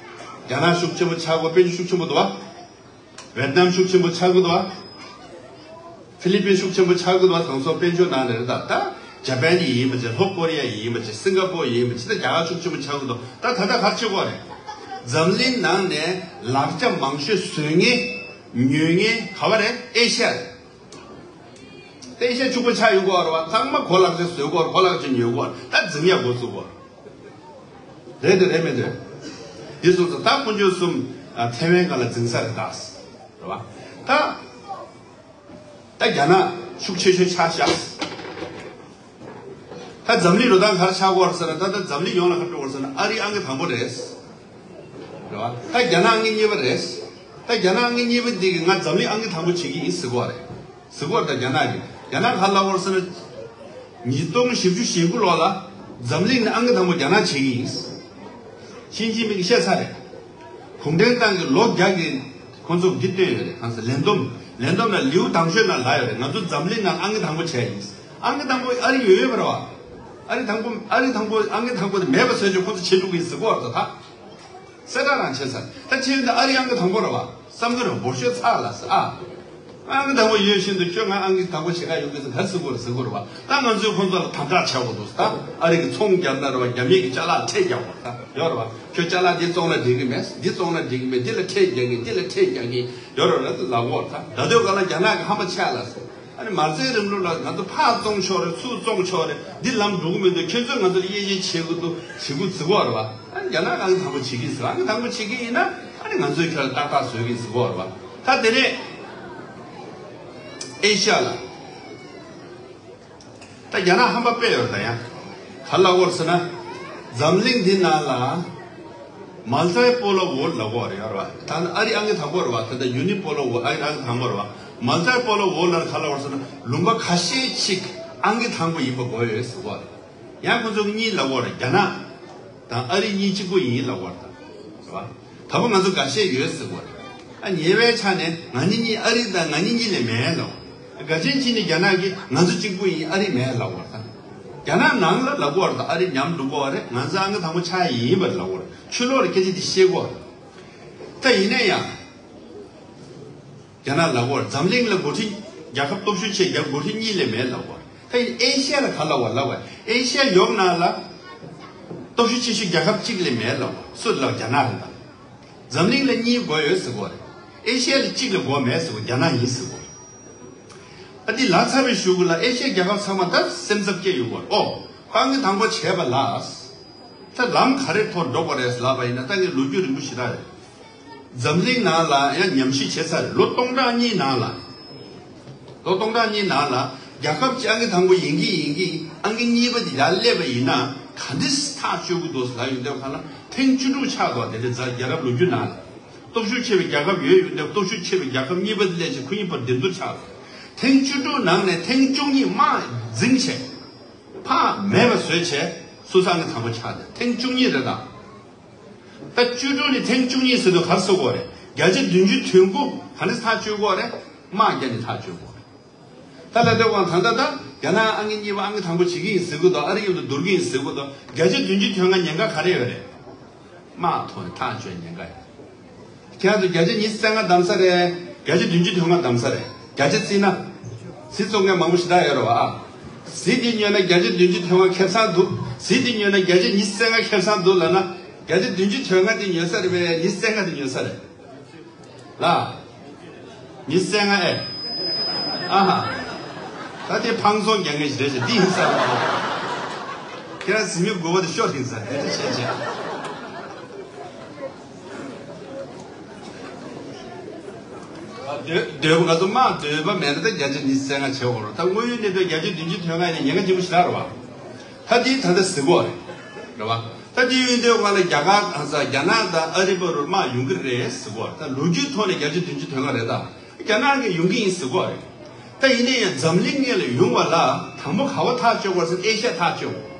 རྒྱ་ནག་ཤུགས་ཆེན་པོ་ཆགས་ཀྱི་འདུག་དཔལ་འབྱོར་ཤུགས་ཆེན་པོ་འདུག་བ། ཝེད་ནམ་ཤུགས་ཆེན་པོ་ཆགས་ཀྱི་འདུག་བ། ཧྥི་ལི་པིན་ཤུགས་ཆེན་པོ་ཆགས་ཀྱི་འདུག་བ། དེང་སང་དཔལ་འབྱོར་ནང་ནས་རེད་ད། ད་ཇ་པན་ཡིན་པ་བྱས། ལྷོ་ཀོ་རི་ཡ་ཡིན་པ་བྱས། སིང་ག་པོར་ཡིན་པ་བྱས། ད་རྒྱ་གར་ཤུགས་ཆེན་པོ་ཆགས་ཀྱི་འདུག་ད་ད་ལྟ་ག་རེ་བྱེད་ཀྱི་ཡོད་རེད། འཛམ་གླིང་ནང་ནས་ལག་ཆ་མང་ཤོས་བཟོ་མཁན་ཉོ་མཁན་ག་བ་རེད། ཨེ་ཤ་ཡ་རེད། ཨེ་ཤ་ཡ་ཕྱུག་པོ་ཆགས་ཡོང་གི་ཡོད་རེད་བ། ཚང་མ་གོ་ལག་ཆ་བཟོ་གི་ཡོད་རེད། གོ་ལག་ཆ་ཉོ་གི་ཡོད་རེད། ད་འཛིང་ཡག་འགོ་བཙུགས་ཀྱི་ཡོད་རེད། རེད་དེ་རེད་མི་འདུག་དེ་སོང་ཙང་ད་ཁོང་ཚོས་གསུམ་ཨ་ཐེ་ཝན་སྒང་ལ་འཛིང་ས་རེད་ད། རེད་བ། ད་ད་རྒྱ་ནག་ཤུགས་ཆེ་ཤོས་ཆགས་ཤག་ད་འཛམ་གླིང་འགྲོ་སྟངས་ག་རེ་ཆགས་ཀྱི་ཡོད་རེད་ཟེར་ན། ད་ལྟ་འཛམ་གླིང་ཡོངས་ལ་ག་རེ་འགྲོ་གི་ཡོད་རེད་ཟེར་ན། ཨ་རི་ཨང་ཀི་དང་པོ་རེད། རེད་བ། ད་རྒྱ་ནག་ཨང་ཀི་གཉིས་པ་རེད། ད་རྒྱ་ནག་ཨང་ཀི་གཉིས་པ་འདི་གིས་ང་འཛམ་གླིང་ཨང་ཀི་དང་པོ་བྱེད་ཀྱི་ཡིན་ཟེར་གྱི་ཡོད་རེད། ཟེར་གྱི་ཡོད་རེད། ད་རྒྱ་ནག་གིས། རྒྱ་ནག་ག་རེ་ལབ་ཀྱི་ཡོད་རེད་ཟེར་ན། ཉིས་སྟོང་བཞི་བཅུ་ཞེ་དགུ་ལོ་ལ་འཛམ་གླིང་ནས་ཨང་ཀི་དང་པོ་རྒྱ་ནག་བྱེད་ཀྱི་ཡིན། ཞི་ཅིན་ཕིང་གིས་བཤད་ཚར་རེད། གུང་ཁྲན་ཏང་གིས་ལོ་བརྒྱ་གི་ཁོང་ཚོ་འདི་བཏོན་ཡོད་རེད། གང་ཟེར། ལས་བསྡོམས། ལས་བསྡོམས་ལ་ལེའུ་དང་ཤོས་ནང་ལབ་ཡོད་རེད། ང་ཚོ་འཛམ་གླིང་ནང་ཨང་ཀི་དང་པོ་བྱས་ཡིན། ཨང་ཀི་དང་པོ་ཨ་རི་ཡོད་ཡོད་པ་རེད་བ། ཨ་རི་དང་པོ། ཨ་རི་དང་པོ། ཨང་ཀི་དང་པོ་དེ་མེད་པ་བཟོས་བྱས་ཁོང་ཚོ་བྱེད་འགྲོ་གི་ཡིན་ཟེར་གྱི་ཡོད་རེད་ད། གསལ་བསྒྲགས་རང་བྱས་ཚར། ད་ཁྱེད་འདི་ཨ་རི་ཨང་ཀི་དང་པོ་རེད་བ། བསམ་གྱི་རེད། འབོར་ཤོས་ཚར་ལ་ཟེར་ཨ། ཨང་ཀི་དང་པོ་ཡོད་བཞིན་དུ་ཁྱོད་ང་ཨང་ཀི་དང་པོ་བྱེད་ག་ཡོང་གི་ཟེར་ག་རེ་ཟེར་གྱི་ཡོད་རེད་ཟེར་གྱི་ཡོད་རེད་བ། ད་ང་ཚོས་ཁོང་ཚོ་ལ་དམ་དྲག་བྱ་དགོས་འདུག་ད་ཨ་རི་གིས་ཚོང་རྒྱག་ན་རེད་བ། རྒྱ་མིས་ཀྱིས་ཅ་ལག་ཁྲལ་རྒྱག་དགོས་ད། ཡོད་རེད་བ། ཁྱོད་ཅ་ལག་འདི་བཙོང་ན་འགྲིག་གི་མེད། འདི་བཙོང་ན་འགྲིག་གི་མེད། འདི་ལ་ཁྲལ་རྒྱག་གི། འདི་ལ་ཁྲལ་རྒྱག་གི་ཡོད་རེད་ལབ་ཀྱི་ཡོད་རེད་ད། ད་དུང་ག་ལ་རྒྱ་ནག་གིས་ཧམ་པ་ཆེ་ལ་ཟེར། ཨ་ནི་མ་རྩའི་རིང་ལུགས་ལ་ང་ཚོ་ཕར་བཙོང་ཆོག་རེད། ཚུར་བཙོང་ཆོག་རེད། འདི་ལམ་འགྲོ་གི་མི་འདུག་ཁྱོད་ཚོས་ང་ཚོ་ལ་དབྱེ་འབྱེད་བྱེད་དགོས་འདུག་བྱེད་དགོས་ཟེར་གྱི་ཡོད་རེད་བ། ཨ་ནི་རྒྱ་ནག་ཨང་ཀི་དང་པོ་བྱེད་ཀྱི་ཟེར། ཨང་ཀི་དང་པོ་བྱེད་ཀྱི་ཡིན་ན་ཨ་ནི་ང་ཚོས་ཁྱོད་ལ་ཏག་ཏག་བཟོ་གི་ཟེར་གྱི་ཡོད་རེད་བ། ད་དེ་ནས་ཨེ་ཤ་ཡ་ལ། ད་རྒྱ་ནག་ཧམ་པ་དཔེ་ཡོད་རེད་ད། ཡང་ག་རེ་ལབ་ཀྱི་ཡོད་རེད་ཟེར་ན། འཛམ་གླིང་འདི་ནང་ལ་མལ་ཊི་པོ་ལར་ཝོརལཌ་ལབ་ཀྱི་ཡོད་རེད་བ། ད་ཨ་རི་ཨང་ཀི་དང་པོ་རེད་བ། ད་ལྟ་ཡུ་ནི་པོ་ལར་ཝོརལཌ། ཨ་རི་ཨང་ཀི་དང་པོ་རེད་བ། མལ་ཊི་པོ་ལར་ཝོརལཌ་ལབ་ན་ག་རེ་ལབ་ཀྱི་ཡོད་རེད་ཟེར་ན། ལུང་པ་ཁ་ཤས་ཅིག་ཨང་ཀི་དང་པོ་ཡིན་པ་དགོས་ཡོད་ཟེར་གྱི་ཡོད་རེད། ཡང་ཁོ་ཚོ་གཉིས་ལབ་ཀྱི་ཡོད་རེད། རྒྱ་ནག་དང་ཨ་རི་གཉིས་གཅིག་པུ་ཡིན་ལབ་ཀྱི་ཡོད་རེད་ད། རེད་བ། དང་པོ་ང་ཚོ་འགའ་ཤས་ཡོད་ཟེར་གྱི་ཡོད་རེད། ཨ་ཉེ་བའི་ཆ་ནས་ང་གཉིས་གཉིས། ཨ་རི་དང་ང་གཉིས་གཉིས་ལས་མེད་ལབ། འགའ་ཤས་ཅིག་ནི་རྒྱ་ནག་གིས་ང་ཚོ་གཅིག་པུ་ཡིན། ཨ་རི་མེད་ལབ་ཀྱི་ཡོད་རེད་ད། རྒྱ་ནག་ནང་ལ་ལབ་ཀྱི་ཡོད་རེད་ད། ཨ་རི་ཉམས་འགྲོ་གི་ཡོད་རེད། ང་ཚོ་ཨང་ཀི་དང་པོ་ཆགས་ཡིན་པ་ལབ་ཀྱི་ཡོད་རེད། ཕྱི་ལོགས་ལ་སྐད་ཆ་འདི་བཤད་ཀྱི་ཡོད་རེད། ད་ཡིན་ན་ཡང་། རྒྱ་ནག་ལབ་ཀྱི་ཡོད་རེད། འཛམ་གླིང་ལ་འགོ་ཁྲིད། རྒྱལ་ཁབ་སྟོབས་ཤུགས་ཆེ་རྒྱ། འགོ་ཁྲིད་གཉིས་ལས་མེད་ལབ་ཀྱི་ཡོད་རེད། ད་ཡིན་ཨེ་ཤ་ཡ་ལ་ག་རེ་ལབ་ཀྱི་ཡོད་རེད། ལབ་ཀྱི་ཡོད་རེད། ཨེ་ཤ་ཡ་ཡོངས་ནང་ལ་སྟོབས་ཤུགས་ཆེ་ཤོས་རྒྱལ་ཁབ་གཅིག་ལས་མེད་ལབ་ཀྱི་ཡོད་རེད། སུ་ལབ། རྒྱ་ནག་རེད་ད། འཛམ་གླིང་ལ་གཉིས་དགོས་ཡོད་ཟེར་གྱི་ཡོད་རེད། ཨེ་ཤ་ཡ་ལ་གཅིག་ལས་དགོས་མེད་ཟེར་གྱི་ཡོད་རེད། རྒྱ་ནག་ཡིན་ཟེར་གྱི་ཡོད་རེད། ཨ་འདི་ལབ་ཚར་བའི་གཞུག་གུ་ལ་ཨེ་ཤ་ཡའི་རྒྱལ་ཁབ་ཚང་མ་ད་སེམས་འཚབ་སྐྱེས་ཡོང་གི་ཡོད་རེད། ཨོ། ཁོ་ཨང་ཀི་དང་པོ་བྱས་པ་ལ། ད་ལམ་ག་རེ་ཐོག་འགྲོ་དགོས་རེད་ལབ་པ་ཡིན་ན། ད་ངས་ལོ་རྒྱུས་རིང་པོ་ཞེ་དྲག་རེད། འཛམ་གླིང་ནང་ལ་ཡང་ཉམས་ཞིབ་བྱས་ཚར་རེད། ལོ་སྟོང་ཕྲག་གཉིས་ནང་ལ། ལོ་སྟོང་ཕྲག་གཉིས་ནང་ལ་རྒྱལ་ཁབ་ཅིག་ཨང་ཀི་དང་པོ་ཡིན་གྱི་ཡིན་གྱི། ཨང་ཀི་གཉིས་པ་དེ་ཡར་སླེབས་པ་ཡིན་ན་ག་འདྲ་ཐག་གཅོད་ཀྱི་འདུག་ལབ་ཡོང་དུས་སྒང་ལ་ཐེངས་བཅུ་དྲུག་ཆགས་འདུག་དེ་འདྲ་རྒྱལ་རབས་ལོ་རྒྱུས་ནང་ལ། སྟོབས་ཤུགས་ཆེ་བའི་རྒྱལ་ཁབ་ཡོད་ཡོད་འདུག་སྟོབས་ཤུགས་ཆེ་བའི་རྒྱལ་ཁབ་གཉིས་པ་དེ་སླེབས་བྱས་ཁོ་གཉིས་བར་འགྲན་བསྡུར་ཆགས་འདུག་ཐེངས་བཅུ་དྲུག་ནང་ནས་ཐེངས་བཅུ་གཉིས་དམག་འཛིང་བྱས། ཕར་མེད་པ་བཟོས་བྱས་སོ་སོ་ཨང་ཀི་དང་པོ་ཆགས་ཏེ། ཐེངས་བཅུ་གཉིས་རེད་ད། ད་བཅུ་དྲུག་ནས་ཐེངས་བཅུ་གཉིས་ཟེར་དུས་ག་རེ་ཟེར་དགོས་རེད། བརྒྱ་ཆ་བདུན་ཅུ་དོན་དགུ་ག་འདྲ་ཐག་གཅོད་དགོས་རེད། དམག་བརྒྱབ་ནས་ཐག་གཅོད་དགོས་རེད། ད་ལྟ་དེ་དབང་ད་ལྟ་ད་རྒྱ་ནག་ཨང་ཀི་གཉིས་པ་ཨང་ཀི་དང་པོ་བྱེད་ཀྱི་ཡིན་ཟེར་གྱི་འདུག་ཨ་རི་མཉམ་དུ་བསྡུར་གྱི་ཡིན་ཟེར་གྱི་འདུག་བརྒྱ་ཆ་བདུན་ཅུ་དོན་ལྔ་ཉེན་ཁ་ག་རེ་ཡོད་རེད། དམག་ཐོག་ནས་ཐག་གཅོད་ཉེན་ཁ་ཡོད། ཁྱེད་རང་ཚོ་བརྒྱ་ཆ་ཉི་ཤུ་རྩ་ལྔ་བདམས་ས་རེད། བརྒྱ་ཆ་བདུན་ཅུ་དོན་ལྔ་བདམས་ས་རེད། བརྒྱ་ཆ་བརྩིས་ན། གཟི་བཙོང་མཁན་མང་པོ་ཞེ་དྲག་ཡོད་རེད་བ། ཨ། གཟི་འདི་ཉོས་ན་བརྒྱ་ཆ་བདུན་ཅུ་དོན་ལྔ་ཁེ་བཟང་འདུག་གཟི་འདི་ཉོས་ན་བརྒྱ་ཆ་ཉི་ཤུ་རྩ་ལྔ་ཁེ་བཟང་འདུག་ལབ་ན། བརྒྱ་ཆ་བདུན་ཅུ་དོན་ལྔ་འདི་ཉོས་ས་རེད་པས། ཉི་ཤུ་རྩ་ལྔ་འདི་ཉོས་ས་རེད། ལ། ཉི་ཤུ་རྩ་ལྔ་ཨེ། ཨ་ཧ། ད་དེ་ཕངས་སོང་རྒྱག་མཁན་ཞིག་རེད་ཤག་འདི་ཡིན་ས་རེད། ཁྱེད་རང་གཟི་མིག་དགུ་པ་དེ་ཤོར་ཡིན་ས་རེད། དེ་འདྲ་བྱས་བྱས། འདོད་འདོད་པ། ང་ཚོ་དམག་འདོད་པ་མེད་ན་ད་བརྒྱ་ཆ་ཉི་ཤུ་རྩ་ལྔ་བྱེད་དགོས་རེད། ད་དངོས་ཡོད་གནས་ཚུལ་བརྒྱ་ཆ་བདུན་ཅུ་དོན་ལྔ་ཡིན་ན་ཉེན་ཁ་ཆེན་པོ་ཞེ་དྲག་རེད་བ། ད་དེ་ད་ལྟ་ཟེར་གྱི་ཡོད་རེད། རེད་བ། ད་དེ་ཡིན་དུས་སྒང་ལ་རྒྱ་གར་དང་ས་རྒྱ་ནག་དང་ཨ་རི་བར་དུ་དམག་ཡོང་གི་རེད་ཟེར་གྱི་ཡོད་རེད། ད་ལོ་རྒྱུས་ཐོག་ནས་བརྒྱ་ཆ་བདུན་ཅུ་དོན་ལྔ་རེད་ད། རྒྱ་ནག་གིས་ཡོང་གི་ཡིན་ཟེར་གྱི་ཡོད་རེད། ད་ཡིན་ན་ཡང་འཛམ་གླིང་སྔོན་ལ་ཡོང་བ་ལ་དང་པོ་ག་པར་ཐག་གཅོད་དགོས་ཟེར་ན་ཨེ་ཤ་ཡ་ཐག་གཅོད་དགོས།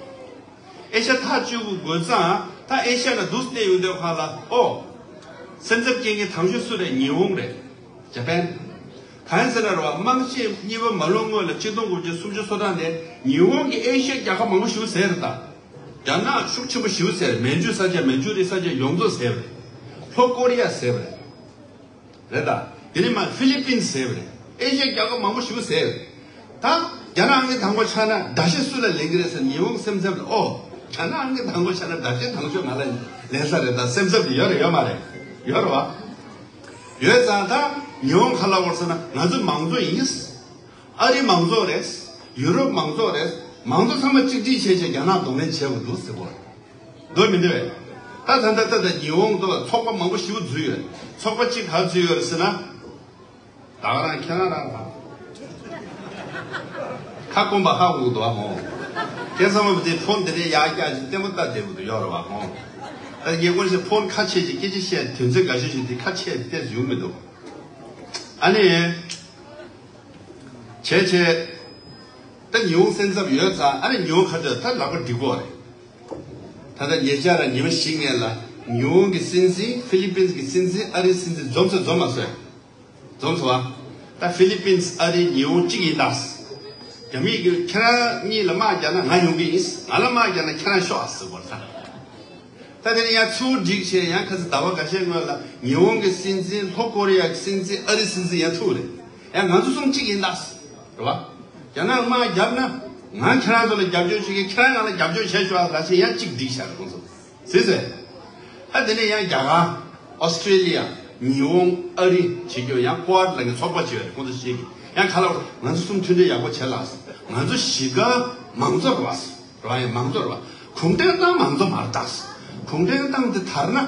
ཨེ་ཤ་ཡ་ཐག་གཅོད་དགོས་ཙང་ད་ཨེ་ཤ་ཡ་ལ་འདུག་སེ་བལྟས་ཡོང་དུས་སྒང་ལ། ཨོ། སེམས་འཚབ་སྐྱེ་མཁན་དང་ཤོས་སུ་རེད། ཉི་ཧོང་རེད། ཇ་པན། གང་ཡིན་ཟེར་ན་རེད་བ། དམག་ཆེན་གཉིས་པ་མ་ལོན་སྔོན་ལ་ཆིག་སྟོང་དགུ་བརྒྱ་སུམ་ཅུ་སོ་གྲངས་ནས་ཉི་ཧོང་གིས་ཨེ་ཤ་ཡའི་རྒྱལ་ཁབ་མང་པོ་ཞེ་པོ་བཟས་རེད་ད། རྒྱ་ནག་ཤུགས་ཆེན་པོ་ཞེ་པོ་བཟས་རེད། མན་ཇུ་ས་ཆ། མན་ཇུ་རི་ས་ཆ་ཡོངས་རྫོགས་བཟས་པ་རེད། ལྷོ་ཀོ་རི་ཡ་བཟས་པ་རེད། རེད་ད། དེ་ནས་མར་ཧྥི་ལི་པིན་བཟས་པ་རེད། ཨེ་ཤ་ཡའི་རྒྱལ་ཁབ་མང་པོ་ཞེ་པོ་བཟས་རེད། ད་རྒྱ་ནག་ཨང་ཀི་དང་པོ་ཆགས་ན་དགྲ་ཤ་སུ་ལ་ལེན་གྱི་རེད་ཟེར་ཉི་ཧོང་སེམས་འཚབ་ལ། ཨོ། རྒྱ་ནག་ཨང་ཀི་དང་པོ་ཆགས་ན་དགྲ་ཤ་དང་ཤོས་ང་ལ་ལེན་ས་རེད་ད། སེམས་འཚབ་དེ་ཡོད་རེད་ཡོད་མ་རེད། ཡོད་རེད་བ། ཡོད་ཙང་ད་ཉི་ཧོང་ག་རེ་ལབ་ཀྱི་ཡོད་རེད་ཟེར་ན། ང་ཚོ་མང་གཙོ་ཡིན། ཨ་རི་མང་གཙོ་རེད། ཡུ་རོབ་མང་གཙོ་རེད། མང་གཙོ་ཚང་མ་གཅིག་སྒྲིལ་བྱས་བྱས་རྒྱ་ནག་གདོང་ལེན་བྱེད་དགོས་འདུག་ཟེར་གྱི་ཡོད་རེད། འདོད་མི་འདོད་པས། ད་ད་ད་ད་ད་ཉི་ཧོང་དུ་ཚོགས་པ་མང་པོ་ཞིག་འཛུལ་ཡོད། ཚོགས་པ་གཅིག་ག་འཛུལ་ཡོད་རེད་ཟེར་ན། ད་ག་རང་ཁྱེད་རང་རང་ཧ་གོ་མ་ཧ་གོ་འདུག་ཨ་ཧོ། ཁྱེད་ཚང་མ་དེ་ཕོན་དེ་འདྲའི་ཡག་རྒྱག་ཅིག་ལྟད་མོ་ལྟ་བསྡད་དགོས་འདུག་ཡོད་རེད་བ་ཧོ། ད་ངས་ཁོང་ཚོས་ཕོན་ཁ་ཕྱེ་ཅིག་སྐད་ཆ་བཤད་དོན་ཚན་འགའ་ཤས་ཤིག་དེ་ཁ་ཕྱེ་བལྟས་ཡོང་མི་འདུག་ཨ་ནི། བྱས་བྱས། ད་ཉི་ཧོང་སེམས་འཚབ་ཡོད་ཙང་ཨ་ནི་ཉི་ཧོང་ཁ་བྲལ་ད་ལག་པ་འགྲིག་གོ་རེད། ད་ལྟ་ཉེ་ཆར་ཉི་མ་བཞི་སྔོན་ལ་ཉི་ཧོང་གི་སྲིད་འཛིན་ཧྥི་ལི་པིན་གྱི་སྲིད་འཛིན་ཨ་རིའི་སྲིད་འཛིན་འཛོམས་སོ་འཛོམས་མ་སོས། འཛོམས་སོ་བ། ད་ཧྥི་ལི་པིན་ཨ་རི་ཉི་ཧོང་གཅིག་ཡིན་ད། རྒྱ་མིས་ཀྱི་ཁྱེད་རང་གཉིས་ལ་དམག་རྒྱག་ན་ང་ཡོང་གི་ཡིན། ང་ལ་དམག་རྒྱག་ན་ཁྱེད་རང་ཤོག་ཨ་ཟེར་བ་ད། ད་དེ་ནས་ཡང་ཚུར་སྒྲིག་བྱས་ཡང་ཁ་སང་ཟླ་བ་འགའ་ཤས་སྔོན་ལ་ཉི་ཧོང་གི་སྲིད་འཛིན་ལྷོ་ཀོ་རི་ཡ་གི་སྲིད་འཛིན་ཨ་རི་སྲིད་འཛིན་ཡང་ཐུག་རེད། ཡང་ང་ཚོ་གསུམ་གཅིག་ཡིན་ད། རེད་བ། རྒྱ་ནག་དམག་བརྒྱབ་ན་ང་ཁྱེད་རང་ཚོ་ལ་རྒྱབ་སྐྱོར་བྱེད་ཀྱི་ཁྱེད་རང་ང་ལ་རྒྱབ་སྐྱོར་བྱས་ཤོག་ལ་ཞེས་ཡང་གཅིག་སྒྲིག་བཞག་རེད་ཁོང་ཚོ། ཟེར་ཟེར། ཨ་དེ་ནས་ཡང་རྒྱ་གར། ཨོ་སི་ཀྲེ་ལི་ཡ། ཉི་ཧོང་ཨ་རི་བྱེད་རྒྱུ་ཡང་ཀོ་ཨར་ལ་ངས་ཚོགས་པ་བྱས་པ་རེད་ཁོང་ཚོ་ཞིག་གིས་ཡང་ཁ་ལག་ང་ཚོ་གསུམ་མཐུན་སྒྲིལ་ཡག་པོ་བྱས་ལགས། ང་ཚོ་གཞིས་ཀ་མང་གཙོ་རེད་བ། རེད་བ་ཡང་མང་གཙོ་རེད་བ། གུང་ཁྲན་ཏང་མང་གཙོ་མ་རེད་ད། གུང་ཁྲན་ཏང་དེ་དར་ན།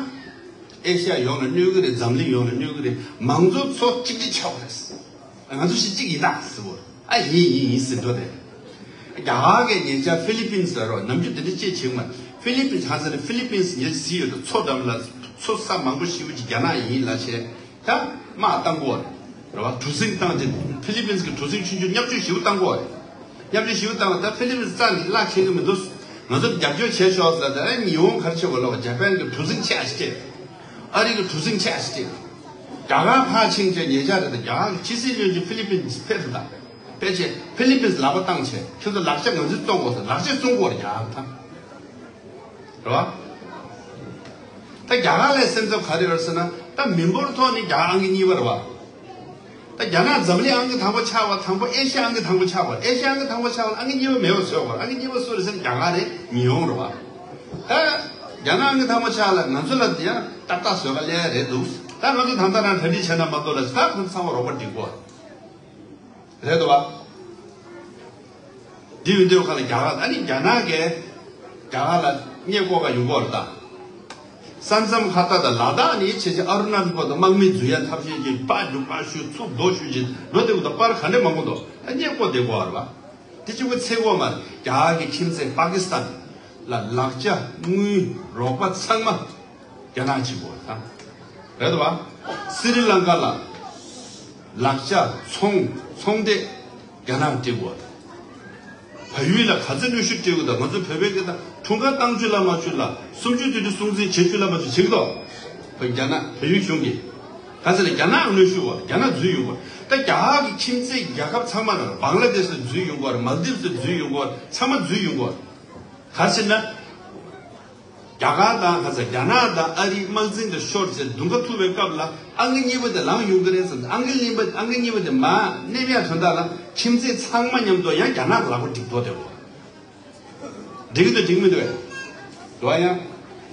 ཨེ་ཤ་ཡ་ཡོངས་ལ་གནོད་གི་རེད། འཛམ་གླིང་ཡོངས་ལ་གནོད་གི་རེད། མང་གཙོ་ཚོ་གཅིག་སྒྲིལ་ཆགས་པ་རེད། ང་ཚོ་གཞིས་གཅིག་ཡིན་ད་ཟེར་བོ། ཨ་ཡིན་ཡིན་ཡིན་ཟེར་འགྲོ་དེ། རྒྱ་གར་གྱི་ཉེ་ཆར་ཧྥི་ལི་པིན་ཟེར་རོ་ནམ་རྒྱུན་དེ་འདྲ་ཅེས་བྱེད་མ། ཧྥི་ལི་པིན་ཧ་ཟེར་ནས་ཧྥི་ལི་པིན་ཉེ་ཟི་ཡོད་དུ་མཚོ་འགྲམ་ལ་མཚོ་ས་མང་པོ་ཞིག་གི་རྒྱ་ནག་ཡིན་ལ་བྱས། ད་དམག་བཏང་གོ་རེད་བ། གྲུ་གཟིངས་བཏང་དེ་ཧྥི་ལི་པིན་གྱི་གྲུ་གཟིངས་ཆུང་ཆུང་མཉམ་སྤྱོད་ཞིག་བཏང་གོ་རེད། མཉམ་སྤྱོད་ཞིག་བཏང་ད་ཧྥི་ལི་པིན་རྩ་ནས་བརླག་ཁེལ་གི་མི་འདུག་ང་ཚོ་རྒྱབ་སྐྱོར་བྱས་ཤོག་ཟེར་ད་ཨ་ཉི་ཧོང་གར་ཆེ་བ་ལ་བ་ཇ་པན་གྱི་གྲུ་གཟིངས་ཆེ་ཨ་ཞིག་སྤྲད། ཨ་རི་གི་གྲུ་གཟིངས་ཆེ་ཨ་ཞིག་སྤྲད། རྒྱ་གར་ཕར་ཕྱིན་བྱས་ཉེ་ཆར་རེད་ད་རྒྱ་གར་གྱི་ཕྱི་སྲིད་བློན་ཆེན་ཧྥི་ལི་པིན་ཕེབས་སོང་ད། ཕལ་ཆེར་ཧྥི་ལི་པིན་ལག་པ་བཏང་བྱས་ཁྱོད་ཚོ་ལག་ཆ་ང་ཚོས་བཙོང་དགོས་ཟེར་ལག་ཆ་བཙོང་དགོས་རེད་རྒྱ་གར་ད། རེད་བ། ད་རྒྱ་གར་ལ་སེམས་འཚབ་ག་རེ་ཡོད་ཟེར་ན་ད་མི་འབོར་ཐོག་ནས་རྒྱ་གར་ཨང་ཀི་གཉིས་པ་རེད་བ། ད་རྒྱ་ནག་འཛམ་གླིང་ཨང་ཀི་དང་པོ་ཆགས་པ་དང་པོ་ཨེ་ཤ་ཡ་ཨང་ཀི་དང་པོ་ཆགས་པ་ཨེ་ཤ་ཡ་ཨང་ཀི་དང་པོ་ཆགས་པ་ཨང་ཀི་གཉིས་པ་མེད་པ་བཟོས་པ་ཨང་ཀི་གཉིས་པ་སུ་རེད་ཟེར་ན་རྒྱ་གར་རེད་ཉི་ཧོང་རེད་བ། ད་རྒྱ་ནག་ཨང་ཀི་དང་པོ་ཆགས་ལ་ང་ཚོ་ལ་དེ་ཡང་ཏག་ཏག་བཟོས་ག་ལས་རེད་འདུག་ད་ང་ཚོ་ད་ལྟ་རང་གྲ་སྒྲིག་བྱས་ན་མ་གཏོགས་ལ་ད་ཁོང་ཚང་མ་རོགས་པ་སྒྲིག་གོ། རེད་དོ་བ། འདི་ཡོད་འདོད་ཁ་ལ་རྒྱ་གར་ཨ་ནི་རྒྱ་ནག་གིས་རྒྱ་གར་ལ་རྙེད་ཀོ་ག་ཡོང་གོ་རེད་ད། ས་མཚམས་ཁ་ཏ་དང་ལ་དྭགས་ནི་ཆེ་ཆེ་ཨ་རུ་ན་ཅལ་པ་དང་དམག་མི་འཛུལ་ཡ་ཐབས་ཤེས་ཀྱིས་པ་རྒྱུ་པ་ཞུ་ཚུགས་རྡོ་ཞུ་ཅིག་ལོ་དེ་གུ་དང་པར་ག་འདྲས་མང་པོ་འདུག་ཨ་རྙེད་ཀོ་དེ་གོ་བ་རེད་བ། དེ་གཅིག་པུ་ཚེ་གོ་མ་རེད་རྒྱ་གར་གྱི་ཁྱིམ་མཚེས་པ་ཀི་སི་ཐན་ལ་ལག་ཆ་དངུལ་རོགས་པ་ཚང་མ། རྒྱ་ནག་གཅིག་པོ་དང་། རེད་དོ་བ། སི་རི་ལང་ཀ་ལ། ལག་ཆ་ཚོང་ཚོང་སྡེ་རྒྱ་ནག་སྤྲད་དགོས། བལ་ཡུལ་ལ་ག་ཚོད་གནོན་ཤུགས་སྤྲད་དགོས་དང་ང་ཚོ་བོད་པའི་སྐད་དང་འཁྲུངས་སྐར་བཏང་བཅུ་ལ་མ་བཅུ་ལ་སུམ་ཅུ་དུས་དྲུག་སྲུང་བརྩི་བྱེད་བཅུ་ལ་མ་བཅུ་བྱེད་ཀྱི་འདུག་བོད་རྒྱ་ནག་བལ་ཡུལ་གཞུང་གིས། ག་ཚོད་ལ་རྒྱ་ནག་གནོན་ཤུགས་བ་རྒྱ་ནག་འཛུལ་ཡོང་དགོས། ད་རྒྱ་གར་གྱི་ཁྱིམ་མཚེས་རྒྱལ་ཁབ་ཚང་མ་ལ་བང་ལ་དེ་སུ་འཛུལ་ཡོང་དགོས་མལ་དིབ་སུ་འཛུལ་ཡོང་དགོས་ཚང་མ་འཛུལ་ཡོང་དགོས། ག་ཚོད་ན། རྒྱ་གར་དང་ཁ་ས་རྒྱ་ནག་དང་ཨ་རིའི་དམག་འཛིང་དུ་ཤོར་ཚེ་མདུན་ཁ་ཐུག་པའི་སྐབས་ལ་ཨང་ཀི་གཉིས་པ་དེ་ལངས་ཡོང་གི་རེད་ཟེར་ཨང་ཀི་གཉིས་པ་ཨང་ཀི་གཉིས་པ་དེ་མ་མནན་ཡ་དོན་དག་ལ་ཁྱིམ་མཚེས་ཚང་མ་མཉམ་དུ་ཡང་རྒྱ་ནག་གི་ལག་པ་འགྲིག་དོ་དེ་འོ། འགྲིག་གི་འདུག་འགྲིག་མི་འདུག་གས། འགྲོ་བ་ཡང་།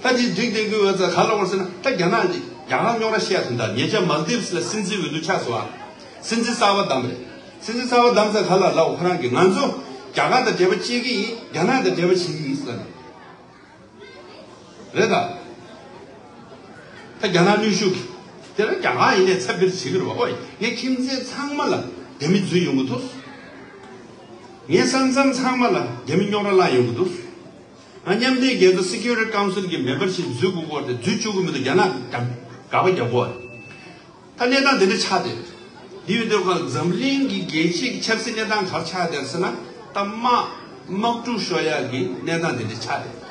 ད་དེ་འགྲིག་བསྡད་དགོས་པ་ཚ་ག་ལ་བར་ཟེར་ན་ད་རྒྱ་ནག་འདི་རྒྱ་གར་རྙོག་དྲ་བཤད་ཡ་དོན་དག་ཉེ་ཆར་མལ་དིབ་སི་ལ་སྲིད་འཛིན་འོས་བསྡུ་ཆགས་སོང་ཨ། སྲིད་འཛིན་གསར་པ་བདམས་རེད། སྲིད་འཛིན་གསར་པ་བདམས་ཚར་ག་ལ་ལབ་ཁོ་རང་གིས་ང་ཚོ་རྒྱ་གར་དང་འབྲེལ་བ་བྱེད་ཀྱི་ཡིན་རྒྱ་ནག་དང་འབྲེལ་བ་བྱེད་ཀྱི་ཡིན་ཟེར་ནས། རེད་ད། ད་རྒྱ་ནག་གནོན་ཤུགས་ཀྱིས། དེ་ལ་རྒྱ་གར་ཡིན་ནས་ཚབ་བེར་བྱེད་ཀྱི་རེད་བ་ཨོ་ཡ་ངའི་ཁྱིམ་མཚེས་ཚང་མ་ལ་རྒྱ་མི་འཛུལ་ཡོང་གི་འདུག་ངའི་ས་མཚམས་ཚང་མ་ལ་རྒྱ་མི་རྙོག་དྲ་བསླངས་ཡོང་གི་འདུག་ང་མཉམ་འབྲེལ་རྒྱལ་ཚོགས་Security Council་གྱི་མེམ་བར་ཤིབ་འཛུལ་དགོས་སྐོར་དེ་འཛུལ་བཅུག་གི་མི་འདུག་རྒྱ་ནག་དགག་པ་རྒྱག་གོ། ད་གནས་སྟངས་དེ་འདྲ་ཆགས་བསྡད། འདི་ཡོད་དུས་ཀ་འཛམ་གླིང་གི་རྒྱལ་སྤྱིའི་ཆབ་སྲིད་གནས་སྟངས་ག་རེ་ཆགས་བསྡད་ཟེར་ན་ད་དམག་དམག་འཁྲུག་ཤོར་ཡག་གི་གནས་སྟངས་དེ་འདྲ་ཆགས་བསྡད།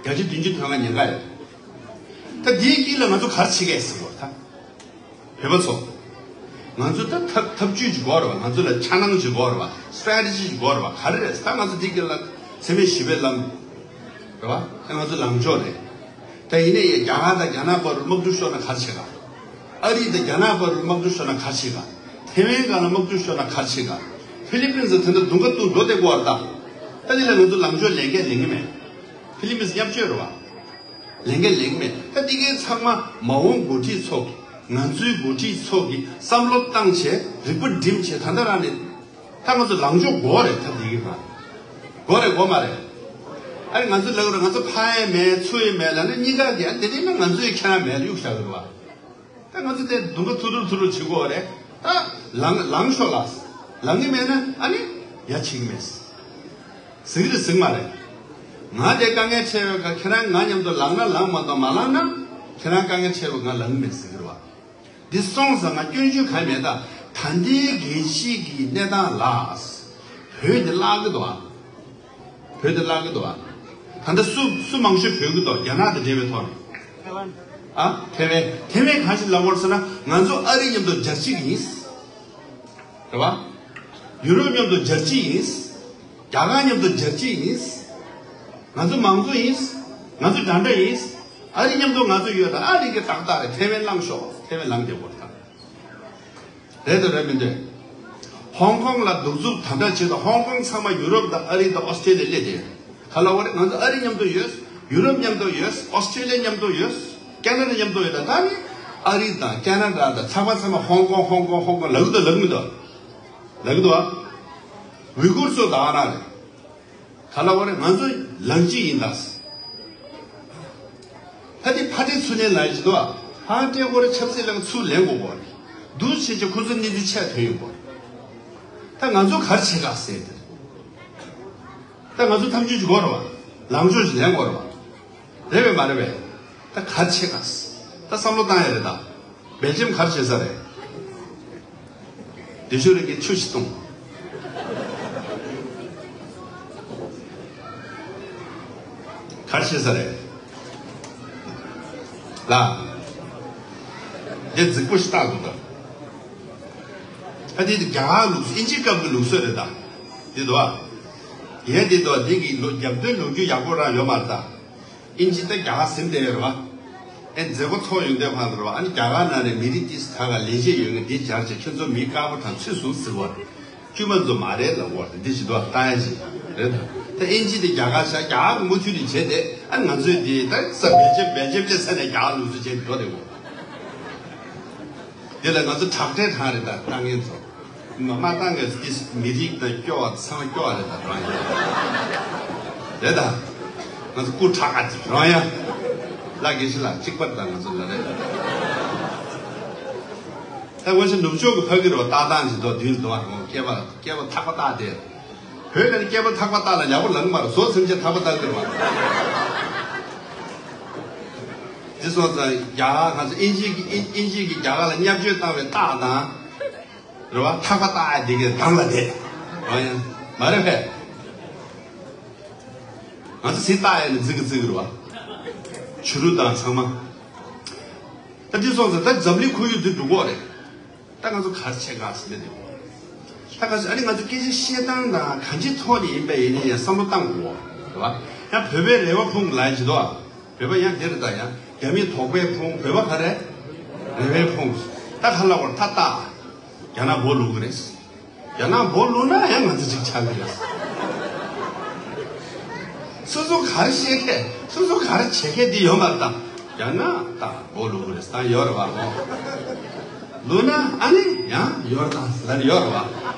བརྒྱ་ཆ་བདུན་ཅུ་དོན་ལྔ་ཉེན་ཁ་ཡོད། ད་འདིའི་དཀྱིལ་ལ་ང་ཚོ་ག་རེ་བྱེད་ཀྱི་ཡོད་ཟེར་བ་ད། བོད་པ་ཚོ། ང་ཚོ་ད་ཐབས་ཐབས་ཇུས་ཅིག་དགོས་རེད་བ། ང་ཚོ་ལ་འཆར་སྣང་ཅིག་དགོས་རེད་བ། Strategy་ཅིག་དགོས་རེད་བ། ག་རེ་རེད་ད་ང་ཚོ་འདི་དཀྱིལ་ལ་འཚེ་མེད་ཞི་བའི་ལམ། རེད་བ། ད་ང་ཚོ་ལངས་ཕྱོགས་རེད། ད་ཡིན་ནའི་རྒྱ་གར་དང་རྒྱ་ནག་བར་དུ་དམག་འཁྲུག་ཤོར་ན་ག་རེ་བྱེད་ག་ཨ་རི་དང་རྒྱ་ནག་བར་དུ་དམག་འཁྲུག་ཤོར་ན་ག་རེ་བྱེད་ག་ཐེ་ཝན་སྒང་ལ་དམག་འཁྲུག་ཤོར་ན་ག་རེ་བྱེད་ག་ཧྥི་ལི་པིན་སུ་དེ་འདྲ་མདུན་ཁ་ཏུ་འགྲོ་བསྡད་དགོས་རེད་ད། ད་འདི་ལ་ང་ཚོ་ལངས་ཕྱོགས་ལས་འགན་ལེན་གི་མེད། ཧྥི་ལི་པིན་སུ་བརྙས་བཅོས་རེད་བ། ལས་འགན་ལེན་མེད། ད་འདི་གའི་ཚང་མ་མ་འོངས་འགོ་ཁྲིད་ཚོ་གི་ང་ཚོའི་འགོ་ཁྲིད་ཚོ་གི་བསམ་བློ་བཏང་བྱས་རིག་པ་སྒྲིམ་བྱས་ད་ལྟ་རང་ནས་ད་ང་ཚོ་ལངས་ཕྱོགས་དགོས་རེད། ད་འདི་གའི་བར་དགོས་རེད་དགོས་མ་རེད། ཨ་ནི་ང་ཚོ་ལབ་ར། ང་ཚོ་ཕ་ཡས་མེད་ཚུ་ཡས་མེད་ལབ་ན། གཉིས་ཀ་གི་ཨ་དེ་དེ་ན་ང་ཚོ་ཡི་ཁྱེད་རང་མེད་ལ་གཡུག་བཞག་གི་རེད་བ། ད་ང་ཚོ་དེ་དུང་ཁ་ཐུ་རུ་ཐུ་རུ་བྱེད་དགོས་རེད། ད་ལངས་ལངས་ཤོག་ལ། ལངས་གི་མེད་ན་ཨ་ནི་ཡ་བྱེད་གི་མེད། ཟིག་རེད་ཟིག་མ་རེད། ང་དེ་དཀའ་ངལ་འཕྲད་པའི་ཁ་ཁྱེད་རང་ང་མཉམ་དུ་ལངས་ན་ལངས། མ་གཏོགས་མ་ལངས་ན་ཁྱེད་རང་དཀའ་ངལ་འཕྲད་པའི་ང་ལངས་མེད་ཟིག་རེད་བ། འདི་སོང་ཙང་ང་སྐྱོན་བརྗོད་གང་མེད། ད་ད་ལྟའི་རྒྱལ་སྤྱི་གི་གནས་སྟངས་ལ་བོད་དེ་བརླག་གི་འདུག་ཨ། བོད་དེ་བརླག་གི་འདུག་ཨ། ད་ལྟ་སུ་སུ་མང་ཤོས་བོད་གི་འདུག་རྒྱ་ནག་དང་འབྲེལ་བའི་ཐོག་ནས། ཨ། ཐེ་ཝན། ཐེ་ཝན་གང་ཞིག་ལབ་དགོས་ཟེར་ན། ང་ཚོ་ཨ་རི་མཉམ་དུ་རྒྱལ་སྤྱི་གི་ཡིན། རེད་བ། ཡུ་རོབ་མཉམ་དུ་རྒྱལ་སྤྱི་ཡིན། རྒྱ་གར་མཉམ་དུ་རྒྱལ་སྤྱི་ཡིན། ང་ཚོ་མང་གཙོ་ཡིན། ང་ཚོ་འདྲ་འདྲ་ཡིན། ཨ་རི་མཉམ་དུ་ང་ཚོ་ཡོད་ད། ཨ་རི་གི་ཏག་ཏག་རེད། ཐེ་ཝན་ལངས་ཤོག་ཐེ་ཝན་ལངས་བསྡད་དགོས་ད། རེད་དང་རེད་མི་འདུག་ཧོང་ཀོང་ལ་གདུག་རྩུབ་ད་འདྲ་བྱེད་དུས། ཧོང་ཀོང་ཚང་མ་ཡུ་རོབ་དང་ཨ་རི་དང་ཨོ་སི་ཀྲེ་ལི་ཡ་སླེབས་ཏེ། ག་ལ་བ་རེད། ང་ཚོ་ཨ་རི་མཉམ་དུ་ཡོད། ཡུ་རོབ་མཉམ་དུ་ཡོད། ཨོ་སི་ཀྲེ་ལི་ཡ་མཉམ་དུ་ཡོད། ཁེ་ན་ཌ་མཉམ་དུ་ཡོད་ད། ད་ནི་ཨ་རི་དང་ཁེ་ན་ཌ་དང་ཚང་མ་ཚང་མ་ཧོང་ཀོང་ཧོང་ཀོང་ཧོང་ཀོང་ལབ་གི་འདུག་ལབ་གི་མི་འདུག་ལབ་གི་འདུག་ཨ། ཝི་གུར་ཚོ་ད་ཨ་ན་རེད། ག་ལ་བ་རེད། ང་ཚོ་ལངས་ཀྱི་ཡིན་ད། ད་དེ་ཕ་དེ་ཚུ་ནས་ལ་ཞིག་ཏུ་ཧང་ཏེ་གོ་རེ་ཆབ་སྲིད་ལ་ཚུར་ལེན་དགོས་གོ་རེད། འདུག་བྱེད་ཀྱི་ཁོ་ཚོ་གནས་ཚུལ་ཆད་ཐོན་ཡོད་གོ་རེད། ད་ང་ཚོ་ག་རེ་བྱེད་ག་ཟེར་དེ། ད་ང་ཚོ་ཐམས་ཅད་ཀྱི་གོ་རེད་བ། ལངས་ཕྱོགས་ཤིག་ལེན་དགོས་རེད་བ། རེད་པས་མ་རེད་པས། ད་ག་རེ་བྱེད་ག་ཟེར། ད་བསམ་བློ་བཏང་ཡ་རེད་ད། སྦེལ་ཇམ་ག་རེ་བྱེད་ས་རེད། དེ་ཤོད་རེ་གི་ཆུ་ཞིག་བཏུང་། ག་རེ་བྱེད་ས་རེད། ལ། དེ་རྫིག་པོ་ཞིག་བཏགས་འདུག་ད། ཨ་དེ་དེ་རྒྱ་གར་ལུགས་སྲོལ། ཨིན་ཇི་སྐབས་ཀྱི་ལུགས་སྲོལ་རེད་ད། དེ་འདུག་ཨ། ཡས་དེ་འདུག་ཨ། དེ་གི་ལོ་རྒྱབ་སྟོན་ལོ་རྒྱུས་ཡག་པོ་རང་ཡོད་མ་རེད་ད། ཨིན་ཇི་ད་རྒྱ་གར་ཟིན་བསྡད་ཡོད་རེད་བ། ཨེ་མཛད་སྒོ་ཚོགས་ཡོང་དུས་ཕར་ལ་རེད་བ། ཨ་ནི་རྒྱ་གར་ནང་ནས་མི་རིགས་ཏིས་ག་ག་ལས་བྱེད་ཡོད་མཁན་དེ་སྦྱར་བྱས། ཁྱོད་ཚོ་མི་དཀར་པོ་དང་ཚུད་སོང་ཟེར་བ་རེད། དཀྱུས་མ་ཚོ་མ་རེད་ལབ་བ་རེད། འདི་ཞིག་ཏུ་ལྟ་ཡ་ཞིག་རེད་ད། ད་ཨིན་ཇི་དེ་རྒྱ་གར་བཞག་རྒྱ་གར་གི་མུ་མཐུད་ནས་བྱས་ཏེ། ཨ་ང་ཚོས་དེ་ད་ས་བེལ་ཇམ་བེལ་ཇམ་ལས་ས་ནས་རྒྱ་གར་ལུགས་སྲོལ་བྱས་འགྲོ་རེད་བ། དེ་ལ་ང་ཚོ་དྲག་གྲས་དྲག་རེད་ད། ལྟ་མཁན་ཚོ། མ་མ་ལྟ་མཁན་ཚོ་དེ་མི་རིགས་དང་སྐྱོ་བ་ཚང་མ་སྐྱོ་བ་རེད་ད། རང་ཡིན་རེད་ད། ང་ཚོ་སྐུ་དྲག་ག་ཅིག་རང་ཡ། ལ་དགེ་བཤེས་ལགས་གཅིག་པར་ད་ང་ཚོ་ལ་རེད། ད་ང་ཚོ་ནུབ་ཕྱོགས་ཀྱི་ཕ་གི་རོ་ལྟ་སྟངས་ཅིག་འདུག་དུས་འདུག་ཨ། རོ་སྐེད་པ་སྐེད་པ་ཐག་པ་བཏགས་ཏེ། བོད་ནས་སྐེད་པ་ཐག་པ་བཏགས་ལ་ཡག་པོ་ལབ་མ་རེད། བཟོ་སེམས་ཅན་ཐག་པ་བཏགས་ཀྱི་རེད་བ། དེ་སོང་ཙང་རྒྱ་གར་ང་ཚོ་ཨིན་ཇི་གི་ཨིན་ཨིན་ཇི་གི་རྒྱ་གར་ལ་བརྙས་བཅོས་བཏང་བའི་རྟགས་དང་། རེད་བ། ཐག་པ་བཏགས་ཡ་དེ་གའི་སྒང་ལ་བསྡད། རང་ཡང་མ་རེད་པས། ང་ཚོ་ཟིལ་བཏགས་ཡ་ནི་རྫིག་གི་རྫིག་གི་རེད་བ། བྱུ་རུ་དང་ཚང་མ། ད་དེ་སོང་ཙང་ད་འཛམ་གླིང་ཁོར་ཡུག་འདི་འགྲོ་གི་རེད། ད་ང་ཚོ་ག་རེ་བྱེད་ག་ཟེར་ནས་འདུག་ད་ག་ཚོད་ཨ་ནི་ང་ཚོ་སྐད་ཆ་བཤད་སྟངས་དང་གང་ཅིའི་ཐོག་ནས་ཡིན་པ་ཡིན་ན་ཡང་བསམ་བློ་བཏང་དགོས་རེད་བ། ཡང་བོད་པའི་རེ་བ་ཕུང་ལ་ཡིན་ཅི་དོ། བོད་པ་ཡང་དེ་རེད་ད། ཡང་རྒྱ་མིའི་དོགས་པའི་ཕུང་། བོད་པ་ག་རེ་རེ་བའི་ཕུང་། ད་ག་ལ་བར་ཐ་ཏག་རྒྱ་ནག་འབོ་ལུག་གི་རེད། རྒྱ་ནག་འབོ་ལུག་ན་ཡང་ང་ཚོ་གཅིག་ཆགས་ཀྱི་རེད། སོ་སོ་ག་རེ་བཤད་མཁན། སོ་སོ་ག་རེ་བྱེད་མཁན་དེ་ཡོད་མ་རེད་ད། རྒྱ་ནག་ད་འབོ་ལུག་གི་རེད་ད། ཡོད་རེད་བ། འོ། ལུག་ན་ཨ་ནི་ཡང་ཡོད་རེད་ད་ལབ་ཡོད་རེད་བ།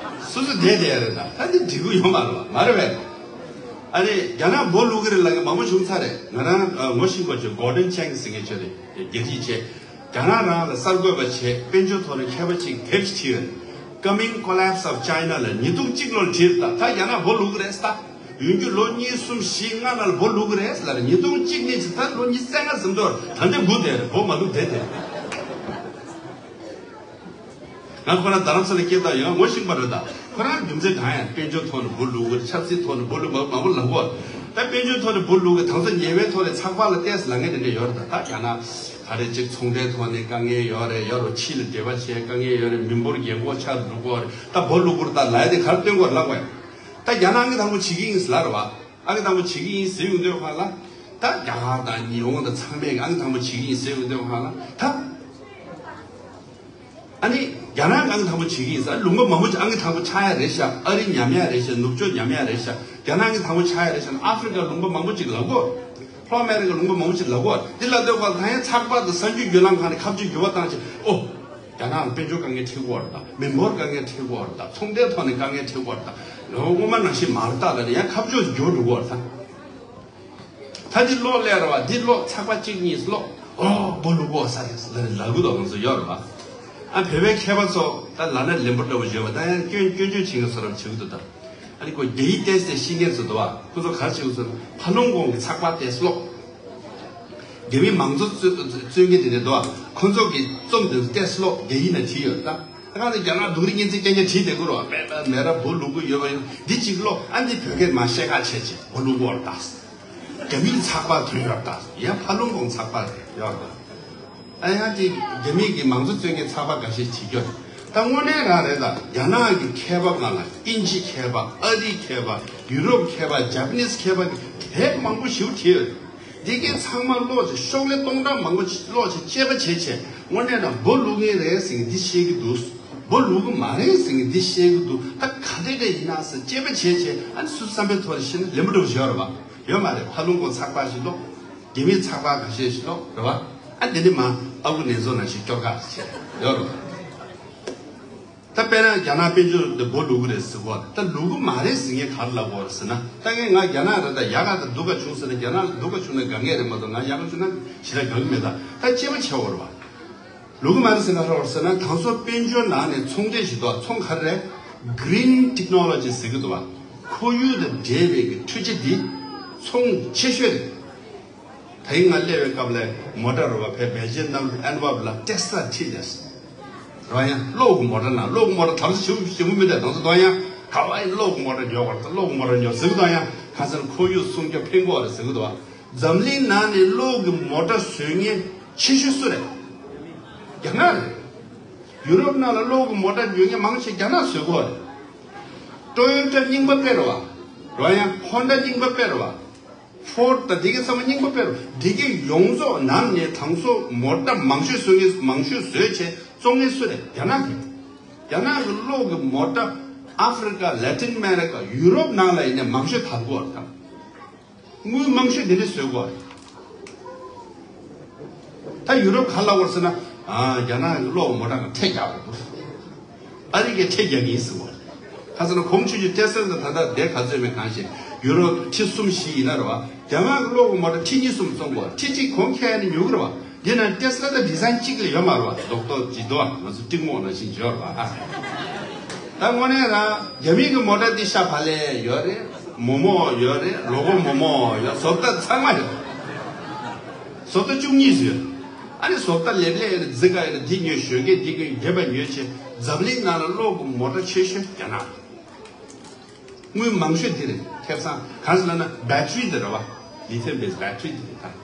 སོ་སོ་བསྡད་བསྡད་རེད་ད། ད་འདི་འགྲིག་གི་ཡོད་མ་རེད་བ། མ་རེད་བས། ཨ་ནི་རྒྱ་ནག་འབོ་ལུག་གི་རེད་ལབ་མཁན་མང་པོ་བྱུང་ཚར་རེད། ང་རང་ངོ་ཤེས་པ་ཅིག་གོ་ཌན་ཅང་ཟེར་མཁན་ཅིག་རེད། རྒྱལ་སྤྱི་ཆེ། རྒྱ་ནག་རང་ལ་གསར་འགོད་པ་བྱས། དཔལ་འབྱོར་ཐོག་ནས་མཁས་པ་ཅིག་དེབ་ཅིག་བྲིས་ཡོད། Coming Collapse of China ལ་ཉིས་སྟོང་གཅིག་ལོར་བྲིས་ད། ད་རྒྱ་ནག་འབོ་ལུག་གི་རེད་ད། ཡོང་རྒྱུ་ལོ་གཉིས་གསུམ་བཞི་ལྔ་ནང་ལ་འབོ་ལུག་གི་རེད་ལབ་རེད། ཉིས་སྟོང་གཅིག་ནས་ཅིག་ད་ལོ་ཉི་ཤུ་རྩ་ལྔ་ཟིན་འགྲོ་རེད། ད་འདི་འབོ་བསྡད་རེད། འབོ་མ་ལུག་བསྡད་དེ། ང་ཁོ་རང་རྡ་རམ་ས་ལ་སྐྱེས་ད། ཡང་ངོ་ཤེས་པ་རེད་ད། ཁོ་རང་རྒྱུ་མཚན་གང་ཡང་། དཔལ་འབྱོར་ཐོག་ནས་འབོ་ལུག་གི་རེད། ཆབ་སྲིད་ཐོག་ནས་འབོ་ལུག་མང་པོ་ལབ་གོ། ད་དཔལ་འབྱོར་ཐོག་ནས་འབོ་ལུག་གི་དང་ཚོ་ཉེ་བའི་ཐོག་ནས་ཚགས་པར་ལ་བལྟས་ལབ་མཁན་དེ་འདྲ་ཡོད་རེད་ད། ད་རྒྱ་ནག་ག་རེ་ཅིག་ཚོང་འབྲེལ་ཐོག་ནས་དཀའ་ངལ་ཡོད་རེད། ཡོད་རེད། ཕྱི་ལ་འབྲེལ་བ་བྱས་དཀའ་ངལ་ཡོད་རེད། མི་འབོར་རྒན་གོག་ཆགས་འགྲོ་གོ་རེད། ད་འབོ་ལུག་གི་རེད་ད་ལབ་ཡ་དེ་ག་རེ་སྟོན་གོ་རེད་ལབ་གོ་ཡ། ད་རྒྱ་ནག་ཨང་ཀི་དང་པོ་བྱེད་ཀྱི་ཡིན་ཟེར་ལབ་རེད་བ། ཨང་ཀི་དང་པོ་བྱེད་ཀྱི་ཡིན་ཟེར་ཡོང་དུས་ཁ་ལ། ད་རྒྱ་གར་དང་ཉི་ཧོང་དང་ཚང་མས་ཨང་ཀི་དང་པོ་བྱེད་ཀྱི་ཡིན་ཟེར་ཡོང་དུས་ཁ་ལ། ད་ཨ་ནི་རྒྱ་ནག་ཨང་ཀི་དང་པོ་བྱེད་ཀྱི་ཡིན་ཟེར། ལུང་པ་མང་པོ་ཅིག་ཨང་ཀི་དང་པོ་ཆགས་ཡ་རེད་ཤག་ཨ་རི་ཉམས་ཡ་རེད་ཤག་ནུབ་ཕྱོགས་ཉམས་ཡ་རེད་ཤག་རྒྱ་ནག་ཨང་ཀི་དང་པོ་ཆགས་ཡ་རེད་ཤག་ཨ་ཧྥེ་རི་ཀ་ལུང་པ་མང་པོ་ཅིག་ལབ་གོ། ལྷོ་ཨ་མེ་རི་ཀ་ལུང་པ་མང་པོ་ཅིག་ལབ་གོ། འདི་ལབ་དུས་ཁ་ལ་ད་ཡང་ཚགས་པར་དང་གསར་འགྱུར་བརྒྱུད་ལམ་ཁག་ནས་ཁ་ཕྱོགས་འགྱུར་བ་བཏང་བྱས། ཨོ། རྒྱ་ནག་ལ་དཔལ་འབྱོར་དཀའ་ངལ་འཕྲད་ཀྱི་ཡོད་རེད་ད། མི་འབོར་དཀའ་ངལ་འཕྲད་ཀྱི་ཡོད་རེད་ད། ཚོང་འབྲེལ་ཐོག་ནས་དཀའ་ངལ་འཕྲད་ཀྱི་ཡོད་རེད་ད། ལོ་སྔོན་མ་ནང་བཞིན་མ་རེད་ད་ལབ་ནས་ཡང་ཁ་ཕྱོགས་འགྱུར་འགྲོ་གི་ཡོད་རེད་ད། ད་འདི་ཀློག་ལས་ར་བ། འདི་ཀློག་ཚགས་པ་གཅིག་གཉིས་ཀློག་ཨོ་བོ་ལུག་གོ་ས་རེད་ལ་ལ་གུ་དོ་ང་ཚོ་ཡོད་ར་བ། ཨ་བོད་པའི་མཁས་པ་ཚོ་ད་ལ་ན་ལེན་པོ་འདྲ་བོ་ཡོད་པ། ད་ཡང་སྐྱོན་སྐྱོན་བརྗོད་བྱེད་མཁན་ཚོ་རབ་བྱེད་ཀྱི་འདུག་ད་ཨ་ནི་ཁོ་རྒྱ་ཡིག་ཏོག་ཙམ་ཤེས་མཁན་ཚོ་འདུག་བ། ཁོ་ཚོ་ག་རེ་བྱེད་ཀྱི་འདུག་ཟེར་ན་ཕ་ལུང་གོང་གི་ཚགས་པར་ཏོག་ཙམ་ཀློག་རྒྱ་མི་མང་གཙོ་རྩོད་རྩོད་མཁན་དེ་འདྲ་འདུག་བ། ཁོ་ཚོ་གི་རྩོམ་དེ་ཚོ་ཏོག་ཙམ་ཀློག་རྒྱ་ཡིག་ནང་བྲིས་ཡོད་ད། ད་གང་ལྟར་རྒྱ་ནག་སྡུག་རིགས་གཉན་ཚད་རྐྱང་རྐྱང་བྲིས་བསྡད་ཀྱི་རེད་བ། དཔེ་ད་མེ་ར་བོ་ལུག་གུ་ཡོད་པ་ཡོད། འདི་གཅིག་ཀློག་ཨ་འདི་བོད་སྐད་མ་ཤེས་ཁ་བྱས་ཅིག་བོ་ལུག་གུ་བར་ད། རྒྱ་མིའི་ཚགས་པར་ཐོན་ཡོད་ད། ཡང་ཕ་ལུང་གོང་ཚགས་པར་ཡོད་ད། ཨ་ཡང་ཅིག་རྒྱ་མིའི་གི་མང་གཙོ་རྩོད་མཁན་ཚགས་པར་འགའ་ཤས་བྲིས་ཀྱོག་ད་དངོས་གནས་རང་རེད་ད། རྒྱ་ནག་གི་མཁས་པ་སྒང་ལ་དབྱིན་ཇི་མཁས་པ། ཨ་རིའི་མཁས་པ། ཡུ་རོབ་མཁས་པ། ཇ་པ་ནིས་མཁས་པ་གི་དེབ་མང་པོ་ཞིག་བྲིས་ཡོད། འདི་གའི་ཚང་མ་ཀློག་བྱས། ཤོག་ལྷེ་སྟོང་ཕྲག་མང་པོ་ཀློག་བྱས་དཔྱད་པ་བྱས་བྱས། དངོས་གནས་ན་བོ་ལུག་གི་རེད་ཟེར་གི་འདི་བཤད་གི་འདུག་བོ་ལུག་གི་མ་རེད་ཟེར་གི་འདི་བཤད་གི་འདུག་ད་ག་འདྲ་འདྲ་ཡིན་ན་ཟེར་དཔྱད་པ་བྱས་བྱས། ཨ་ནི་སུ་བསམ་པའི་ཐོག་ལ་བཤད་ན་ལེན་པོ་འདྲ་བོ་ཞིག་ཡོད་རེད་བ། ཡོད་མ་རེད། ཕ་ལུང་གོང་ཚགས་པར་ཞིག་ཀློག་རྒྱ་མིའི་ཚགས་པར་འགའ་ཤས་ཞིག་ཀློག་རེད་བ། ཨ་འདི་ནི་མ་ཨ་ཁུ་ནེ་ཚོ་ནང་བཞིན་སྐྱོར་ག་ཞིག་ཡོད་རེད་བ། ད་དཔེར་ན་རྒྱ་ནག་དཔལ་འབྱོར་འདི་བོ་ལུག་གི་རེད་ཟེར་གོ། ད་ལུག་གི་མ་རེད་ཟེར་མཁན་ག་རེ་ལབ་དགོས་རེད་ཟེར་ན། ད་ངས་ང་རྒྱ་ནག་རེད། ད་ཡག་ག་ད་སྡུག་ག་བྱུང་ཟེར་ན། རྒྱ་ནག་ལ་སྡུག་ག་བྱུང་ན་དགའ་ངེས་རེད་མ་གཏོགས་ང་ཡག་ག་བྱུང་ན་ཞེ་དྲག་དགའ་གི་མེད། ད་ད་དཔྱད་པ་བྱེད་དགོས་རེད་བ། ལུག་གི་མ་རེད་ཟེར་ན་ག་རེ་རེད་ཟེར་ན། ད་གཟོད་དཔལ་འབྱོར་ནང་ནས་ཚོང་འབྲེལ་ཞིག་འདུག་ཚོང་ག་རེ་རེད། Green Technology ཟེར་གི་འདུག་བ། ཁོར་ཡུག་དང་འབྲེལ་བའི་གི་འཕྲུལ་ཆས་འདི་ཚོང་ཆེ་ཤོས་རེད། ད་ཡིན་ང་སླེབས་པའི་སྐབས་ལ་མོ་ཊ་རུ་བ་ཕེབས། པེ་ཅིན་གནམ་གྲུ་ཨན་ཝར་པ་ལ་ཏེ་སི་ལ་ཁྲིད་ལས་རོ། ཡང་གློག་གི་མོ་ཊ་ནང་། གློག་གི་མོ་ཊ་དམ་སྲི་ཞིབ་ཞིབ་མི་འདྲ་དང་ཚོ་དོན་ཡང་ག་བ་ཡིན་གློག་གི་མོ་ཊ་ཉོ་བར་ད་གློག་གི་མོ་ཊ་ཉོ་ཟེར་གི་དོན་ཡང་ག་ཚོད་ཁོར་ཡུག་སྲུང་སྐྱོབ་ཕན་གོ་རེད་ཟེར་གི་འདུག་བ། འཛམ་གླིང་ནང་ནས་གློག་གི་མོ་ཊ་བཟོ་མཁན་ཆེ་ཤོས་སུ་རེད། རྒྱ་ནག་རེད། ཡུ་རོབ་ནང་ལ་གློག་གི་མོ་ཊ་ཉོ་མཁན་མང་ཆེ་རྒྱ་ནག་བཟོ་གོ་རེད། ཊོ་ཡོ་ཊ་རྙིང་པ་དཔེ་རེད་བ། རོ་ཡང་ཧོན་ཌ་རྙིང་པ་དཔེ་རེད་བ། ཕོར་ཌ་དང་འདི་གའི་ཚང་མ་རྙིང་པ་དཔེ་རེད། འདི་གའི་ཡོངས་རྫོགས་ནང་ནས་དང་སོ་མོ་ཊ་མང་ཤོས་བཟོ་མཁན་མང་ཤོས་བཟོས་བྱས་བཙོང་མཁན་སུ་རེད། རྒྱ་ནག་གི། རྒྱ་ནག་གི་གློག་གི་མོ་ཊ་ཨ་ཧྥི་རི་ཀ། ལ་ཏིན་ཨ་མེ་རི་ཀ། ཡུ་རོབ་ནང་ལ་ཡིན་ནའི་མང་ཤོས་དར་གོ་རེད་ད། དངུལ་མང་ཤོས་དེ་འདྲ་བཟོས་གོ་རེད། ད་ཡུ་རོབ་ག་ལབ་དགོས་ཟེར་ན། ཨ་རྒྱ་ནག་གི་གློག་མོ་ཊ་ཁྲལ་རྒྱག་དགོས་འདུག་ཨ་རི་གས་ཁྲལ་རྒྱག་གི་ཡིན་ཟེར་གོ་རེད། ཁ་སང་ན་གོང་ཆུང་ཆུང་ཏེ་སི་ལ་ད་ལྟ་དེ་ག་ཚོད་མེད་གང་ཤེས། ཡུ་རོ་ཁྲི་གསུམ་བཞི་ཡིན་ན་རེད་བ། རྒྱ་ནག་གི་གློག་གི་མོ་ཊ་ཁྲི་གཉིས་གསུམ་བཙོང་གོ། ཁྲི་གཅིག་གོང་ཁེ་ནས་ཉོ་གི་རེད་བ། འདི་ན་ཏེ་སི་ལ་དང་ཌི་ཛའིན་གཅིག་ལས་ཡོད་མ་རེད་བ། རྡོག་རྡོག་ཅིག་འདུག་བ། ང་ཚོ་ཏིག་མོག་ནང་བཞིན་འབྱོར་བ། ད་དངོས་གནས་རང་རྒྱ་མི་གི་མོ་ཊ་འདི་ཤ་བག་ལེབ་ཡོད་རེད། མོག་མོག་ཡོད་རེད། ལོ་གོ་མོག་མོག་ཡོད། བཟོ་ལྟ་ཚང་མ་ཡོད། བཟོ་ལྟ་བཅུ་གཉིས་ཡོད། ཨ་ནི་བཟོ་ལྟ་ལེབ་ལེབ་ཡོད་ན་རྫི་ག་ཡོད་ན་འདི་ཉོས། ཞོན་སྐད་འདི་གི་རྒྱབ་པ་ཉོས་བྱས། འཛམ་གླིང་ནང་ལ་གློག་གི་མོ་ཊ་ཆེ་ཤོས་རྒྱ་ནག་དངུལ་མང་ཤོས་འདི་རེད། ཁེ་བཟང་གང་ཟེར་ལབ་ན་བེ་ཊི་རི་འདི་རེད་བ། ལི་ཐི་ཡམ་བེ་སི་བེ་ཊི་རི་འདི་རེད་ད།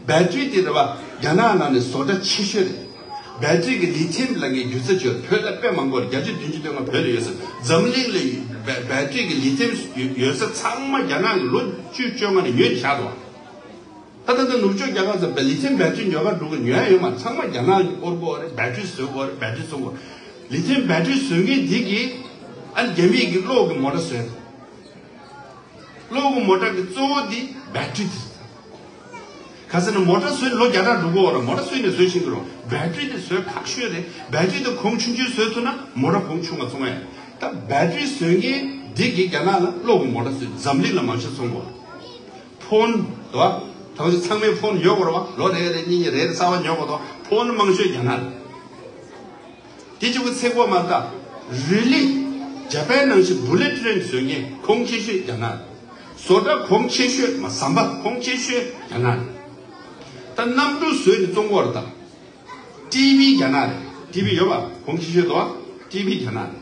བེ་ཊི་རི་འདི་རེད་བ། རྒྱ་ནག་ནང་ནས་བཟོ་གྲྭ་ཆེ་ཤོས་རེད། བེ་ཊི་རི་གི་ལི་ཐི་ཡམ་ལབ་མཁན་རྒྱུ་ཆ་ཅིག་ཡོད་རེད། བོད་ལ་དཔེ་མང་པོ་རེད། བརྒྱ་ཆ་བདུན་ཅུ་དོན་ལྔ་བོད་ལ་ཡོད་ཟེར། འཛམ་གླིང་ལ་བེ་བེ་ཊི་རི་གི་ལི་ཐི་ཡམ་ཡོད་ས་ཚང་མ་རྒྱ་ནག་གིས་ལོ་བཅུ་བཅོ་ལྔ་ནས་ཉོས་བཞག་འདུག་ད་ལྟ་ད་ནུབ་ཕྱོགས་རྒྱལ་ཁབ་ཚོ་བེ་ལི་ཐི་ཡམ་བེ་ཊི་རི་ཉོ་ག་འགྲོ་གི་ཉོ་ཡ་ཡོད་མ་རེད། ཚང་མ་རྒྱ་ནག་གིས་དབོར་གོ་རེད། བེ་ཊི་རི་བཟོ་གོ་རེད། བེ་ཊི་རི་བཙོང་གོ་རེད། ལི་ཐི་ཡམ་བེ་ཊི་རི་བཟོ་མཁན་འདི་གིས་ཨ་ནི་རྒྱ་མིས་གི་གློག་གི་མོ་ཊ་བཟོས། གློག་གི་མོ་ཊ་གི་གཙོ་བོ་འདི་བེ་ཊི་རི་འདི་རེད། ག་ཟེར་ན་མོ་ཊ་བཟོས་ལོ་བརྒྱ་ཕྲག་འགྲོ་གི་ཡོད་རེད། མོ་ཊ་བཟོས་ནས་བཟོས་ཤིང་གི་རོ། བེ་ཊི་རི་འདི་བཟོས་ཁག་ཤོས་རེད། བེ་ཊི་རི་འདི་གོང་ཆུང་ཆུང་བཟོས་ཐུབ་ན་མོ་ཊ་གོང་ཆུང་བ་བཙོང་ཡ། ད་བེ་ཊི་རི་བཟོས་མཁན་འདི་གིས་རྒྱ་ནག་ལ་གློག་གི་མོ་ཊ་བཟོས། འཛམ་གླིང་ལ་མང་ཤོས་བཙོང་གོ། ཕོན་དོ། ད་ཚང་མས་ཕོན་ཉོ་དགོས་རེད་བ། ལོ་རེ་རེ་གཉིས་གཉིས་རེ་རེ་གསར་བ་ཉོ་དགོས་དོ། ཕོན་མང་ཤོས་རྒྱ་ནག་རེད། དེ་གཅིག་པུ་ཚེ་གོ་མ་ད། རི་ལི། ཇ་པན་ནང་བཞིན་བུ་ལེ་ཊི་ཊེན་བཟོ་མཁན་གོང་ཆེ་ཤོས་རྒྱ་ནག་རེད། བཟོ་གྲྭ་གོང་ཆེ་ཤོས་མ་ཟམ་པ་གོང་ཆེ་ཤོས་རྒྱ་ནག་རེད། ད་གནམ་གྲུ་བཟོས་ནས་བཙོང་གོ་རེད་ད། ཊི་བི་རྒྱ་ནག་རེད། ཊི་བི་ཡོད་པ་གོང་ཆེ་ཤོས་དོ། ཊི་བི་རྒྱ་ནག་རེད།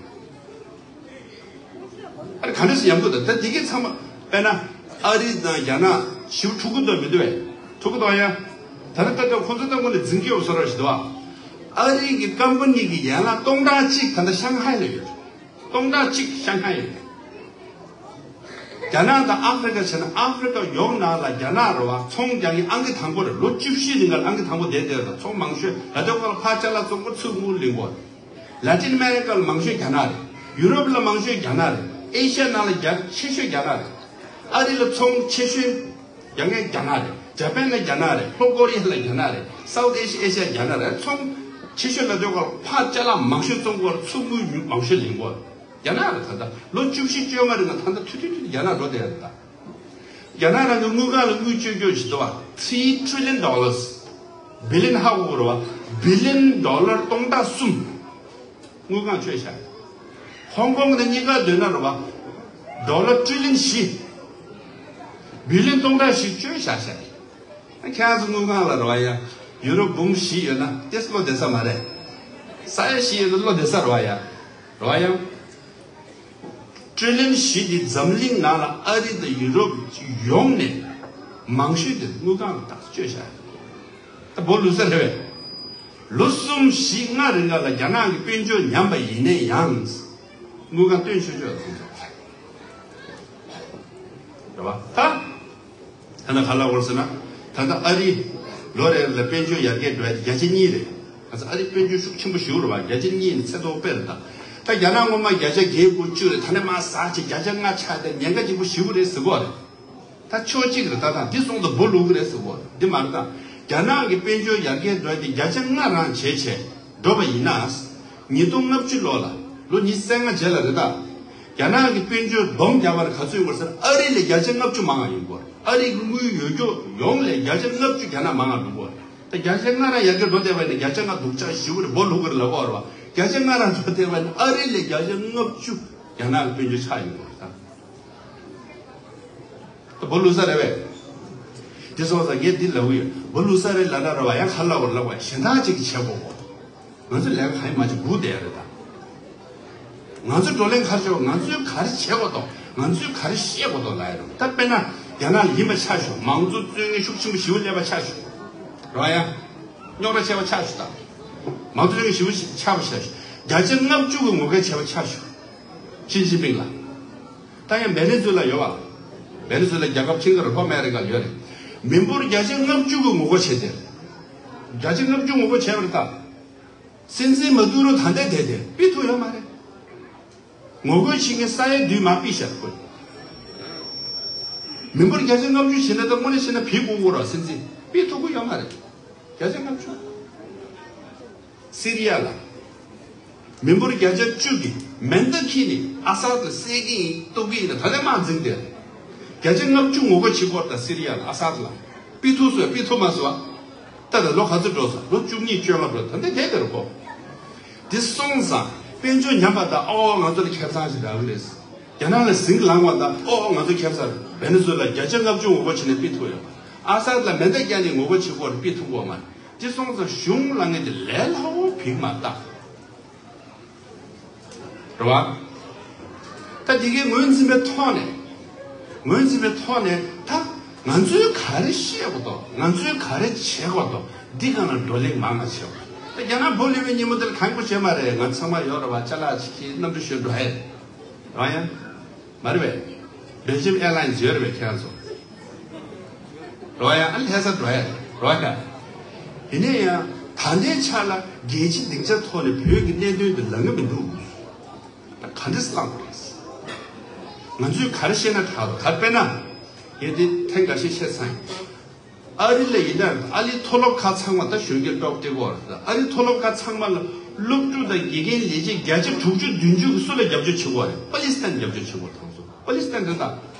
ཨ་རི་ག་འདྲས་སེ་ཡོང་གི་འདུག་ད་འདི་གའི་ཚང་མ་དཔེར་ན་ཨ་རི་དང་རྒྱ་ནག་ཞིབ་འཁྲུག་གི་འདུག་མི་འདུག་བས། འཁྲུག་གི་འདུག་ཡ། ད་ནི་ལྟ་ལྟ་ཁོ་ཚོ་ལྟ་ཁོ་ནི་འཛིང་གི་ཡོད་བཟོ་འདྲ་ཞིག་འདུག་ཨ། ཨ་རི་གི་ཀམ་པ་ནི་གི་ཡན་ལག་སྟོང་ཕྲག་གཅིག་ད་ལྟ་ཤང་ཧའེ་ལ་ཡོད། སྟོང་ཕྲག་གཅིག་ཤང་ཧའེ་ཡོད། རྒྱ་ནག་དང་ཨ་ཧྥེ་རི་ཀ་བྱས་ན་ཨ་ཧྥེ་རི་ཀ་ཡོངས་ནང་ལ་རྒྱ་ནག་རེད་བ། ཚོང་རྒྱག་མཁན་ཨང་ཀི་དང་པོ་རེད། ལོ་བཅུ་བཞི་རིང་ག་ལ་ཨང་ཀི་དང་པོ་བསྡད་བསྡད་རེད། ཚོང་མང་ཤོས་ལ་དོ་ཁ་ལ་ཕར་ཅ་ལག་བཙོང་གོ་ཚུར་དངུལ་ལེན་གོ། ལ་ཏིན་ཨ་མེ་རི་ཀ་ལ་མང་ཤོས་རྒྱ་ནག་རེད། ཡུ་རོབ་ལ་མང་ཤོས་རྒྱ་ནག་རེད། ཨེ་ཤ་ཡ་ནང་ལ་རྒྱ་ཆེ་ཤོས་རྒྱ་ནག་རེད། ཨ་རི་ལ་ཚོང་ཆེ་ཤོས་རྒྱག་མཁན་རྒྱ་ནག་རེད། ཇ་པན་ལ་རྒྱ་ནག་རེད། ལྷོ་ཀོ་རི་ཡ་ལ་རྒྱ་ནག་རེད། སའུ་ཐི་ཨེ་ཤ་ཡ་རྒྱ་ནག་རེད། ཚོང་ཆེ་ཤོས་ལ་དོ་ཁ་ལ་ཕར་ཅ་ལག་མང་ཤོས་བཙོང་གོ། ཚུར་དངུལ་མང་ཤོས་ལེན་གོ། རྒྱ་ནག་རེད། ད་ལྟ་ལོ་བཅུ་བཞི་བཅོ་ལྔ་རིང་ལ་ད་ལྟ་ཐུ་ཐུ་ཐུ་རྒྱ་ནག་འགྲོ་བསྡད་ཡོད་རེད་ད། རྒྱ་ནག་རང་གི་དངུལ་ཁང་ལ་དངུལ་བཅོལ་རྒྱུ་ཞིག་འདུག་བ། Three trillion dollars། Billion ཧ་གོ་གི་རེད་བ། Billion dollar སྟོང་ཕྲག་གསུམ། དངུལ་ཁང་བཅོལ་བཞག་ཧོང་ཀོང་ནས་གཉིས་ཀ་སྡོད་ན་རེད་བ། Dollar trillion བཞི། Billion སྟོང་ཕྲག་བཞི་བཅོལ་བཞག་བཞག་ཁྱེད་རང་ཚོ་དངུལ་ཁང་ལ་རེད་བ་ཡ། ཡུ་རོབ་འབུམ་བཞི་ཡོད་ན་ཏེས་བློ་བདེ་ས་མ་རེད། ས་ཡ་བཞི་ཡོད་ན་བློ་བདེ་ས་རེད་བ་ཡ། རེད་བ་ཡ། ཊི་རི་ལི་ཡོན་བཞི་འདི་འཛམ་གླིང་ནང་ལ་ཨ་རི་དང་ཡུ་རོབ་ཡོངས་ནས་མང་ཤོས་དེ་དངུལ་ཁང་ལ་ཏག་ཏག་བཅོལ་བཞག་ད་སྦོ་ལུག་ས་རེད་བས། ལོ་གསུམ་བཞི་ལྔ་རིང་ག་ལ་རྒྱ་ནག་གི་དཔལ་འབྱོར་ཉམས་པ་ཡིན་ནའི་ཡང་། དངུལ་ཁང་བཏོན་ཆོག་ཆོག་ལ་ཐུག་ཐུབ་རེད་བ། ད། ད་ནི་ག་ལ་འོར་ཟེར་ན། ད་ལྟ་ཨ་རི་ལོ་རེ་ལ་དཔལ་འབྱོར་ཡར་རྒྱས་འགྲོ་ཡ་དེ་བརྒྱ་ཆ་གཉིས་རེད། ང་ཚོ་ཨ་རི་དཔལ་འབྱོར་ཤུགས་ཆེན་པོ་ཞིག་རེད་བ། བརྒྱ་ཆ་གཉིས་ནི་ཚད་མཐོ་དཔེ་རེད་ད། ད་རྒྱ་ནག་སྔོན་མ་བརྒྱ་ཆ་བརྒྱད་དགུ་བཅུ་རེད། ད་ནི་མ་ཟག་ཅིག་བརྒྱ་ཆ་ལྔ་ཆགས་ཏེ་ཉེན་ཁ་ཆེན་པོ་ཞིག་རེད་ཟེར་གོ་རེད། ད་ཕྱོགས་གཅིག་རེད་ད། ད་འདི་སོང་ཙང་སྦོ་ལུག་གི་རེད་ཟེར་གོ་རེད། འདི་མ་རེད་ད། རྒྱ་ནག་གི་དཔལ་འབྱོར་ཡར་རྒྱས་འགྲོ་ཡ་དེ་བརྒྱ་ཆ་ལྔ་རང་བྱས་བྱས་འགྲོ་བ་ཡིན་ན། ཉིས་སྟོང་ལྔ་བཅུ་ལོ་ལ་ལོ་ཉི་ཤུ་རྩ་ལྔ་རྗེས་ལ་རེད་ད། རྒྱ་ནག་གི་དཔལ་འབྱོར་སྡོམ་རྒྱག་པར་ག་ཚོད་ཡོད་ཟེར་ཨ་རི་ལས་བརྒྱ་ཆ་ལྔ་བཅུ་མང་བ་ཡིན་དགོས། ཨ་རི་གི་དངུལ་ཡོད་རྒྱུ་ཡོངས་ལས་བརྒྱ་ཆ་ལྔ་བཅུ་རྒྱ་ནག་མང་བ་འགྲོ་དགོས། ད་བརྒྱ་ཆ་ལྔ་རང་ཡར་རྒྱས་འགྲོ་བསྡད་པ་ཡིན་ན་བརྒྱ་ཆ་ལྔ་སྡུག་ཅག་ཞེ་པོ་རེད། སྦོ་ལུག་གི་རེད་ལབ་ཀྱི་ཡོད་རེད་བ། བརྒྱ་ཆ་ལྔ་རང་འགྲོ་བསྡད་པ་ཡིན་ན་ཨ་རི་ལས་བརྒྱ་ཆ་ལྔ་བཅུ་རྒྱ་ནག་གི་དཔལ་འབྱོར་ཆག་ཡོང་དགོས་རེད་ད། ད་སྦོ་ལུག་ས་རེད་བས། དེ་སོང་ཙང་ངས་འདི་ལབ་ཀྱི་ཡོད། སྦོ་ལུག་ས་རེད་ལབ་ན་རེད་བ། ཡང་ག་ལབ་དགོས་ལབ་དགོས། གཞན་དག་ཅིག་གིས་བྱེད་དགོས་གོ། ང་ཚོ་ལས་ཀ་གང་ཡང་མ་བྱེད་སྒུག་བསྡད་ཡ་རེད་ད། ང་ཚོ་བགྲོ་གླེང་ག་རེ་བྱེད་དགོས། ང་ཚོས་ག་རེ་བྱེད་དགོས་དོ། ང་ཚོས་ག་རེ་བཤད་དགོས་དོ་ལབ་ཡ་རེད། ད་དཔེར་ན་རྒྱ་ནག་ལ་ཡིན་པ་ཆ་བཞག་མང་གཙོ་རྩོད་མཁན་ཤུགས་ཆེན་པོ་ཞེ་པོ་སླེབས་པ་ཆ་བཞག་རེད་བ་ཡ། རྙོག་དྲ་ཆེ་བ་ཆ་བཞག་ད། མང་གཙོ་རྩོད་མཁན་ཞེ་པོ་ཆགས་པ་ཆ་བཞག་བརྒྱ་ཆ་ལྔ་བཅུ་གི་ངོ་རྒོལ་བྱས་པ་ཆ་བཞག་ཞི་ཅིན་ཕིང་ལ། ད་ཡང་བེ་ནེ་ཛུ་ལ་ཡོད་བ། བེ་ནེ་ཛུ་ལ་རྒྱལ་ཁབ་ཆེན་པོ་རེད། ལྷོ་ཨ་མེ་རི་ཀ་ལ་ཡོད་རེད། མི་འབོར་བརྒྱ་ཆ་ལྔ་བཅུ་གི་ངོ་རྒོལ་བྱས་ཏེ། བརྒྱ་ཆ་ལྔ་བཅུ་ངོ་རྒོལ་བྱས་པ་རེད་ད། སྲིད་འཛིན་མ་དུ་རོ་ད་ལྟ་བསྡད་དེ་ཕུད་ཐུབ་ཡོད་མ་རེད། ངོ་རྒོལ་བྱེད་མཁན་ས་ཡ་བདུན་མར་ཕུད་བཞག་དགོས། མི་འབོར་བརྒྱ་ཆ་ལྔ་བཅུ་བྱས་ན་ད་དངོས་གནས་བྱས་ན་ཕུད་དགོས་ཀྱི་རེད། སྲིད་འཛིན་ཕུད་ཐུབ་ཀྱི་ཡོད་མ་རེད། བརྒྱ་ཆ་ལྔ་བཅུ། སི་རི་ཡ་ལ། མི་འབོར་བརྒྱ་ཆ་བཅུ་གིས་མེ་མདའ་འཁྱེར་ནས་ཨ་སཱད་ལ་བསད་ཀྱི་ཡིན་གཏུབ་ཀྱི་ཡིན་ལ་ད་ལྟ་དམག་འཛིང་བསྡད། བརྒྱ་ཆ་ལྔ་བཅུ་ངོ་རྒོལ་བྱེད་ཀྱི་ཡོད་རེད་ད་སི་རི་ཡ་ལ་ཨ་སཱད་ལ། ཕུད་ཐུབ་སོང་ཕུད་ཐུབ་མ་སོང་ཨ། ད་ལྟ་ལོ་ག་ཚོད་འགྲོ་སོང་། ལོ་བཅུ་གཉིས་བཅོ་ལྔ་འགྲོ། ད་ལྟ་བསྡད་དེ་རུ་གོ། འདི་སོང་ཙང་དཔལ་འབྱོར་ཉམས་པ་དང་ཨོ་ང་ཚོ་ལ་ཁེ་བཟང་ཞིག་རག་གི་རེད། རྒྱ་ནག་ལ་ཟིང་ལངས་པ་དང་ཨོ་ང་ཚོ་ཁེ་བཟང་རེད། བེ་ནེ་ཛུ་ལ་བརྒྱ་ཆ་ལྔ་བཅུ་ངོ་རྒོལ་བྱས་ནས་ཕུད་ཐུབ་ཡོད། ཨ་སཱད་ལ་མེ་མདའ་བརྒྱབ་ནས་ངོ་རྒོལ་བྱེད་ཀྱི་ཡོད་རེད། ཕུད་ཐུབ་ཀྱི་ཡོད་མ་རེད། དེ་སོང་ཙང་གཞུང་ལངས་མཁན་དེ་ལས་སླ་བོ་ཕིག་མ་བཏགས། རེད་བ། ད་དེ་གའི་ངོས་འཛིན་པའི་ཐོག་ནས། ངོས་འཛིན་པའི་ཐོག་ནས་ད་ང་ཚོས་ག་རེ་བཤད་དགོས་དོ། ང་ཚོས་ག་རེ་བྱེད་དགོས་དོ། འདི་སྒང་ལ་བགྲོ་གླེང་མང་ང་བྱེད་དགོས། ད་རྒྱ་ནག་སྦོ་ལུག་པའི་ཉིན་མོ་དེར་གང་པོ་བྱེད་མ་རེད། ང་ཚང་མ་ཡོད་རེད་བ། ཅ་ལག་ཅིག་གིས་གནམ་གྲུ་ཞོན་འགྲོ་ཧེ། རེད་བ་ཡ། མ་རེད་པས། བྷེལ་ཇམ་ཨེར་ལའིན་ཡོད་རེད་པས་ཁྱེད་རང་ཚོ། རེད་བ་ཡ། ཨ་ལྷ་ས་འགྲོ་ཡ་རེད་བ་ཡ། ཡིན་ན་ཡང་ད་ལྟའི་ཆ་ལ་རྒྱལ་སྤྱིའི་སྡིངས་ཆ་ཐོག་ནས་བོད་ཀྱི་གནད་དོན་དེ་ལངས་ཀྱི་མི་འདུག་ད་ག་འདྲས་བསླངས་པ་རེད། ང་ཚོས་ག་རེ་བཤད་ན་དྲག་རེད། ག་རེ་དཔེར་ན། ངས་འདི་ཐེངས་འགའ་ཤས་བཤད་ཚར་ཡིན། ཨ་རི་ལ་ཡིན་ན་ཨ་རིའི་མཐོ་སློབ་ཁག་ཚང་མ་ད་གཞོན་སྐྱེས་སློབ་སྟེར་གོ་རེད། ཨ་རིའི་མཐོ་སློབ་ཁག་ཚང་མ་ལ་སློབ་ཕྲུག་དང་དགེ་རྒན་ལས་བྱེད་བརྒྱ་ཆ་དྲུག་ཅུ་བདུན་ཅུ་གི་སུ་ལ་རྒྱབ་སྐྱོར་བྱེད་གོ་རེད། པ་ལི་སི་ཐན་རྒྱབ་སྐྱོར་བྱེད་གོ་རེད། ད་ཚོ་པ་ལི་སི་ཐན་རེད་ད།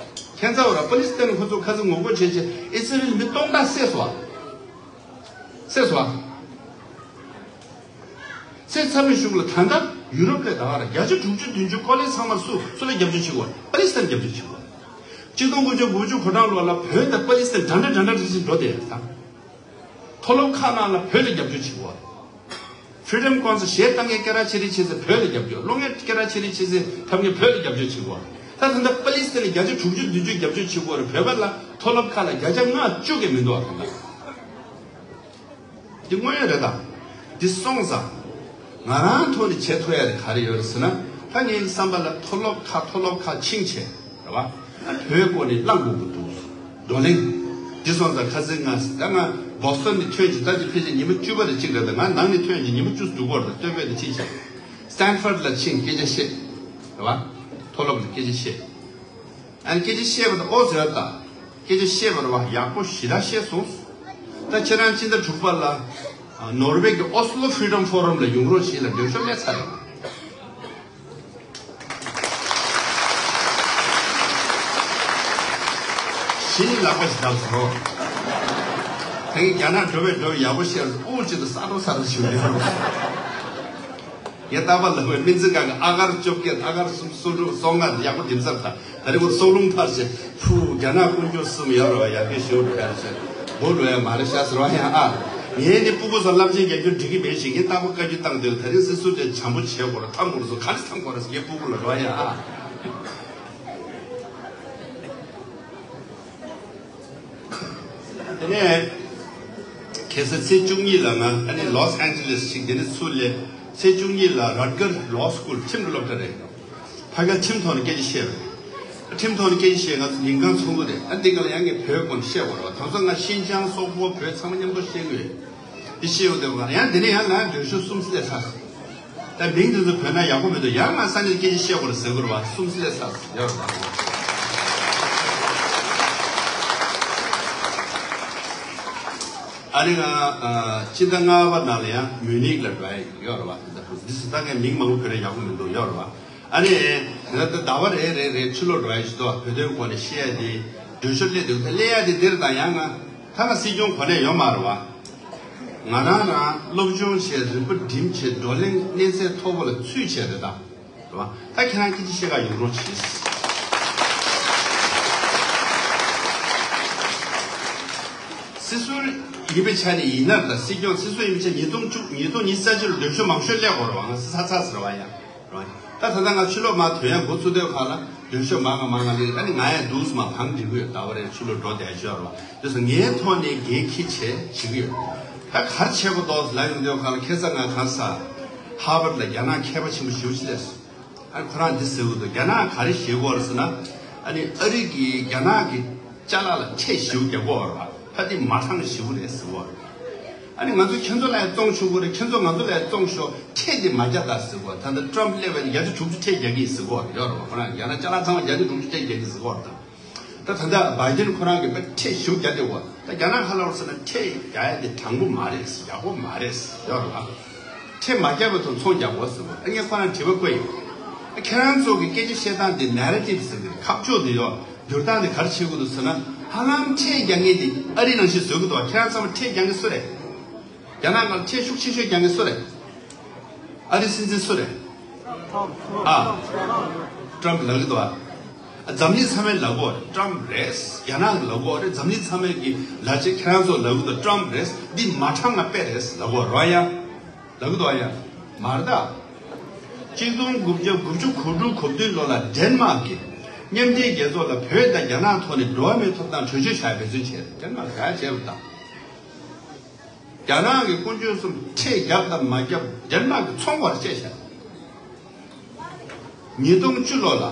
ཁྱེད་ཚོ་ར་པ་ལི་སི་ཐན་ཁོ་ཚོ་ཁ་སང་ངོ་རྒོལ་བྱས་བྱས་ཨི་སི་རེལ་མི་སྟོང་ཕྲག་བསད་སོང་བ། བསད་སོང་བ། བསད་ཚར་བའི་གཞུག་ལ་ད་ལྟ་ཡུ་རོབ་ལ་ད་ག་ར་བརྒྱ་ཆ་དྲུག་ཅུ་བདུན་ཅུ་ཀོ་ལེཇ་ཚང་མར་སུ་སུ་ལ་རྒྱབ་སྐྱོར་བྱེད་དགོས། པ་ལི་སི་ཐན་རྒྱབ་སྐྱོར་བྱེད་དགོས། གཅིག་སྟོང་དགུ་བརྒྱ་དགུ་བཅུ་གོ་གྲངས་ལོ་ལ་བོད་དང་པ་ལི་སི་ཐན་འདྲ་འདྲ་འདྲ་འདྲ་ཞིག་འགྲོ་བསྡད་ཡོད་ད། མཐོ་སློབ་ཁག་ནང་ལ་བོད་ལ་རྒྱབ་སྐྱོར་བྱེད་དགོས། Freedom Council ཞལ་བཏང་མཁན་སྐད་གྲགས་ཆེ་རིགས་ཆེ་ཚེ་བོད་ལ་རྒྱབ་སྐྱོར། གློག་བརྙན་སྐད་གྲགས་ཆེ་རིགས་ཆེ་ཚེ་འཐབ་མཁན་བོད་ལ་རྒྱབ་སྐྱོར་བྱེད་དགོས། ད་ད་ལྟ་པ་ལི་སི་ཐན་ལ་བརྒྱ་ཆ་དྲུག་ཅུ་བདུན་ཅུ་རྒྱབ་སྐྱོར་བྱེད་དགོས་རེད། བོད་པ་ལ་མཐོ་སློབ་ཁག་ལ་བརྒྱ་ཆ་ལྔ་བཅུ་གི་མི་འདུག་ཨ་ད་ལྟ། འདི་དངོས་ཡོད་རེད་ད། འདི་སོང་ཙང་། ང་རང་ཐོག་ནས་བྱེད་ཐུབ་ཡ་དེ་ག་རེ་ཡོད་རེད་ཟེར་ན། ད་ངའི་བསམ་པ་ལ་མཐོ་སློབ་ཁག་མཐོ་སློབ་ཁག་ཕྱིན་བྱས་རེད་བ། ད་བོད་སྐོར་ནས་གླེང་དགོས་ཀྱི་འདུག་བགྲོ་གླེང་། འདི་སོང་ཙང་ཁ་སང་ང་ད་ང་བོ་སི་ཊོན་ནས་ཐོན་བྱས་ད་ཅི་ཕལ་ཆེར་ཉི་མ་བཅུ་པ་རེ་གཅིག་རེད། ད་ང་ནང་ནས་ཐོན་བྱས་ཉི་མ་བཅུ་ཙམ་འགྲོ་གི་རེད། ད་སྟོད་བོད་ནས་ཕྱིན་བྱས། སི་ཊན་ཕོར་ཌི་ལ་ཕྱིན་སྐད་ཆ་བཤད། རེད་བ། མཐོ་སློབ་ལ་སྐད་ཆ་བཤད། ཨ་ནི་སྐད་ཆ་བཤད་པ་དང་ཨོ་ཟེར་ད། སྐད་ཆ་བཤད་པ་རེད་བ། ཡག་པོ་ཞེ་དྲག་བཤད་སོང་། ད་ཁྱེད་རང་སྤྱི་ཟླ་དྲུག་པ་ལ་ཨ་ནོར་ཝེ་གི་ཨོ་སི་ལོ་ཕི་རི་ཌམ་ཕོ་རམ་ལ་ཡོང་རོགས་བྱེད་ལ་འབྲེལ་ཤོག་སླེབས་ཚར་རེད་བ། ཕྱི་ཉིན་ལག་པ་ཞིག་བརྡབས་སོང་། ད་གིན་རྒྱ་ནག་འགྲོ་བའི་འགྲོ་བའི་ཡག་པོ་བཤད་རུ་དབུགས་གཅིག་ཏུ་ས་འགྲོ་ས་འགྲོ་བྱུང་ཡོད། ངས་རྟག་པར་ལབ་པའི་སྨན་རྩིས་ཁང་གི་ཨ་གར་བཅོ་བརྒྱད་ཨ་གར་སུམ་སོ་དྲུག་སོ་ལྔ་ཡག་པོ་དིམ་ཚར་ད། ད་རེས་ཁོ་སྲོག་རླུང་འཕར་བྱས་ཕུ་རྒྱ་ནག་དཀོན་མཆོག་གསུམ་ཡོད་རེད་བ། ཡར་རྒྱས་ཞུ་འགྲོ་ཡ་ཟེར་འགོ་འགྲོ་ཡ་མ་རེད་ཤག་ཟེར་བ་ཡང་ཨ། ངས་ནི་སྤུ་གུ་ཚོ་བསླབ་ཆེན་རྒྱག་རྒྱུ་འགྲིག་གི་མེད་ཞིག་ངས་རྟག་པར་བཀའ་བཀྱོན་བཏང་དུས་ད་རེས་སྲིད་ཟུར་དེ་བྱམས་པོ་བྱེད་དགོས་རེད། འཐམ་དགོས་རེད་ཟེར། ག་རེ་འཐམ་དགོས་རེད་ཟེར་ངས་སྤུ་གུ་ལ་འགྲོ་ཡ་ཨ། དེ་ནས་ཁ་སང་ཚེས་བཅུ་གཉིས་ལ་ང་ཨ་ནི་ལོས་ཨན་ཇེ་ལེས་ཞིག་དེ་ནས་ཚུར་སླེབས། ཚེས་བཅུ་གཉིས་ལ་རོ་ཊི་གར་ལོ་སི་ཀུལ་ཁྲིམས་ཀྱི་སློབ་གྲྭ་རེད། ཕ་གིར་ཁྲིམས་ཐོག་ནས་སྐད་ཆ་བཤད་པ་རེད། ཁྲིམས་ཐོག་ནས་སྐད་ཆ་བཤད་ང་ཚོ་ཉིན་གང་ཚོགས་འདུ་རེད། ཨ་འདི་ག་ལ་ཡང་ངས་བོད་སྐོར་བཤད་དགོས་རེད་བ། དེང་སང་ང་ཤིན་ཅང་སོག་པོ་བོད་ཚང་མ་མཉམ་དུ་བཤད་གི་ཡོད། འདི་བཤད་ཡོང་དུས་ང་ཡང་འདི་ནས་ཡང་ང་འགྲེལ་བཤད་གསུམ་སླེབས་ཚར། ད་མིང་དེ་ཚོ་བོད་ན་ཡག་པོ་མི་འདུག་ཡང་ང་ས་ནས་སྐད་ཆ་བཤད་དགོས་རེད་ཟེར་དགོས་རེད་བ། གསུམ་སླེབས་ཚར་ཡོད་རེད་བ། ཨ་ནི་ང་ཨ་སྤྱི་ཟླ་ལྔ་པ་ནང་ལ་ཡང་མིའུ་ནིག་ལ་འགྲོ་ཡ་ཡོད་རེད་བ། དེ་ལྟ་བུ་འདི་སུ་ད་ངས་མིང་མང་པོ་བོད་ན་ཡག་པོ་མི་འདུག་ཡོད་རེད་བ། ཨ་ནི་ང་ད་ཟླ་བ་རེ་རེ་རེ་ཕྱི་ལོགས་འགྲོ་ཡ་ཞིག་འདུག་བ། བོད་དོན་སྐོར་ནས་བཤད་ཡ་དེ་འགྲེལ་བཤད་སླེབས་འདུག་ད་སླེབས་ཡ་དེ་འདིར་དང་ཡང་ང་ད་ང་སྲིད་སྐྱོང་གོ་གནས་ཡོད་མ་རེད་བ། ང་རང་རང་སློབ་སྦྱོང་བྱས། རིག་པ་སྒྲིམ་བྱས། བགྲོ་གླེང་གནས་ཚད་མཐོ་པོ་ལ་ཚུད་བྱས་རེད་ད། རེད་བ། ད་ཁྱེད་རང་སྐད་ཆ་བཤད་ག་ཡོང་རོགས་གྱིས། སྲིད་ཟུར་ཡིན་པའི་ཆ་ནས་ཡིན་ན་ད། སྲིད་སྐྱོང་སྲིད་ཟུར་ཡིན་པའི་ཆ་ཉིས་སྟོང་བཅུ་ཉིས་སྟོང་ཉི་ཤུ་རྩ་གཅིག་ལ་འདེམས་ཤོག་མང་ཤོས་སླེབས་དགོས་རེད་བ། ང་ཚོ་ཚ་ཚ་ཟེར་བ་ཡ། རེད་བ། ད་ད་ལྟ་ང་ཕྱི་ལོགས་མར་ཐོན་ཡ་འགོ་ཚུགས་དུས་ག་ལ་འདེམས་ཤོག་མང་ང་མང་ང་སླེབས། ཨ་ནི་ང་ཡང་འདུག་སེ་མར་བང་སྒྲིག་གི་ཡོད། ཟླ་བ་རེར་ཕྱི་ལོགས་འགྲོ་བསྡད་ཤོག་རེད་བ། དེ་སོང་ངའི་ཐོག་ནས་འགན་འཁྱེར་བྱས་བྱེད་ཀྱི་ཡོད། ད་ག་རེ་བྱེད་དགོས་འདུག་ལབ་ཡོང་དུས་ག་ལ་ཁ་སང་ང་གང་ཟེར། ཧར་ཝརཌ་ལ་རྒྱ་ནག་མཁས་པ་ཆེན་པོ་ཞེ་པོ་ཅིག་སླེབས་སོང་། ཨ་ཁོ་རང་འདི་ཟེར་གྱི་འདུག་རྒྱ་ནག་ག་རེ་ཤེས་ཀྱི་ཡོད་རེད་ཟེར་ན། ཨ་ནི་ཨ་རི་གིས་རྒྱ་ནག་གི་ཅ་ལག་ལ་ཁྲལ་ཞེ་པོ་རྒྱག་གི་ཡོད་རེད་བ། ད་འདི་མ་དྲང་ཞེ་པོ་རེད་ཟེར་གྱི་ཡོད་རེད། ཨ་ནི་ང་ཚོ་ཁྱེད་ཚོ་ལ་ཡང་བཙོང་ཆོག་གི་རེད། ཁྱེད་ཚོ་ང་ཚོ་ལ་ཡང་བཙོང་ཤོག་ཁྲལ་འདི་མ་རྒྱག་དང་ཟེར་གྱི་ཡོད་རེད། ད་ལྟ་ཊམ་ཕ་སླེབས་པ་ཡིན་ན་བརྒྱ་ཆ་དྲུག་ཅུ་ཁྲལ་རྒྱག་གི་ཡིན་ཟེར་གྱི་ཡོད་རེད། ཡོད་རེད་བ། ཁོ་རང་རྒྱ་ནག་ཅ་ལག་ཚང་མ་བརྒྱ་ཆ་དྲུག་ཅུ་ཁྲལ་རྒྱག་གི་ཟེར་གྱི་ཡོད་རེད་ད། ད་ད་ལྟ་བྷའི་ཌེན་ཁོ་རང་གིས་དཔེ་ཁྲལ་ཞེ་པོ་རྒྱག་བསྡད་ཡོད། ད་རྒྱ་ནག་ག་ལབ་ཟེར་ན་ཁྲལ་རྒྱག་ཡ་དེ་དྲང་པོ་མ་རེད། ཡག་པོ་མ་རེད་ཡོད་རེད་བ། ཁྲལ་མ་རྒྱག་པའི་ཐོག་ཚོང་རྒྱག་དགོས་ཟེར་བ། ཨ་ངས་ཁོ་རང་དྲི་བ་བཀོད་ཡིན། ཨ་ཁྱེད་རང་ཚོ་གི་སྐད་ཆ་བཤད་སྟངས་དེ་ནེ་རེ་ཊིབ་ཟེར་གི་རེད། ཁ་ཕྱོགས་དེ་ཡོད། བསྒྱུར་སྟངས་དེ་ག་རེ་བྱེད་དགོས་འདུག་ཟེར་ན། ཧ་ལམ་ཁྲལ་རྒྱག་མཁན་དེ་ཨ་རི་ནང་བཞིན་བཟོ་གི་འདུག་ཁྱེད་རང་ཚང་མ་ཁྲལ་རྒྱག་མཁན་སུ་རེད། རྒྱ་ནག་ནང་ཁྲལ་ཤུགས་ཆེ་ཤོས་རྒྱག་མཁན་སུ་རེད། ཨ་རི་སྲིད་འཛིན་སུ་རེད། ཨ། ཊམ་ཕ་ལབ་གི་འདུག་ཨ། འཛམ་གླིང་ཚང་མས་ལབ་གོ་རེད། ཊམ་ཕ་རེད། རྒྱ་ནག་གིས་ལབ་གོ་རེད། འཛམ་གླིང་ཚང་མས་ཀྱི་ལབ་བྱས་ཁྱེད་རང་ཚོ་ལབ་གི་འདུག་ཊམ་ཕ་རེད། འདི་མ་དྲང་ང་དཔེ་རེད་ལབ་གོ་རེད་ཡ། ལབ་གི་འདུག་ཨ་ཡ། མ་རེད་ད། གཅིག་སྟོང་དགུ་བརྒྱ་དགུ་བཅུ་གོ་དྲུག་གོ་བདུན་ལོ་ལ་ཌེན་མཱག་གིས་མཉམ་འབྲེལ་རྒྱལ་ཚོགས་ལ་བོད་དང་རྒྱ་ནག་ཐོག་ནས་འགྲོ་བ་མིའི་ཐོབ་ཐང་གྲོས་ཆོད་བཞག་འབད་བརྩོན་བྱས། ཌེན་མཱག་གིས་ག་རེ་བྱས་པ་དང་། རྒྱ་ནག་གི་དཀོན་མཆོག་གསུམ་ཁྲལ་བརྒྱབ་དང་མ་བརྒྱབ་ཌེན་མཱག་གིས་ཚོང་བར་བཅད་བཞག་ཉིས་སྟོང་བཅུ་ལོ་ལ།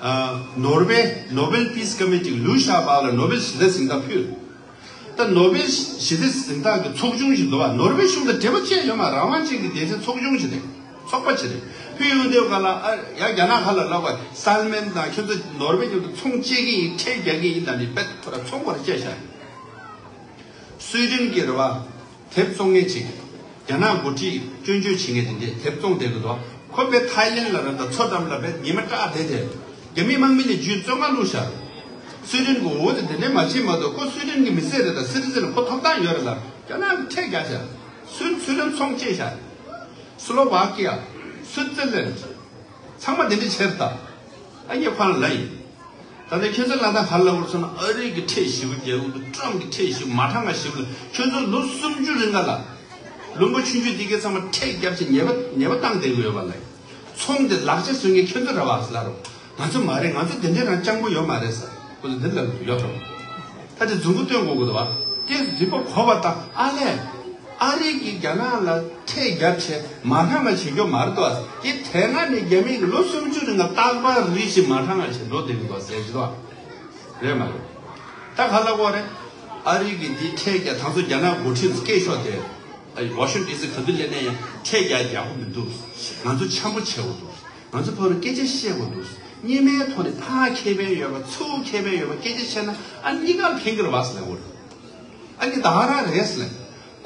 ཨ། ནོར་ཝེ་ནོ་བེལ་པིས་ཀོ་མི་ཊིས་ལུའུ་ཞའོ་པོ་ལ་ནོ་བེལ་ཞི་བདེ་གཟེངས་རྟགས་ཕུལ། ད་ནོ་བེལ་ཞི་བདེ་གཟེངས་རྟགས་ཀྱི་ཚོགས་ཆུང་ཞིག་འདུག་བ། ནོར་ཝེ་གཞུང་དང་འབྲེལ་བ་ཅི་ཡང་ཡོད་མ་རེད། རང་དབང་ཅན་གྱི་སྡེ་ཚན་ཚོགས་ཆུང་ཞིག་རེད། ཚོགས་པ་ཞིག་རེད། ཕུལ་ཡོང་དུས་ག་ལ་ཨ་ཡ་རྒྱ་ནག་ཁ་ལ་ལབ་པ། སཱལ་མན་དང་ཁྱོད་ཚོ་ནོར་ཝེ་མཉམ་དུ་ཚོང་བཅད་ཀྱི་ཡིན། ཁྲལ་རྒྱག་གི་ཡིན་ལབ་ནས་དཔེ་ཁོ་ར་ཚོང་བར་བཅད་བཞག་སུའེ་ཌེན་གྱི་རེད་བ། དེབ་བཙོང་མཁན་ཅིག་རྒྱ་ནག་འགོ་ཁྲིད་སྐྱོན་བརྗོད་བྱེད་མཁན་དེ་འདྲས་དེབ་བཙོང་བསྡད་ཀྱི་འདུག་ཁོ་དཔེ་ཐའི་ལེན་ལ་རེད་ད། མཚོ་འགྲམ་ལ་དཔེ་ཉི་མ་སྐྲག་བསྡད་དེ། རྒྱ་མི་དམག་མི་ནས་རྒྱུས་བཙོན་ཁང་བླུགས་བཞག་སུའེ་ཌེན་གྱི་འོ་དེ་དེ་འདྲས་མ་བྱེད་མ་གཏོགས་ཁོ་སུའེ་ཌེན་གྱི་མི་སེར་རེད་ད། སི་ཊི་ཛེན་ཁོ་ཐོབ་ཐང་ཡོད་རེད་ལ། རྒྱ་ནག་གིས་ཁྲལ་རྒྱག་བཞག་སུའི་སུའི་ཌེན་ཚོང་བཅད་བཞག་སི་ལོ་ཝ་ཀི་ཡ། སུའི་ཙི་ལན། ཚང་མ་དེ་འདྲས་བྱས་རེད་ད། ཨ་ངས་ཁོ་རང་ལ་ཡིན། ད་ལྟ་ཁྱོད་ཚོ་ལ་ད་ག་ལ་བོར་སོང་ན་ཨ་རི་གི་ཁྲལ་ཞེ་པོ་རྒྱག་གི་འདུག་ཊམ་གི་ཁྲལ་ཞེ་པོ་མ་དྲང་ང་ཞེ་པོ་ལ། ཁྱོད་ཚོ་ལོ་སུམ་ཅུ་རིང་ག་ལ། ལུང་པ་ཆུང་ཆུང་འདི་གའི་ཚང་མ་ཁྲལ་བརྒྱབ་བྱས་ཉེས་པ་ཉེས་པ་བཏང་བསྡད་གི་ཡོད་པ་ལ། ཚོང་དེ་ལག་ཆ་བཟོ་མཁན་ཁྱོད་ཚོ་རེད་བ་ཟེར་ལབ་རོགས། ང་ཚོ་མ་རེད། ང་ཚོ་དེ་འདྲའི་རང་སྤྱང་པོ་ཡོད་མ་རེད་ཟེར། ཁོ་ཚོ་འདི་ལབ་ཡོད་རོགས། ད་དེ་མཛུབ་གུ་སྟོན་དགོས་ཀྱི་འདུག་བ། དེ་རིག་པ་གོ་བ་དང་ཨ་ལས། ཨ་རི་གིས་རྒྱ་ནག་ལ་ཁྲལ་བརྒྱབ་བྱས་མ་དྲང་ང་བྱེད་རྒྱུ་མ་རེད་དོ། དེ་དེ་སྔ་ནས་རྒྱ་མི་གིས་ལོ་སུམ་ཅུ་རིང་ལ་རྟག་པར་རེ་བཞིན་མ་དྲང་ང་བྱས་འགྲོ་བསྡད་ཀྱི་འདུག་ཟེར་གྱི་འདུག་རེད་མ་རེད། ད་ག་ལ་གོ་རེད། ཨ་རི་གིས་འདི་ཁྲལ་རྒྱག་དང་ཚོ་རྒྱ་ནག་འགོ་ཁྲིད་ཚོ་སྐད་ཤོག་དེ། ཝ་ཤིང་ཊོན་ཌི་སི་ག་དུས་སླེབས་ནས་ཡང་ཁྲལ་རྒྱག་ཡག་པོ་མི་འདུག་ང་ཚོ་འཆམ་པོ་བྱེད་དགོས་འདུག་ང་ཚོ་ཕ་རུ་སྐད་ཆ་བཤད་དགོས་འདུག་གཉིས་མའི་ཐོག་ནས་ཕར་ཁེ་ཕན་ཡོད་པ་ཚུར་ཁེ་ཕན་ཡོད་པ་སྐད་ཆ་བཤད་ན་ཨ་གཉིས་ཀ་ཕན་གྱི་རེད་བ་ཟེར་ལབ་དགོས་རེད། ཨ་ནི་ད་ག་རང་རེད་ཟེར་ལབ།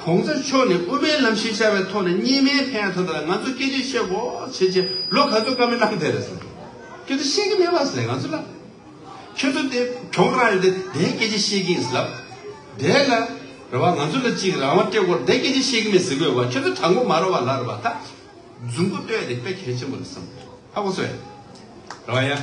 གོང་ས་མཆོག་ནས་དབུ་མའི་ལམ་ཞིག་བཅའ་བའི་ཐོག་ནས་གཉིས་སྨན་ཕན་ཐོགས་ད་ལ་ང་ཚོ་སྐད་ཆ་བཤད་དགོས་བྱེད་ཆེད་ལོ་ག་ཚོད་བཀའ་མོལ་གནང་བསྡད་རེད་ཟེར། སྐད་ཆ་བཤད་ཀྱི་མེད་པ་ཟེར་ང་ཚོ་ལ། ཁྱོད་ཚོ་དེ་གྱོང་རང་ཡོད་དེ་དེའི་སྐད་ཆ་བཤད་ཀྱི་ཡིན་ལབ། དེ་ལ་རེ་བ་ང་ཚོ་ལ་གཅིག་རང་དབང་སྤྲད་སྐོར་དེ་སྐད་ཆ་བཤད་ཀྱི་མེད་ཟེར་དགོས་པ། ཁྱོད་ཚོ་དྲང་པོ་མ་རེད་བ་ལ་རེ་བ་ད། རྫུན་པོ་བསྟོད་དེ་དཔེ་གལ་ཆེན་པོ་རེད་བསམ། ཧ་གོ་སོང་ངས། རེ་བ་ཡ།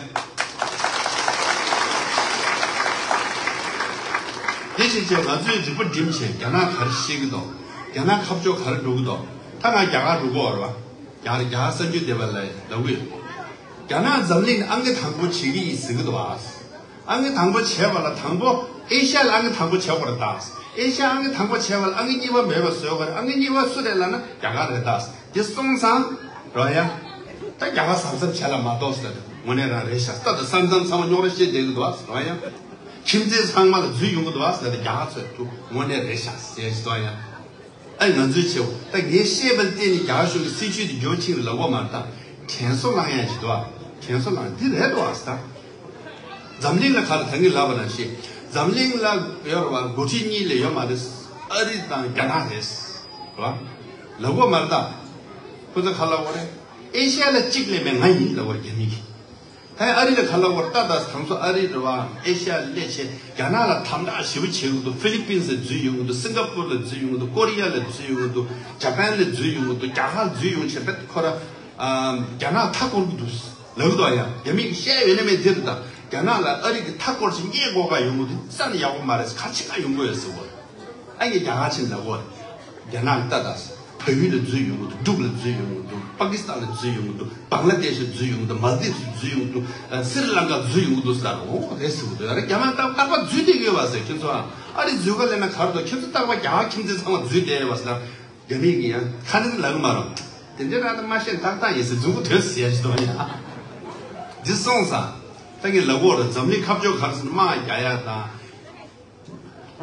དེ་བྱས་བྱས་ང་ཚོས་རིག་པ་བསྒྲིམས་བྱས་རྒྱ་ནག་ག་རེ་བཤད་ཀྱི་འདུག་རྒྱ་ནག་ཁ་ཕྱོགས་ག་རེ་འགྲོ་གི་འདུག་ད་ང་རྒྱ་གར་འགྲོ་གི་ཡོད་རེད་བ། རྒྱ་རྒྱ་གར་གསར་འགྱུར་སྡེ་བ་ལ་ལབ་གི་ཡོད། རྒྱ་ནག་འཛམ་གླིང་ནས་ཨང་ཀི་དང་པོ་བྱེད་ཀྱི་ཡིན་ཟེར་གྱི་འདུག་བ། ཨང་ཀི་དང་པོ་བྱས་པ་ལ་དང་པོ་ཨེ་ཤ་ཡ་ལ་ཨང་ཀི་དང་པོ་བྱས་པ་རེད་ད། ཨེ་ཤ་ཡ་ཨང་ཀི་དང་པོ་བྱས་པ་ལ་ཨང་ཀི་གཉིས་པ་མེད་པ་བཟོས་པ་རེད། ཨང་ཀི་གཉིས་པ་སུ་རེད་ལབ་ན་རྒྱ་གར་རེད་ད། དེ་སོང་ཙང་རོ་ཡ། ད་རྒྱ་གར་གཟབ་གཟབ་བྱས་ལ་མ་གཏོགས་ཟེར། དངོས་གནས་རང་རེད་ཤག་ད་ད་ས་མཚམས་ཚང་མ་རྙོག་དྲ་བཤད་བསྡད་ཀྱི་འདུག་བ་རོ་ཡ། ཁྱིམ་མཚེས་ཚང་མ་ལ་འཛུལ་ཡོང་གི་འདུག་བ་ཟེར། ད་རྒྱ་གར་ཚོས་ཐུག་དངོས་གནས་རེད་ཤག་ཟེར་ཞིག་འདུག་ཡ། ཨ་ང་ཚོའི་ཆེའོ། ད་ངས་བཤད་པ་བལྟས་ནས་རྒྱ་གཞུང་གི་སྲིད་བྱུས་དེ་འགྱུར་ཕྱིན་ལ་གོ་མ་ད་དྲན་གསོ་བླང་ཡ་ཞིག་འདུག་ཨ། དྲན་གསོ་བླང་འདི་རེད་འདུག་ཨ་ད། འཛམ་གླིང་ལ་ག་རེ་ད་ངས་ལབ་པ་ནང་བཞིན་འཛམ་གླིང་ལ་ཡོད་རེད་བ། འགོ་ཁྲིད་གཉིས་ལས་ཡོད་མ་རེད། ཨ་རི་དང་རྒྱ་ནག་རེད་བ། ལ་གོ་མ་རེད་ད། ཁོ་ཚོ་ག་ལ་གོ་རེད། ཨེ་ཤ་ཡ་ལ་གཅིག་ལས་མེད་ང་ཡིན་ལ་གོ་རྒྱ་མི་གི། ད་ཨ་རི་ལ་ག་ལ་བར་ལྟ་ད་དང་ཚོ་ཨ་རི་རེད་བ། ཨེ་ཤ་ཡ་སླེབས་བྱས་རྒྱ་ནག་ལ་དམ་དྲག་ཞེ་པོ་བྱེད་ཀྱི་འདུག་ཧྥི་ལི་པིན་སི་ལ་འཛུལ་ཡོང་གི་འདུག་སིང་ག་པུར་ལ་འཛུལ་ཡོང་གི་འདུག་ཀོ་རི་ཡ་ལ་འཛུལ་ཡོང་གི་འདུག་ཇ་པན་ལ་འཛུལ་ཡོང་གི་འདུག་རྒྱ་གར་འཛུལ་ཡོང་བྱས་པས་ཁོ་ར་རྒྱ་ནག་མཐའ་བསྐོར་གྱི་འདུག་ལབ་ཀྱི་འདུག་ཡ། རྒྱ་མིས་བཤད་ཡོད་ན་མེད་འདིར་ད་རྒྱ་ནག་ལ་ཨ་རི་གི་མཐའ་བསྐོར་ཞིག་ཉེས་དགོས་ག་ཡོང་གི་འདུག་ས་ནི་ཡག་པོ་མ་རེད། ག་ཆེ་ག་ཡོང་གི་ཡོད་ཟེར་བ། ཨ་ཡེ་རྒྱ་གར་ཕྱིན་ལ་གོ། རྒྱ་ནག་ལ་ལྟ་ད། བལ་ཡུལ་ལ་འཛུལ་ཡོང་གི་འདུག་འབྲུག་ལ་འཛུལ་ཡོང་གི་འདུག་པ་ཀི་སི་ཐན་ལ་འཛུལ་ཡོང་གི་འདུག་བང་ལ་དེ་ཤ་འཛུལ་ཡོང་གི་འདུག་མལ་དིབ་སུ་འཛུལ་ཡོང་གི་འདུག་སི་རི་ལང་ཀ་འཛུལ་ཡོང་གི་འདུག་ཟེར། འོ་རེད་ཟེར་གི་འདུག་ཡ་རེད། རྒྱ་ནག་ལྟ་རྟག་པར་འཛུལ་བསྡད་ཡོད་པ་ཟེར། ཁྱེད་ཚོ་ཨ་རི་འཛུལ་ག་སླེབས་ན་ག་རེ་འདུག་ཁྱེད་ཚོ་རྟག་པར་རྒྱ་གར་ཁྱིམ་མཚེས་ཚང་མ་འཛུལ་བསྡད་ཡོད་པ་ཟེར། རྒྱ་མིས་ཀྱི་ཡང་ཁ་ནི་ལབ་གི་མ་རེད། དེ་འདྲའི་རང་ད་མ་ཤེས་ཏག་ཏག་ཡིན་ཟེར་མཛུབ་གུ་དོད་ཟེར་ཡ་ཞིག་འདུག་ཡ། འདི་སོང་ཙང་ད་ངས་ལབ་གོ་རེད། འཛམ་གླིང་ཁ་ཕྱོགས་ག་རེ་ཟེར་ན་དམག་རྒྱག་ཡ་དང་།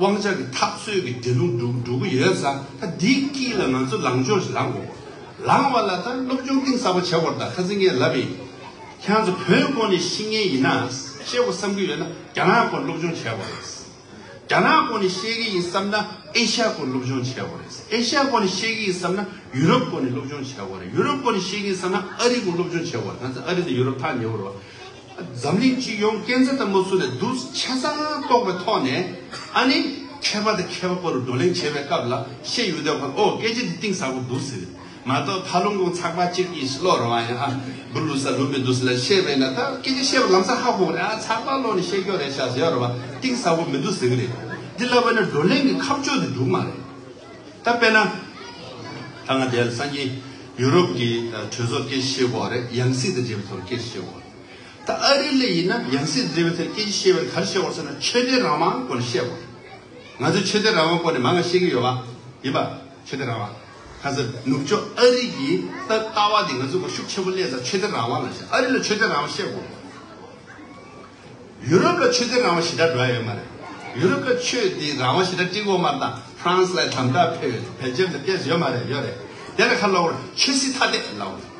དབང་ཆ་གི་འཐབ་རྩོད་ཀྱི་འགྲན་བསྡུར་འགྲོ་འགྲོ་གི་ཡོད་ཙང་། ད་འདིའི་དཀྱིལ་ལ་ང་ཚོ་ལངས་ཕྱོགས་ཤིག་ལངས་དགོས། ལངས་པ་ལ་ད་སློབ་སྦྱོང་གཏིང་ཟབ་པོ་བྱེད་དགོས་རེད། ད་ཁ་སང་ངས་ལབ་པ་ཡིན། ཁྱེད་རང་ཚོ་བོད་སྐོར་ནས་ཤེས་མཁན་ཡིན་ན། ཤེས་དགོས་བསམ་གྱི་ཡོད་ན་རྒྱ་ནག་སྐོར་སློབ་སྦྱོང་བྱེད་དགོས་རེད། རྒྱ་ནག་སྐོར་ནས་ཤེས་ཀྱི་ཡིན་བསམ་ན་ཨེ་ཤ་ཡ་སྐོར་སློབ་སྦྱོང་བྱེད་དགོས་རེད། ཨེ་ཤ་ཡ་སྐོར་ནས་ཤེས་ཀྱི་ཡིན་བསམ་ན་ཡུ་རོབ་སྐོར་ནས་སློབ་སྦྱོང་བྱེད་དགོས་རེད། ཡུ་རོབ་སྐོར་ནས་ཤེས་ཀྱི་ཡིན་བསམ་ན་ཨ་རི་སྐོར་སློབ་སྦྱོང་བྱེད་དགོས་རེད། ང་ཚོ་ཨ་རི་དང་ཡུ་རོབ་ཐག་ཉེ་བོ་རེད་བ། འཛམ་གླིང་སྤྱི་ཡོངས་སྐས་འཛེག་དང་མ་སུ་ནས་འདུག་ཆ་ཚང་རྟོགས་པའི་ཐོག་ནས། ཨ་ནི་མཁས་པ་དང་མཁས་པ་བར་བགྲོ་གླེང་བྱེད་པའི་སྐབས་ལ་བཤད་ཡོང་དུས་ཁོ་ཨོ་སྐད་ཆ་འདི་གཏིང་ཟབ་པོ་འདུག་ཟེར། མ་གཏོགས་ཕ་ལུང་གུང་ཚགས་པ་གཅིག་གིས་ཀློག་རེད་བ། ཡང་ཨ་འབུ་ལུག་ས་ལུག་མི་འདུག་ཟེར་ལ་བཤད་པས་ན་ད་སྐད་ཆ་བཤད་པ་ལམ་སང་ཧ་གོ་རེད། ཨ་ཚགས་པར་ཀློག་ནས་བཤད་རྒྱུ་རེད་ཤག་ཟེར་རེད་བ། གཏིང་ཟབ་པོ་མི་འདུག་ཟེར་གི་རེད། འདི་ལབ་པ་ན་བགྲོ་གླེང་གི་ཁ་ཕྱོགས་དེ་འགྲིག་མ་རེད། ད་དཔེར་ན། ད་ང་དེ་ལ་སང་ཉིན་ཡུ་རོབ་ཀྱི་གྲོས་ཚོགས་སྐད་ཆ་བཤད་དགོས་རེད། ཡང་སྲིད་དང་འབྲེལ་བའི་ཐོག་སྐད་ཆ་བཤད་དགོས་རེད། ད་ཨ་རི་ལ་ཡིན་ན་ཡང་སྲིད་དང་འབྲེལ་བའི་ཐོག་སྐད་ཆ་བཤད་པར་ག་རེ་བཤད་དགོས་ཟེར་ན་ཆོས་དད་རང་དབང་སྐོར་ལ་བཤད་དགོས་རེད། ང་ཚོས་ཆོས་དད་རང་དབང་སྐོར་ནས་མང་ང་བཤད་ཀྱི་ཡོད་པ། ཡིན་པ། ཆོས་དད་རང་དབང་། གང་ཟེར་ནུབ་ཕྱོགས་ཨ་རི་གི་ལྟ་ལྟ་བ་དེ་ང་ཚོ་ག་ཤུགས་ཆེན་པོ་སླེབས་ཙང་ཆོས་དད་རང་དབང་ལ་བཤད། ཨ་རི་ལ་ཆོས་དད་རང་དབང་བཤད་དགོས། ཡུ་རོབ་ལ་ཆོས་དད་རང་དབང་ཞེ་དྲག་འགྲོ་ཡ་ཡོད་མ་རེད། ཡུ་རོབ་ལ་ཆོས་དད་རང་དབང་ཞེ་དྲག་སྤྲད་ཀྱི་ཡོད་མ་རེད། ད་ཧྥ་རན་སི་ལ་དམ་དྲག་ཕེབས་ཡོད། བྷེལ་ཇམ་ལ་ཕེབས་ཡོད་མ་རེད། ཡོད་རེད། དེ་ལ་ཁ་ལོ་བར་ཆོས་སྲིད་ཐ་དད་ལབ་པ་རེད།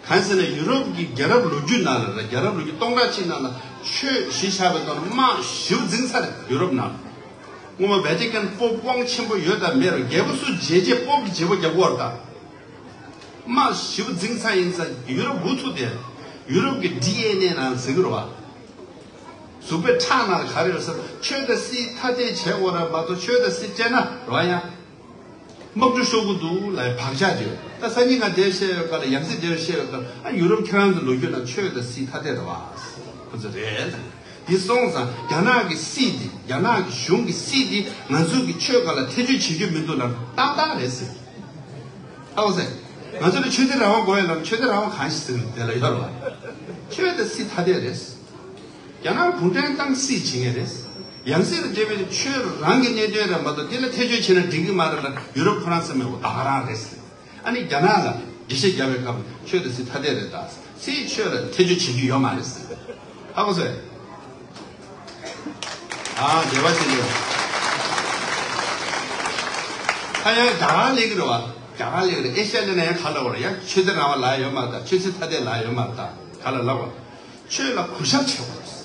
གང་ཟེར་ན་ཡུ་རོབ་ཀྱི་རྒྱལ་རབས་ལོ་རྒྱུས་ནང་ལ་རེད། རྒྱལ་རབས་ལོ་རྒྱུས་སྟོང་ཕྲག་གཅིག་ནང་ལ་ཆོས་གཞི་བཞག་པའི་ཐོག་ནས་དམག་ཞེ་པོ་འཛིང་ཚར་རེད། ཡུ་རོབ་ནང་སྔོན་མ་བྷེ་ཊི་ཀན་པོབ་དབང་ཆེན་པོ་ཡོད་དང་མེད་རུང་རྒྱལ་པོ་སུ་བརྗེ་བྱས་པོབ་ཀྱི་བརྗེ་པོ་རྒྱག་གི་ཡོད་རེད་ད། དམག་ཞེ་པོ་འཛིང་ཚར་ཡིན་ཙང་ཡུ་རོབ་འུ་ཐུག་དེ། ཡུ་རོབ་ཀྱི་ཌི་ཨེན་ཨེ་ནང་ཟེར་གི་རེད་བ། གཟུགས་པོའི་ཁྲག་ནང་ལ་ག་རེ་ཡོད་ཟེར་ན་ཆོས་དང་སྲིད་ཐ་དད་བྱེད་དགོས་རེད་མ་གཏོགས་ཆོས་དང་སྲིད་བཅད་ན་རེད་བ་ཡང་། དམག་འཁྲུག་ཤོར་གི་འདུག་ལབ་བག་ཆགས་ཅིག་ཡོད། ད་སང་ཉིན་ང་དེ་བཤད་ཡོད་སྐབས་ལ་ཡང་སྲིད་དེར་བཤད་ཡོད་སྐབས་ཨ་ཡུ་རོབ་ཁྱེད་རང་ཚོ་ལོ་རྒྱུས་ནང་ཆོས་དང་སྲིད་ཐ་དད་རེད་བ། ཁོ་ཚོ་རེད། འདི་སོང་ཙང་རྒྱ་ནག་གི་སྲིད་འདི་རྒྱ་ནག་གི་གཞུང་གི་སྲིད་འདི་ང་ཚོ་གི་ཆོས་སྒང་ལ་ཐེ་བྱུས་བྱེད་རྒྱུ་མི་འདུག་ལབ་ཏག་ཏག་རེད་ཟེར། ཨའོ་ཟེར། ང་ཚོ་ལ་ཆོས་དད་རང་དབང་དགོས་ཡོད་ལབ་ཆོས་དད་རང་དབང་གང་ཞིག་ཟེར་དེ་ལ་ཡོད་རེད་བ། ཆོས་དང་སྲིད་ཐ་དད་རེད། རྒྱ་ནག་གུང་ཁྲན་ཏང་སྲིད་བྱེད་མཁན་རེད། ཡང་སྲིད་ལ་འབྲེལ་བའི་ཆོས་རང་གི་གནད་དོན་རེད་མ་གཏོགས་དེ་ལ་ཐེ་བྱུས་བྱས་ན་འགྲིག་གི་མ་རེད་ལ་ཡུ་རོབ་ཁོ་རང་ཚང་མས་འོ་ད་ག་རང་རེད་ཟེར། ཨ་ནི་རྒྱ་ནག་ལ་འགྲེལ་བཤད་རྒྱག་པའི་སྐབས་ཆོས་དང་སྲིད་ཐ་དད་རེད་ད། སྲིད་ཆོས་ལ་ཐེ་བྱུས་བྱེད་རྒྱུ་ཡོད་མ་རེད་ཟེར། ཧ་གོ་སོང་། ཨ་འབྲེལ་བ་བྱེད་རྒྱུ། ད་ཡང་རྒྱ་གར་སླེབས་ཀྱི་རེད་བ། རྒྱ་གར་སླེབས་ཀྱི་རེད། ཨེ་ཤ་ཡ་སླེབས་ན་ཡང་ག་ལབ་དགོས་རེད། ཡང་ཆོས་དད་རང་དབང་ལབ་ཡོད་མ་རེད་ད། ཆོས་སྲིད་ཐ་དད་ལབ་ཡོད་མ་རེད་ད། ག་ལ་ལབ་དགོས། ཆོས་ལ་གུས་ཞབས་བྱེད་དགོས་རེད།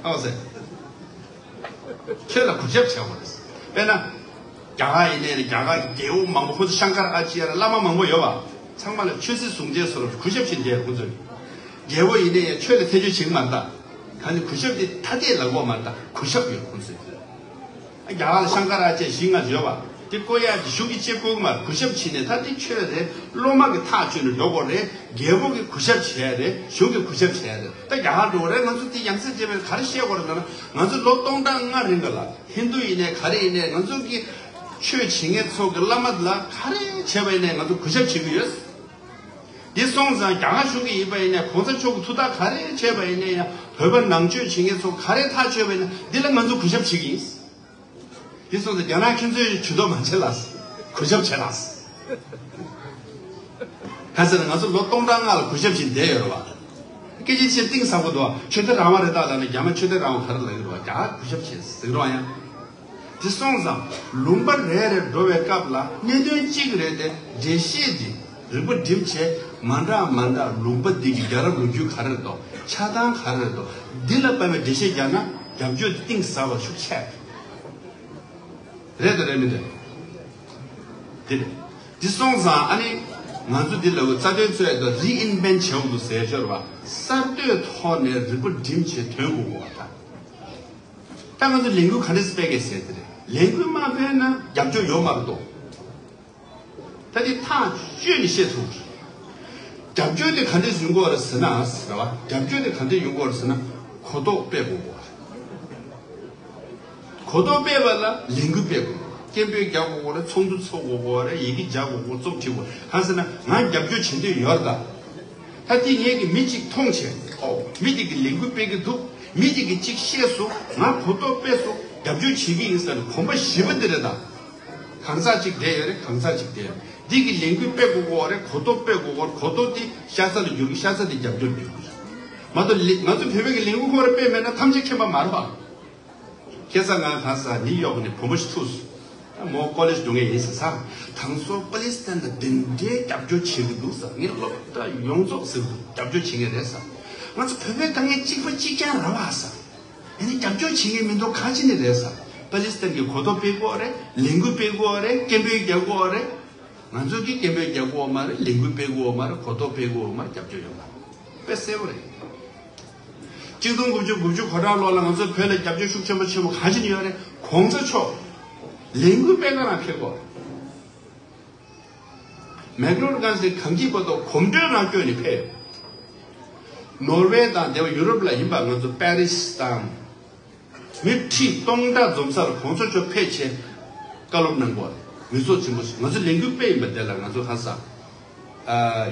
ཨོ་ཟེར། ཆོས་ལ་གུས་ཞབས་བྱེད་དགོས་རེད། དཔེར་ན། རྒྱ་གར་ཡིན་ནའི་རྒྱ་གར་གྱི་རྒྱལ་པོ་མང་པོ་ཁོ་ཚོ་ཤང་ཀར་ཨ་ཅརྱ་ལ་བླ་མ་མང་པོ་ཡོད་པ། ཚང་མ་ལ་ཆོས་སྲིད་ཟུང་འབྲེལ་སོགས་ལ་གུས་ཞབས་བྱེད་བསྡད་ཁོ་ཚོས། རྒྱལ་པོ་ཡིན་ནའི་ཡང་ཆོས་ལ་ཐེ་བྱུས་བྱེད་ཀྱི་མ་རེད་ད། ཨ་ནི་གུས་ཞབས་དེ་ཐ་དད་ལ་གོ་མ་རེད། ད་གུས་ཞབས་ཡོད་ཁོང་ཚོས། རྒྱ་གར་ལ་ཤང་ཀ་ར་ཅེས་བཞི་ལྔ་ཡོད་པ་དེ་བསྐོ་ཡག་གི་གཞུང་གི་ཅེས་བསྐོ་གི་མ་རེད། གུས་ཞབས་བྱས་ནས་ད་དེ་ཆོས་རེད། སློབ་མ་གི་ཐག་གཅོད་ནས་འགྲོ་དགོས་རེད། རྒྱལ་པོ་གི་གུས་ཞབས་བྱས་རེད། གཞུང་གི་གུས་ཞབས་བྱས་རེད། ད་རྒྱ་གར་འགྲོ་རེད། ང་ཚོ་དེ་ཡང་སེ་བྱས་པའི་ག་རེ་བཤད་དགོས་རེད་ལབ་ན། ང་ཚོ་ལོ་སྟོང་ཕྲག་ལྔ་རིང་ག་ལ་ཧིན་རྡུ་ཡིན་ནའི་ག་རེ་ཡིན་ནའི་ང་ཚོ་གི་ཆོས་བྱེད་མཁན་ཚོ་གི་བླ་མ་ལ་ག་རེ་བྱས་པ་ཡིན་ནའི་ང་ཚོ་གུས་ཞབས་བྱེད་ཀྱི་ཡོད། འདི་སོང་ཙང་རྒྱ་གར་གཞུང་གི་ཡིན་པ་ཡིན་ནའི་གོང་ས་མཆོག་གི་ཐུགས་ཐག་ག་རེ་བྱས་པ་ཡིན་ནའི་ཡང་བོད་པ་ནང་ཆོས་བྱེད་མཁན་ཚོ་ག་རེ་ཐག་ཆོད་པ་ཡིན་ན་འདི་ལ་ང་ཚོ་གུས་ཞབས་བྱེད་ཀྱི་ཡིན། འདི་སོང་ཙང་རྒྱ་ནག་ཁྱོད་ཚོས་ཇུས་གཏོགས་མ་བྱེད་ལ། གུས་ཞབས་བྱེད་ལ། གང་ཟེར་ན་ང་ཚོ་ལོ་སྟོང་ཕྲག་ལྔ་ལ་གུས་ཞབས་བྱེད་བསྡད་ཡོད་རེད་བ། སྐད་ཆ་བཤད་གཏིང་ཟབ་པོ་འདུག་བ། ཆོས་དད་རང་དབང་རེད་ད་ལབ་ན་རྒྱ་མ་ཆོས་དད་རང་དབང་ག་རེ་ལབ་ཀྱི་རེད་བ། རྒྱ་གར་གུས་ཞབས་བྱེད་ཟེར་གི་རེད་བ་ཡང་། དེ་སོང་ཙང་ལུང་པ་རེ་རེ་འགྲོ་བའི་སྐབས་ལ་གནད་དོན་གཅིག་རེད་དེ། འགྲེལ་བཤད་འདི་རིག་པ་སྒྲིམ་བྱས་མ་འདྲ་མ་འདྲ་ལུང་པ་འདི་གི་རྒྱལ་རབས་ལོ་རྒྱུས་ག་རེ་རེད་དོ། ཆགས་སྟངས་ག་རེ་རེད་དོ། འདི་ལ་དཔག་པའི་འགྲེལ་བཤད་རྒྱག་ན་རྒྱབ་སྐྱོར་འདི་གཏིང་ཟབ་པ་ཤུགས་ཆེ་རེད་དོ། རེད་མི་འདུག་འདི་རེད། འདི་སོང་ཙང་ཨ་ནི་ང་ཚོ་འདི་ལ་རྩ་དོན་རྩོད་ཡ་དོ་རི་ཨིན་བེན་བྱེད་དགོས་འདུག་ཟེར་ཤོར་བ། གསར་གཏོད་ཐོག་ནས་རིག་པ་སྒྲིམ་བྱས་ཐོན་དགོས་གོ་བ་དང་། ད་ང་ཚོ་ལས་འགུལ་ག་འདྲས་སྤེལ་དགོས་ཟེར་དེ་རེད། ལས་འགུལ་མ་སྤེལ་ན་རྒྱབ་སྐྱོར་ཡོད་མ་རེད་དོ། ད་དེ་ཐག་གཅོད་ནས་བཤད་ཐུབ་རེད། རྒྱབ་སྐྱོར་དེ་ག་འདྲས་ཡོང་གི་ཡོད་རེད་ཟེར་ན་ཟེར་བ། རྒྱབ་སྐྱོར་དེ་ག་འདྲས་ཡོང་གི་ཡོད་རེད་ཟེར་ན་གོ་རྟོགས་སྤེལ་དགོས་གོ་བ་རེད། གོ་རྟོགས་སྤེལ་བ་ལ་ལས་འགུལ་སྤེལ་དགོས། སྐད་འབོད་རྒྱག་དགོས་གོ་རེད། ཚོགས་འདུ་ཚོགས་དགོས་གོ་རེད། ཡི་གེ་རྒྱག་དགོས་གོ། རྩོམ་བྲིས་དགོས། གང་ཟེར་ན་ང་རྒྱབ་སྐྱོར་བྱེད་འདོད་ཡོད་རེད་ད། ད་དེ་ངས་ཀྱི་མི་གཅིག་མཐོང་བྱས། ཨོ། མི་དེ་གི་ལས་འགུལ་སྤེལ་གི་འདུག་མི་དེ་གི་གཅིག་ཤེས་སོང་། ང་གོ་རྟོགས་སྤེལ་སོང་། རྒྱབ་སྐྱོར་བྱེད་ཀྱི་ཡིན་ཟེར་ནས་གོམ་པ་བཞི་པ་འདི་རེད་ད། གང་ཟག་གཅིག་བསྡད་ཡོད་རེད། གང་ཟག་གཅིག་བསྡད་ཡོད། འདི་གི་ལས་འགུལ་སྤེལ་དགོས་གོ་རེད། གོ་རྟོགས་སྤེལ་དགོས་གོ་རེད། གོ་རྟོགས་དེ་ཤ་ཚ་ལ་འགྱུར་གི། ཤ་ཚ་དེ་རྒྱབ་སྐྱོར་འགྱུར་གི། མ་གཏོགས་ལས་ང་ཚོ་བོད་པའི་གི་ལས་འགུལ་ཁོ་ར་སྤེལ་མེད་ན་ཐམས་ཅད་མཁྱེན་པ་མ་རེད་པ། ཁ་སང་ང་གང་ཟག་ནིའུ་ཡོག་ནས་བུ་མོ་ཞིག་ཐུག་སོང་། ད་མོ་ཀོ་ལེཇ་འགྲོ་མཁན་ཡིན་ཟེར་ས། དང་སོ་པ་ལི་སི་ཐན་ལ་དེ་འདྲའི་རྒྱབ་སྐྱོར་བྱེད་ཀྱི་འདུག་ཟེར། ངས་སློབ་གྲྭ་ཡོངས་རྫོགས་ཟེར་གྱི་འདུག་རྒྱབ་སྐྱོར་བྱེད་མཁན་རེད་ཟེར། ང་ཚོ་བོད་པའི་དཀའ་ངལ་གཅིག་པ་གཅིག་རྐྱང་རེད་པ་ཟེར། ཡིན་ནའི་རྒྱབ་སྐྱོར་བྱེད་མཁན་མི་འདུག་གང་བྱས་ནས་རེད་ཟེར། པ་ལི་སི་ཐན་གྱི་གོ་རྟོགས་སྤེལ་དགོས་རེད། ལས་འགུལ་སྤེལ་དགོས་རེད། སྐད་འབོད་རྒྱག་དགོས་རེད། ང་ཚོ་གིས་སྐད་འབོད་རྒྱག་དགོས་མ་རེད། ལས་འགུལ་སྤེལ་དགོས་མ་རེད། གོ་རྟོགས་སྤེལ་དགོས་མ་རེད། རྒྱབ་སྐྱོར་ཡོད་མ་རེད། དཔེ་གསལ་པོ་རེད། གཅིག་སྟོང་དགུ་བརྒྱ་དགུ་བཅུ་གོ་གྲངས་ལོ་ལ་ང་ཚོ་བོད་ལ་རྒྱབ་སྐྱོར་ཤུགས་ཆེན་པོ་ཆེན་པོ་གང་བྱས་ནས་ཡོད་རེད། གོང་ས་མཆོག་ལས་འགུལ་སྤེལ་ག་རང་ཕེབས་དགོས། མེག་ལོར་གང་ཟེར་གངས་སྐྱིད་པ་དང་གོམ་བགྲོད་རང་བསྐྱོད་ནས་ཕེབས། ནོར་ཝེ་དང་དེ་བ་ཡུ་རོབ་ལ་ཡིན་པ་ང་ཚོ་པེ་རི་སི་དང་། མི་ཁྲི་སྟོང་ཕྲག་འཛོམས་སར་གོང་ས་མཆོག་ཕེབས་བྱས་བཀའ་སློབ་གནང་དགོས་རེད། མི་ཚོགས་ཆེན་པོ་ཞིག་ང་ཚོ་ལས་འགུལ་སྤེལ་ཡིན་པ་དེ་ལ་ང་ཚོ་ཧ་སང་།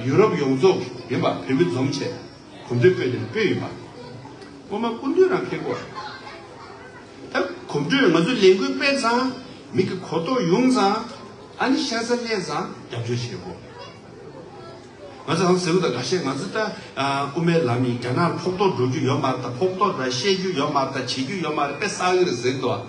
ཡུ་རོབ་ཡོངས་རྫོགས་ཡིན་པ་བོད་མི་འཛོམས་བྱས་གོམ་བགྲོད་སྤེལ་ནས་སྤེལ་ཡིན་པ། སྔོན་མ་སྐུ་མདུན་རང་ཕེབས་དགོས་རེད། ད་གོམ་བགྲོད་ང་ཚོ་ལས་འགུལ་སྤེལ་ཙང་མི་གི་གོ་རྟོགས་ཡོང་ཙང་ཨ་ནི་ཤ་ཚ་སླེབས་ཙང་རྒྱབ་སྐྱོར་བྱེད་དགོས། ང་ཚོ་ཧང་ཟེར་བ་དང་འགའ་ཤས་ང་ཚོ་ད་དབུ་མའི་ལམ་ཡིན། རྒྱ་ནག་ལ་ཕོག་ཐུག་འགྲོ་རྒྱུ་ཡོད་མ་རེད། ད་ཕོག་ཐུག་ད་བཤད་རྒྱུ་ཡོད་མ་རེད། ད་བྱེད་རྒྱུ་ཡོད་མ་རེད། དཔེ་བསགས་ཀྱི་རེད་ཟེར་འདུག་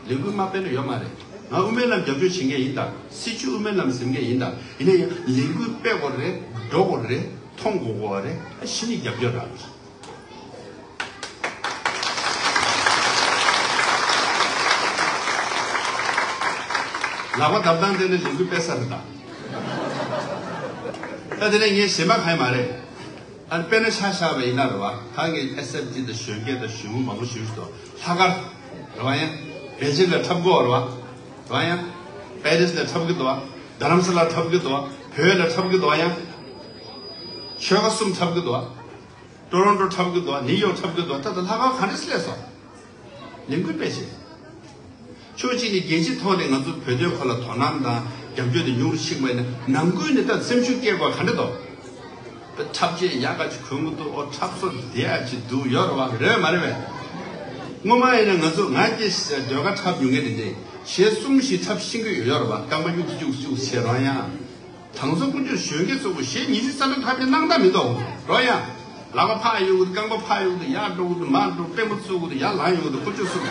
ལས་འགུལ་མ་སྤེལ་ན་ཡོད་མ་རེད། ང་དབུ་མའི་ལམ་རྒྱབ་སྐྱོར་བྱེད་མཁན་ཡིན། ད་སྲིད་བྱུས་དབུ་མའི་ལམ་ཟེར་མཁན་ཡིན། ད་ཡིན་ན་ཡང་ལས་འགུལ་སྤེལ་དགོས་རེད། འགྲོ་དགོས་རེད། མཐོང་དགོས་དགོས་རེད། ཨ་གཞི་ནས་རྒྱབ་སྐྱོར་རག་གི་རེད། ལག་པ་བརྡབ་སྟངས་དེ་ནི་ལས་འགུལ་སྤེལ་ས་རེད་ད། ད་དེ་ནས་ངས་ཞེན་པ་གང་ཡང་མ་རེད། ཨ་དཔེར་ན་ཆ་བཞག་པ་ཡིན་ན་རེད་བ། ད་ངས་ཨེས་ཨེཕ་ཊི་དང་གཞོན་སྐྱེས་དང་གཞོན་ནུ་མང་པོ་ཞིག་ཞུ་དོ། ལྷག་དཀར་རེད་བ་ཡང་། པེ་ཅིང་ལ་འཁྲབ་གི་ཡོད་རེད་བ། རེད་བ་ཡང་། པེ་རི་སི་ལ་འཁྲབ་གི་འདུག་བ། རྡ་རམ་ས་ལ་འཁྲབ་གི་འདུག་བ། བོད་ལ་འཁྲབ་གི་འདུག་བ་ཡང་། ཆོལ་ཁ་གསུམ་འཁྲབ་གི་འདུག་བ། ཊོ་རོན་ཊོ་འཁྲབ་གི་འདུག་བ། ནིའུ་ཡོག་འཁྲབ་གི་འདུག་བ། ད་ལྟ་ལྷག་དཀར་ག་འདྲ་སླེབས་སོང་། ལས་འགུལ་སྤེལ་བྱས། ཕྱོགས་གཅིག་ནས་རྒྱལ་སྤྱིའི་ཐོག་ནས་ང་ཚོ་བོད་དོན་སྐོར་ལ་དོ་སྣང་དང་རྒྱབ་སྐྱོར་དེ་ཉུང་རུ་ཕྱིན་པ་ཡིན་ན། ནང་ཁུལ་ནས་ད་སེམས་ཤུགས་སྐྱེ་དགོས་ག་འདྲ་འདུག་འཁྲབ་ཆས་ཡག་ག་ཅིག་གོན་གི་འདུག་ཨོ་འཁྲབ་སོ་བདེ་ཡག་ཅིག་འདུག་ཡོད་རེད་བ། རེད་མ་རེད་བས། སྔོན་མ་ཡིན་ན་ང་ཚོ་ང་སྐྱེས་ཟློས་གར་འཁྲབ་མྱོང་མཁན་དེ་འདྲས་གཞས་གསུམ་བཞི་འཁྲབ་ཤེས་ཀྱི་ཡོད་རེད་བ། རྐང་པ་གཡུག་གཡུག་གཡུག་བྱས་རང་ཡང་། དང་ཚོ་ཀུན་སྤྱོད་གཞོན་སྐྱེས་ཚོ་གཞས་ཉིན་གཅིག་རྩ་འགྲན་འཁྲབ་པའི་སྣང་དག་མི་འདུག་རོ་ཡ། ལག་པ་ཕར་གཡུག་གི་རྐང་པ་ཕར་གཡུག་གི་ཡར་འགྲོ་གི་འདུག་མར་འགྲོ་པུས་མོ་བཙུགས་གི་འདུག་ཡར་ལངས་ཡོང་གི་འདུག་ཀུན་སྤྱོད་གསུམ།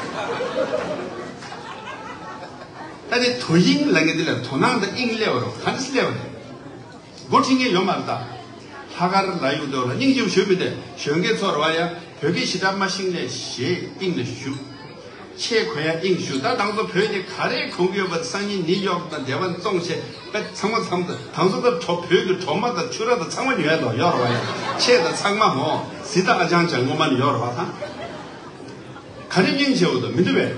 ད་དེ་དོ་དབྱིངས་ལབ་མཁན་དེ་ལ་དོ་སྣང་དང་དབྱིངས་སླེབས་པ་རོ་ག་འདྲ་སླེབས་པ་རེད། མགོ་ཁྲིད་མཁན་ཡོད་མ་རེད་ད། ལྷག་དཀར་ལ་གཡུག་འདུག་ལ་སྙིང་རྗེ་པོ་ཞུ་མི་དེ་གཞོན་སྐྱེས་ཚོ་རེད་བ་ཡ། བོད་སྐད་ཞེ་དྲག་མ་ཤེས་ནས་གཞས་དབྱིངས་ལ་ཞུགས། ཆས་གོན་ཡ་དབྱིངས་ཞུ། ད་དང་ཚོ་བོད་ནི་ག་རེ་གོན་གི་ཡོད་པ་སང་ཉིན་ནིའུ་ཡོག་དང་སྡེ་བ་བཙོང་བྱས་པ་ཚང་མ་ཚང་མ་དང་ཚོ་ད་གྲོ་བོད་ཀྱི་གྲོ་མ་དང་ཕྱུར་ར་དང་ཚང་མ་ཉོས་དང་ཡོད་རེད་བ་ཡ། ཆས་དང་ཚང་མ་མོ་གཟི་དང་ཨ་ཅང་ཅང་ངོ་མ་ནི་ཡོད་རེད་བ་ད། ག་རེ་སྙིང་རྗེ་བོ་དང་མི་འདུག་བས།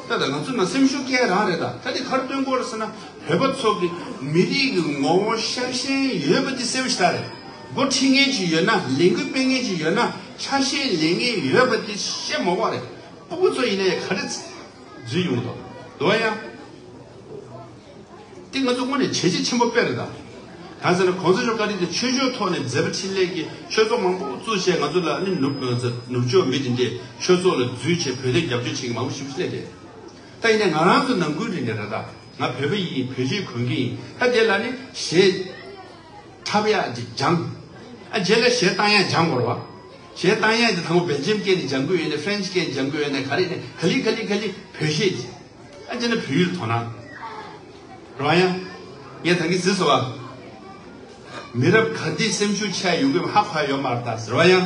ད་ད་ང་ཚོ་ན་སེམས་ཤུགས་སྐྱེ་རང་རེད་ད། ད་དེ་གར་སྟོན་གོ་རེད་ཟེར་ན་བོད་པ་ཚོ་གི་མི་རིགས་ཀྱི་ངོ་བོ་ཤར་ཞེན་ཡོད་པ་དེ་གསལ་པོ་ཞིག་རེད། འགོ་ཁྲིད་མཁན་ཅིག་ཡོད་ན་ལས་འགུལ་སྤེལ་མཁན་ཅིག་ཡོད་ན་ཆ་ཤས་ལེན་མཁན་ཡོད་པ་དེ་བཤད་མ་དགོས་རེད། སྤུ་གུ་ཚོ་ཡིན་ནའི་ག་རེ་འཛུལ་ཡོང་དང་དོ་ཡང་། དེ་ང་ཚོ་དངོས་ནས་བྱས་རྗེས་ཆེན་པོ་དཔེ་རེད་ད། གང་ཟེར་ན་གོང་ས་མཆོག་བཀའ་དྲིན་དེ་ཆོས་ཕྱོགས་ཐོག་ནས་མཛད་པ་འཕྲིན་ལས་ཀྱི་ཆོས་ཚོགས་མང་པོ་བཙུགས་བྱས་ང་ཚོ་ལ་ནི་ནུབ་ནུབ་ཕྱོགས་མི་དེ་འདྲས་ཆོས་ཚོགས་ལ་འཛུལ་བྱས་བོད་དོན་རྒྱབ་སྐྱོར་བྱེད་མཁན་མང་པོ་ཞིག་སླེབས་རེད། ད་ཡིན་ནའི་ང་རང་ཚོ་ནང་ཁུལ་རེད་འདྲ་ར་ད་ང་བོད་པ་ཡིན་བོད་ཆས་གོན་གྱི་ཡིན། ད་དེ་ལ་ནི་གཞས་འཁྲབ་ཡག་ཅིག་སྦྱང་། ཨ་རྗེས་ལ་གཞས་བཏང་ཡག་སྦྱང་དགོས་རེད་བ། གཞས་བཏང་ཡག་ཅིག་དང་པོ་སྦེལ་ཇམ་སྐད་ནས་སྦྱང་དགོས་ཡོད་ནས་ཧྥ་རན་ཆི་སྐད་ནས་སྦྱང་དགོས་ཡོད་ནས་ག་རེ་ནས་ག་ལི་ག་ལི་ག་ལི་བོད་གཞས་ཅིག་ཨ་ཅེ་ན་བོད་ཡུལ་དོ་སྣང་། རོ་ཡ། ངས་ད་གིན་ཟེར་སོང་བ། མི་རབས་ག་དུས་སེམས་ཤུགས་ཆག་ཡོང་གི་ཧ་གོ་ཡ་ཡོད་མ་རེད་ད་ཟེར་བ་ཡ།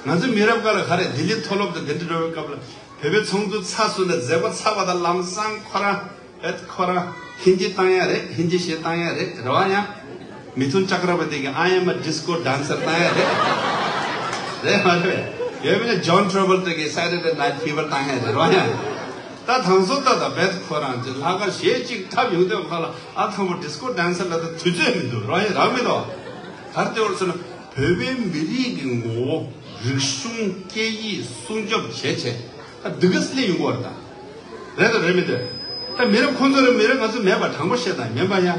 ང་ཚོ་མི་རབས་ག་ལ་ག་རེ་ལྡི་ལི་མཐོ་སློབ་དང་དེ་འདྲ་འགྲོ་བའི་སྐབས་ལ་བོད་པའི་ཚོགས་འདུ་ཚགས་ཚུད་ནས་མཛད་སྒོ་ཚར་བ་དང་ལམ་སང་ཁོ་རང་ཨེ་ཁོ་རང་ཧིན་དི་བཏང་ཡ་རེད། ཧིན་དི་གཞས་བཏང་ཡ་རེད་རེད་བ་ཡ། མི་ཐུན་ཅཀ་ར་བ་ཏི་གི་I am a disco dancer བཏང་ཡ་རེད། རེད་མ་རེད། ཡོད་མིན་ན་John Travolta གི་Saturday Night Fever བཏང་ཡ་རེད་རོ་ཡ། ད་དང་སོ་ད་ད་བེད་ཁོ་རང་ཅི་ལྷག་དཀར་གཞས་གཅིག་འཁྲབ་ཡོང་དུས་ཁ་ལ་ཨ་ཐང་པོ་disco dancer ལ་ད་དུས་ཚོད་མི་འདུག་རོ་ཡ་རག་མི་འདུག་གར་དེ་བར་སོང་ན་བོད་པའི་མི་རིགས་ཀྱི་ངོ་བོ་རིག་གཞུང་སྐད་ཡིག་སྲུང་སྐྱོབ་བྱས་བྱས་ད་འདི་ག་སླེབས་ཡོང་གི་བར་ད་རེད་དང་རེད་མི་འདུག་ད་མི་རབས་ཁོང་ཚོ་རེད་མི་རབས་ང་ཚོ་མེད་པ་དྲང་པོ་བཤད་ད་མིན་པ་ཡ།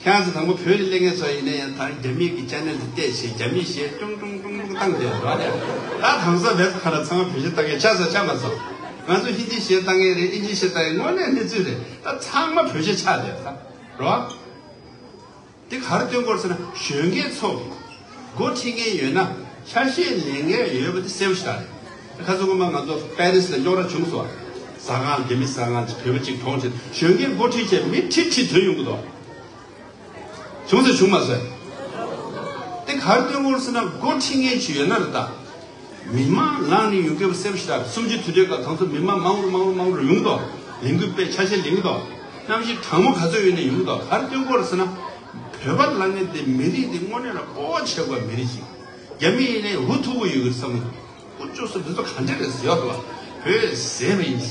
ཁྱེད་ཚོ་དང་པོ་བོད་ཀྱི་གླེང་མཁན་ཚོ་ཡིན་ན་ཡང་ད་རྒྱ་མི་གི་ཅེ་ནལ་དེ་བལྟས་ཤིག་རྒྱ་མིའི་གཞས་ཀྲུང་ཀྲུང་ཀྲུང་ཀྲུང་བཏང་བསྡད་རོགས་ནས་ད་གང་ཟག་བེད་ཁ་ན་ཚང་མ་བོད་གཞས་ལྟ་མཁན་ཆགས་ས་ཆགས་མ་སོང་། ང་ཚོ་ཧིན་དི་གཞས་ལྟ་མཁན་རེད། ཨིན་ཇི་གཞས་ལྟ་མཁན་དངོས་གནས་གནས་ཚུལ་རེད། ད་ཚང་མ་བོད་གཞས་ཆགས་བསྡད་ས་རོགས། དེ་ག་རེ་སྟོན་དགོས་ཟེར་ན་གཞོན་སྐྱེས་ཚོ་འགོ་ཁྲིད་མཁན་ཡོད་ན་ཆ་ཤས་ལེན་མཁན་ཡོད་པ་དེ་གསལ་པོ་ཞིག་རེད། ཁ་སང་སྔོན་མ་ང་ཚོ་པེ་རི་སི་ལ་རྙོག་དྲ་བྱུང་སོང་། ཟ་ཁང་རྒྱ་མི་ཟ་ཁང་ཅིག་བོད་པ་ཅིག་གྲོངས་བྱས་གཞོན་སྐྱེས་འགོ་ཁྲིད་བྱས་མི་ཁྲི་ཁྲི་ཐོན་ཡོང་གི་འདུག་བྱུང་ཟེར་བྱུང་མ་ཟེར། དེ་ག་རེ་སྟོན་དགོས་ཟེར་ན་འགོ་ཁྲིད་མཁན་ཅིག་ཡོད་ན་རེད་ད། མི་མང་ལངས་ནས་ཡོང་མཁན་པོ་གསལ་པོ་ཞིག་རེད། གསུམ་བཅུའི་དུས་དྲན་སྐབས་དང་ཚོ་མི་མང་མང་རུ་མང་རུ་མང་རུ་ཡོང་གི་འདུག་ལས་འགུལ་སྤེལ་ཆ་ཤས་ལེན་གི་འདུག་གནམ་གཤིས་གྲང་མོ་ག་ཚོད་ཡོད་ནས་ཡོང་གི་འདུག་ག་རེ་སྟོན་དགོས་རེད་ཟེར་ན། བོད་པ་ལབ་མཁན་དེ་མི་རིགས་དེ་དངོས་གནས་ལ་སྤོབས་པ་བྱེད་དགོས་མི་རིགས་ཤིག་རྒྱ་མི་ཡིན་ནའི་འུ་ཐུག་གི་ཡོད་གི་བསམ་གི་འདུག་དཀོན་མཆོག་གསུམ་འདི་ཚོ་ག་འདྲ་རེད་ཟེར་ཡོད་རེད་བ། བོད་བཟས་པ་ཡིན།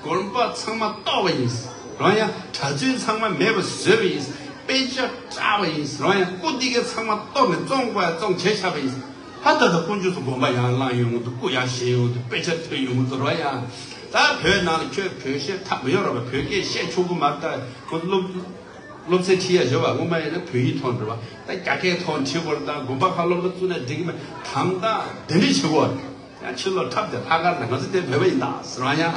དགོན་པ་ཚང་མ་གཏོར་བ་ཡིན། རང་ཡང་གྲྭ་བཙུན་ཚང་མ་མེད་པ་བཟོས་པ་ཡིན། དཔེ་ཆ་བཀྲག་པ་ཡིན། རང་ཡང་སྐུ་འདི་གའི་ཚང་མ་གཏོར་ནས་བཙོང་དགོས་ཡ་བཙོང་བྱས་བཞག་པ་ཡིན། ཧ་ད་ད་དཀོན་མཆོག་གསུམ་དགོན་པ་ཡར་བླངས་ཡོང་གི་འདུག་སྐུ་ཡར་བཞེངས་ཡོང་གི་འདུག་དཔེ་ཆ་ཐོན་ཡོང་གི་འདུག་རོ་ཡ། ད་བོད་ནང་ལ་ཁྱོད་བོད་གཞས་འཁྲབ་མི་ཡོང་རོགས་པ། བོད་སྐད་བཤད་ཆོག་གི་མ་རེད། ད་ཁོ་སློབ་སློབ་ཚན་ཁྲིད་ཡ་བཞོ་བ་སྔོན་མ་ཡིན་ན་བོད་ཡིག་ཐོག་འགྲོ་བ་ད་རྒྱ་སྐད་ཐོག་ཁྲིད་དགོས་རེད། ད་དགོན་པ་ཁག་སློབ་གྲྭ་བཙུགས་ན་འགྲིག་གི་མེད། དམ་དང་དེ་འདྲས་བྱེད་དགོས་རེད། ཡང་ཕྱི་ལོགས་འཁྲབ་དེ་ལྷག་དཀར་ལ་ང་ཚོ་དེ་བོད་པ་ཡིན་ད་ཟེར་བ་ཡང་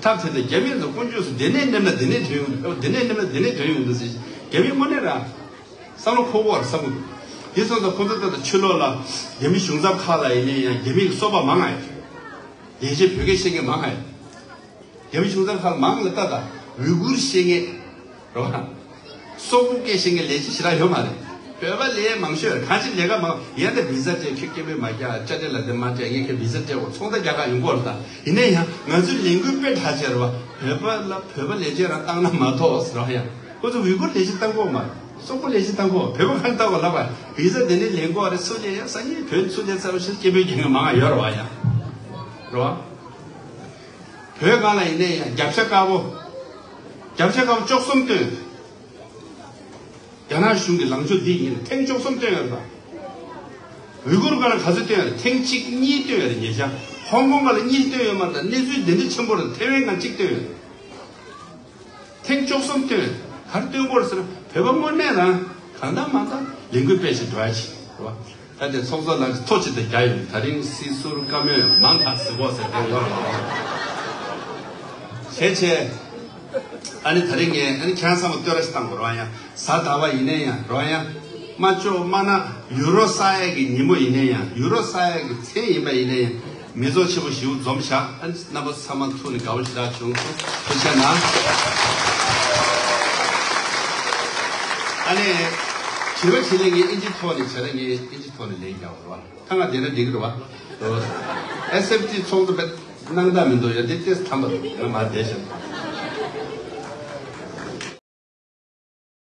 འཁྲབ་དེ་དེ་རྒྱ་མི་ཚོ་དཀོན་མཆོག་གསུམ་དེ་ནས་ནེམ་ལ་དེ་ནས་ཐོན་ཡོང་འདུག་དེ་ནས་ནེམ་ལ་དེ་ནས་ཐོན་ཡོང་འདུག་ཟེར། རྒྱ་མི་དངོས་གནས་རང་བསམ་བློ་འཁོར་གི་ཡོད་རེད་བསམ་གི་འདུག་དེ་སོང་ཙང་ཁོ་ཚོ་ད་ལྟ་ཕྱི་ལོགས་ལ་རྒྱ་མི་གཞུང་ཚབ་ཁག་ལ་ཡིན་ནའི་ཡང་རྒྱ་མི་གི་སོ་པ་མང་ང་ཡོད། ལས་བྱེད་བོད་སྐད་བཤད་མཁན་མང་ང་ཡོད། རྒྱ་མི་གཞུང་ཚབ་ཁག་ལ་མང་ལ་ལྟ་ད་ཝི་གུར་བཤད་མཁན་རེད་བ། སོག་པོ་སྐད་བཤད་མཁན་ལས་བྱེད་ཞེ་དྲག་ཡོད་མ་རེད། བོད་པ་ལས་མང་ཤོས་རེད། གང་ཅི་ལས་ཀ་མང་ཡན་ད་བི་ཟ་སྤྲད་ཁྱོད་སྐད་འབོད་མ་རྒྱག་ཅ་ཏྲེ་ལ་དེ་མ་སྤྲད་ངས་ཁྱོད་བི་ཟ་སྤྲད་འོ་ཚོང་རྟགས་རྒྱག་ག་ཡོང་གོ་རེད་ད། ཡིན་ན་ཡང་ང་ཚོའི་ལས་འགུལ་དཔེ་གྲགས་ཆེ་རེད་བ། བོད་པ་ལ་བོད་པ་ལས་བྱེད་རང་བཏང་ན་མ་གཏོགས་ཟེར་བ་ཡང་ཁོ་ཚོ་ཝི་གུར་ལས་བྱེད་བཏང་གོ་མ་རེད། སོག་པོ་ལས་བྱེད་བཏང་གོ་བོད་པ་གང་བཏང་གོ་ལབ་པ་བི་ཟ་དེ་ནས་ལེན་གོ་རེད། སུ་ལས་ཡང་སང་ཉིན་བོད་སུ་ལས་ཚར་བ་ཞིག་སྐད་འབོད་རྒྱག་མཁན་མང་ང་ཡོད་རེད་བ་ཡང་རེད་བ། བོད་སྒང་ལ་ཡིན་ནའི་ཡང་རྒྱབ་ཤ་དཀར་པོ། རྒྱབ་ཤ་དཀར་པོ་བཅུ་གསུམ་བཏོན། རྒྱ་ནག་གཞུང་གི་ལངས་ཕྱོགས་འདི་ཡིན་ཐེངས་བཅུ་གསུམ་བཏོན་ཡོད་པ། ཝི་གུར་སྒང་ལ་ག་ཚོད་བཏོན་ཡོད་རེད། ཐེངས་གཅིག་གཉིས་བཏོན་ཡོད་རེད། ཉེ་ཆར་ཧོང་ཀོང་སྒང་ལ་གཉིས་བཏོན་ཡོད་མ་རེད། ད་གནས་ཚུལ་འདི་འདྲ་ཆེན་པོ་རེད། ཐེ་ཝན་སྒང་གཅིག་བཏོན་ཡོད་རེད། ཐེངས་བཅུ་གསུམ་བཏོན། ག་རེ་བཏོན་དགོས་རེད་ཟེར་ན་བོད་པ་དངོས་གནས་རང་གང་ལྟར་མ་ལྟར་ལས་འགུལ་སྤེལ་བཞིན་འགྲོ་ཡ་ཅིག་རེད་བ། ད་དེ་ཚོགས་གཙོ་ལགས་ཀྱིས་ཐོ་ཅིག་དང་རྒྱག་ཡོད། ད་རིང་སྲིད་ཟུར་བཀའ་མོལ་མང་ང་ཟེར་གོ་ཟེར་དེ་ཡོད་རེད་བ། བྱས་བྱས། ཨ་ནི་ད་རིང་ངས་ཨ་ནི་ཁྱེད་རང་ཚང་མ་བསྟོད་ར་ཞིག་བཏང་དགོས་རེད་བ་ཡ། གཟའ་ཟླ་བ་ཡིན་ནའི་ཡང་རོ་ཡ། མ་ལྕོགས་མ་ན་ཡུ་རོ་ས་ཡ་གི་ཉིན་མོ་ཡིན་ནའི་ཡང་ཡུ་རོ་ས་ཡ་གི་མཚན་ཡིན་པ་ཡིན་ནའི་ཡང་མི་ཚོགས་ཆེན་པོ་ཞིག་འཛོམས་བཞག་ཨ་ནི་རྣམ་པ་ཚང་མ་ཐུག་ནས་དགའ་བོ་ཞེ་དྲག་བྱུང་སོང་། ཐུགས་རྗེ་གནང་། ཨ་ནི་དྲི་བ་དྲིས་ལན་ངས་ཨིན་ཇི་ཐོག་ནས་བྱས་ན་ངས་ཨིན་ཇི་ཐོག་ནས་ལན་རྒྱག་དགོས་རེད་བ། ད་ང་དེ་འདྲ་འགྲིག་གི་རེད་བ། ཨེས་ཨེཕ་ཊི་ཚོགས་འདུ་བེད། སྣང་དག་མི་འདུག་ཡ། དེ་ཏེས་ཐམ་པ་ཡང་མ་བསྡད་ཤག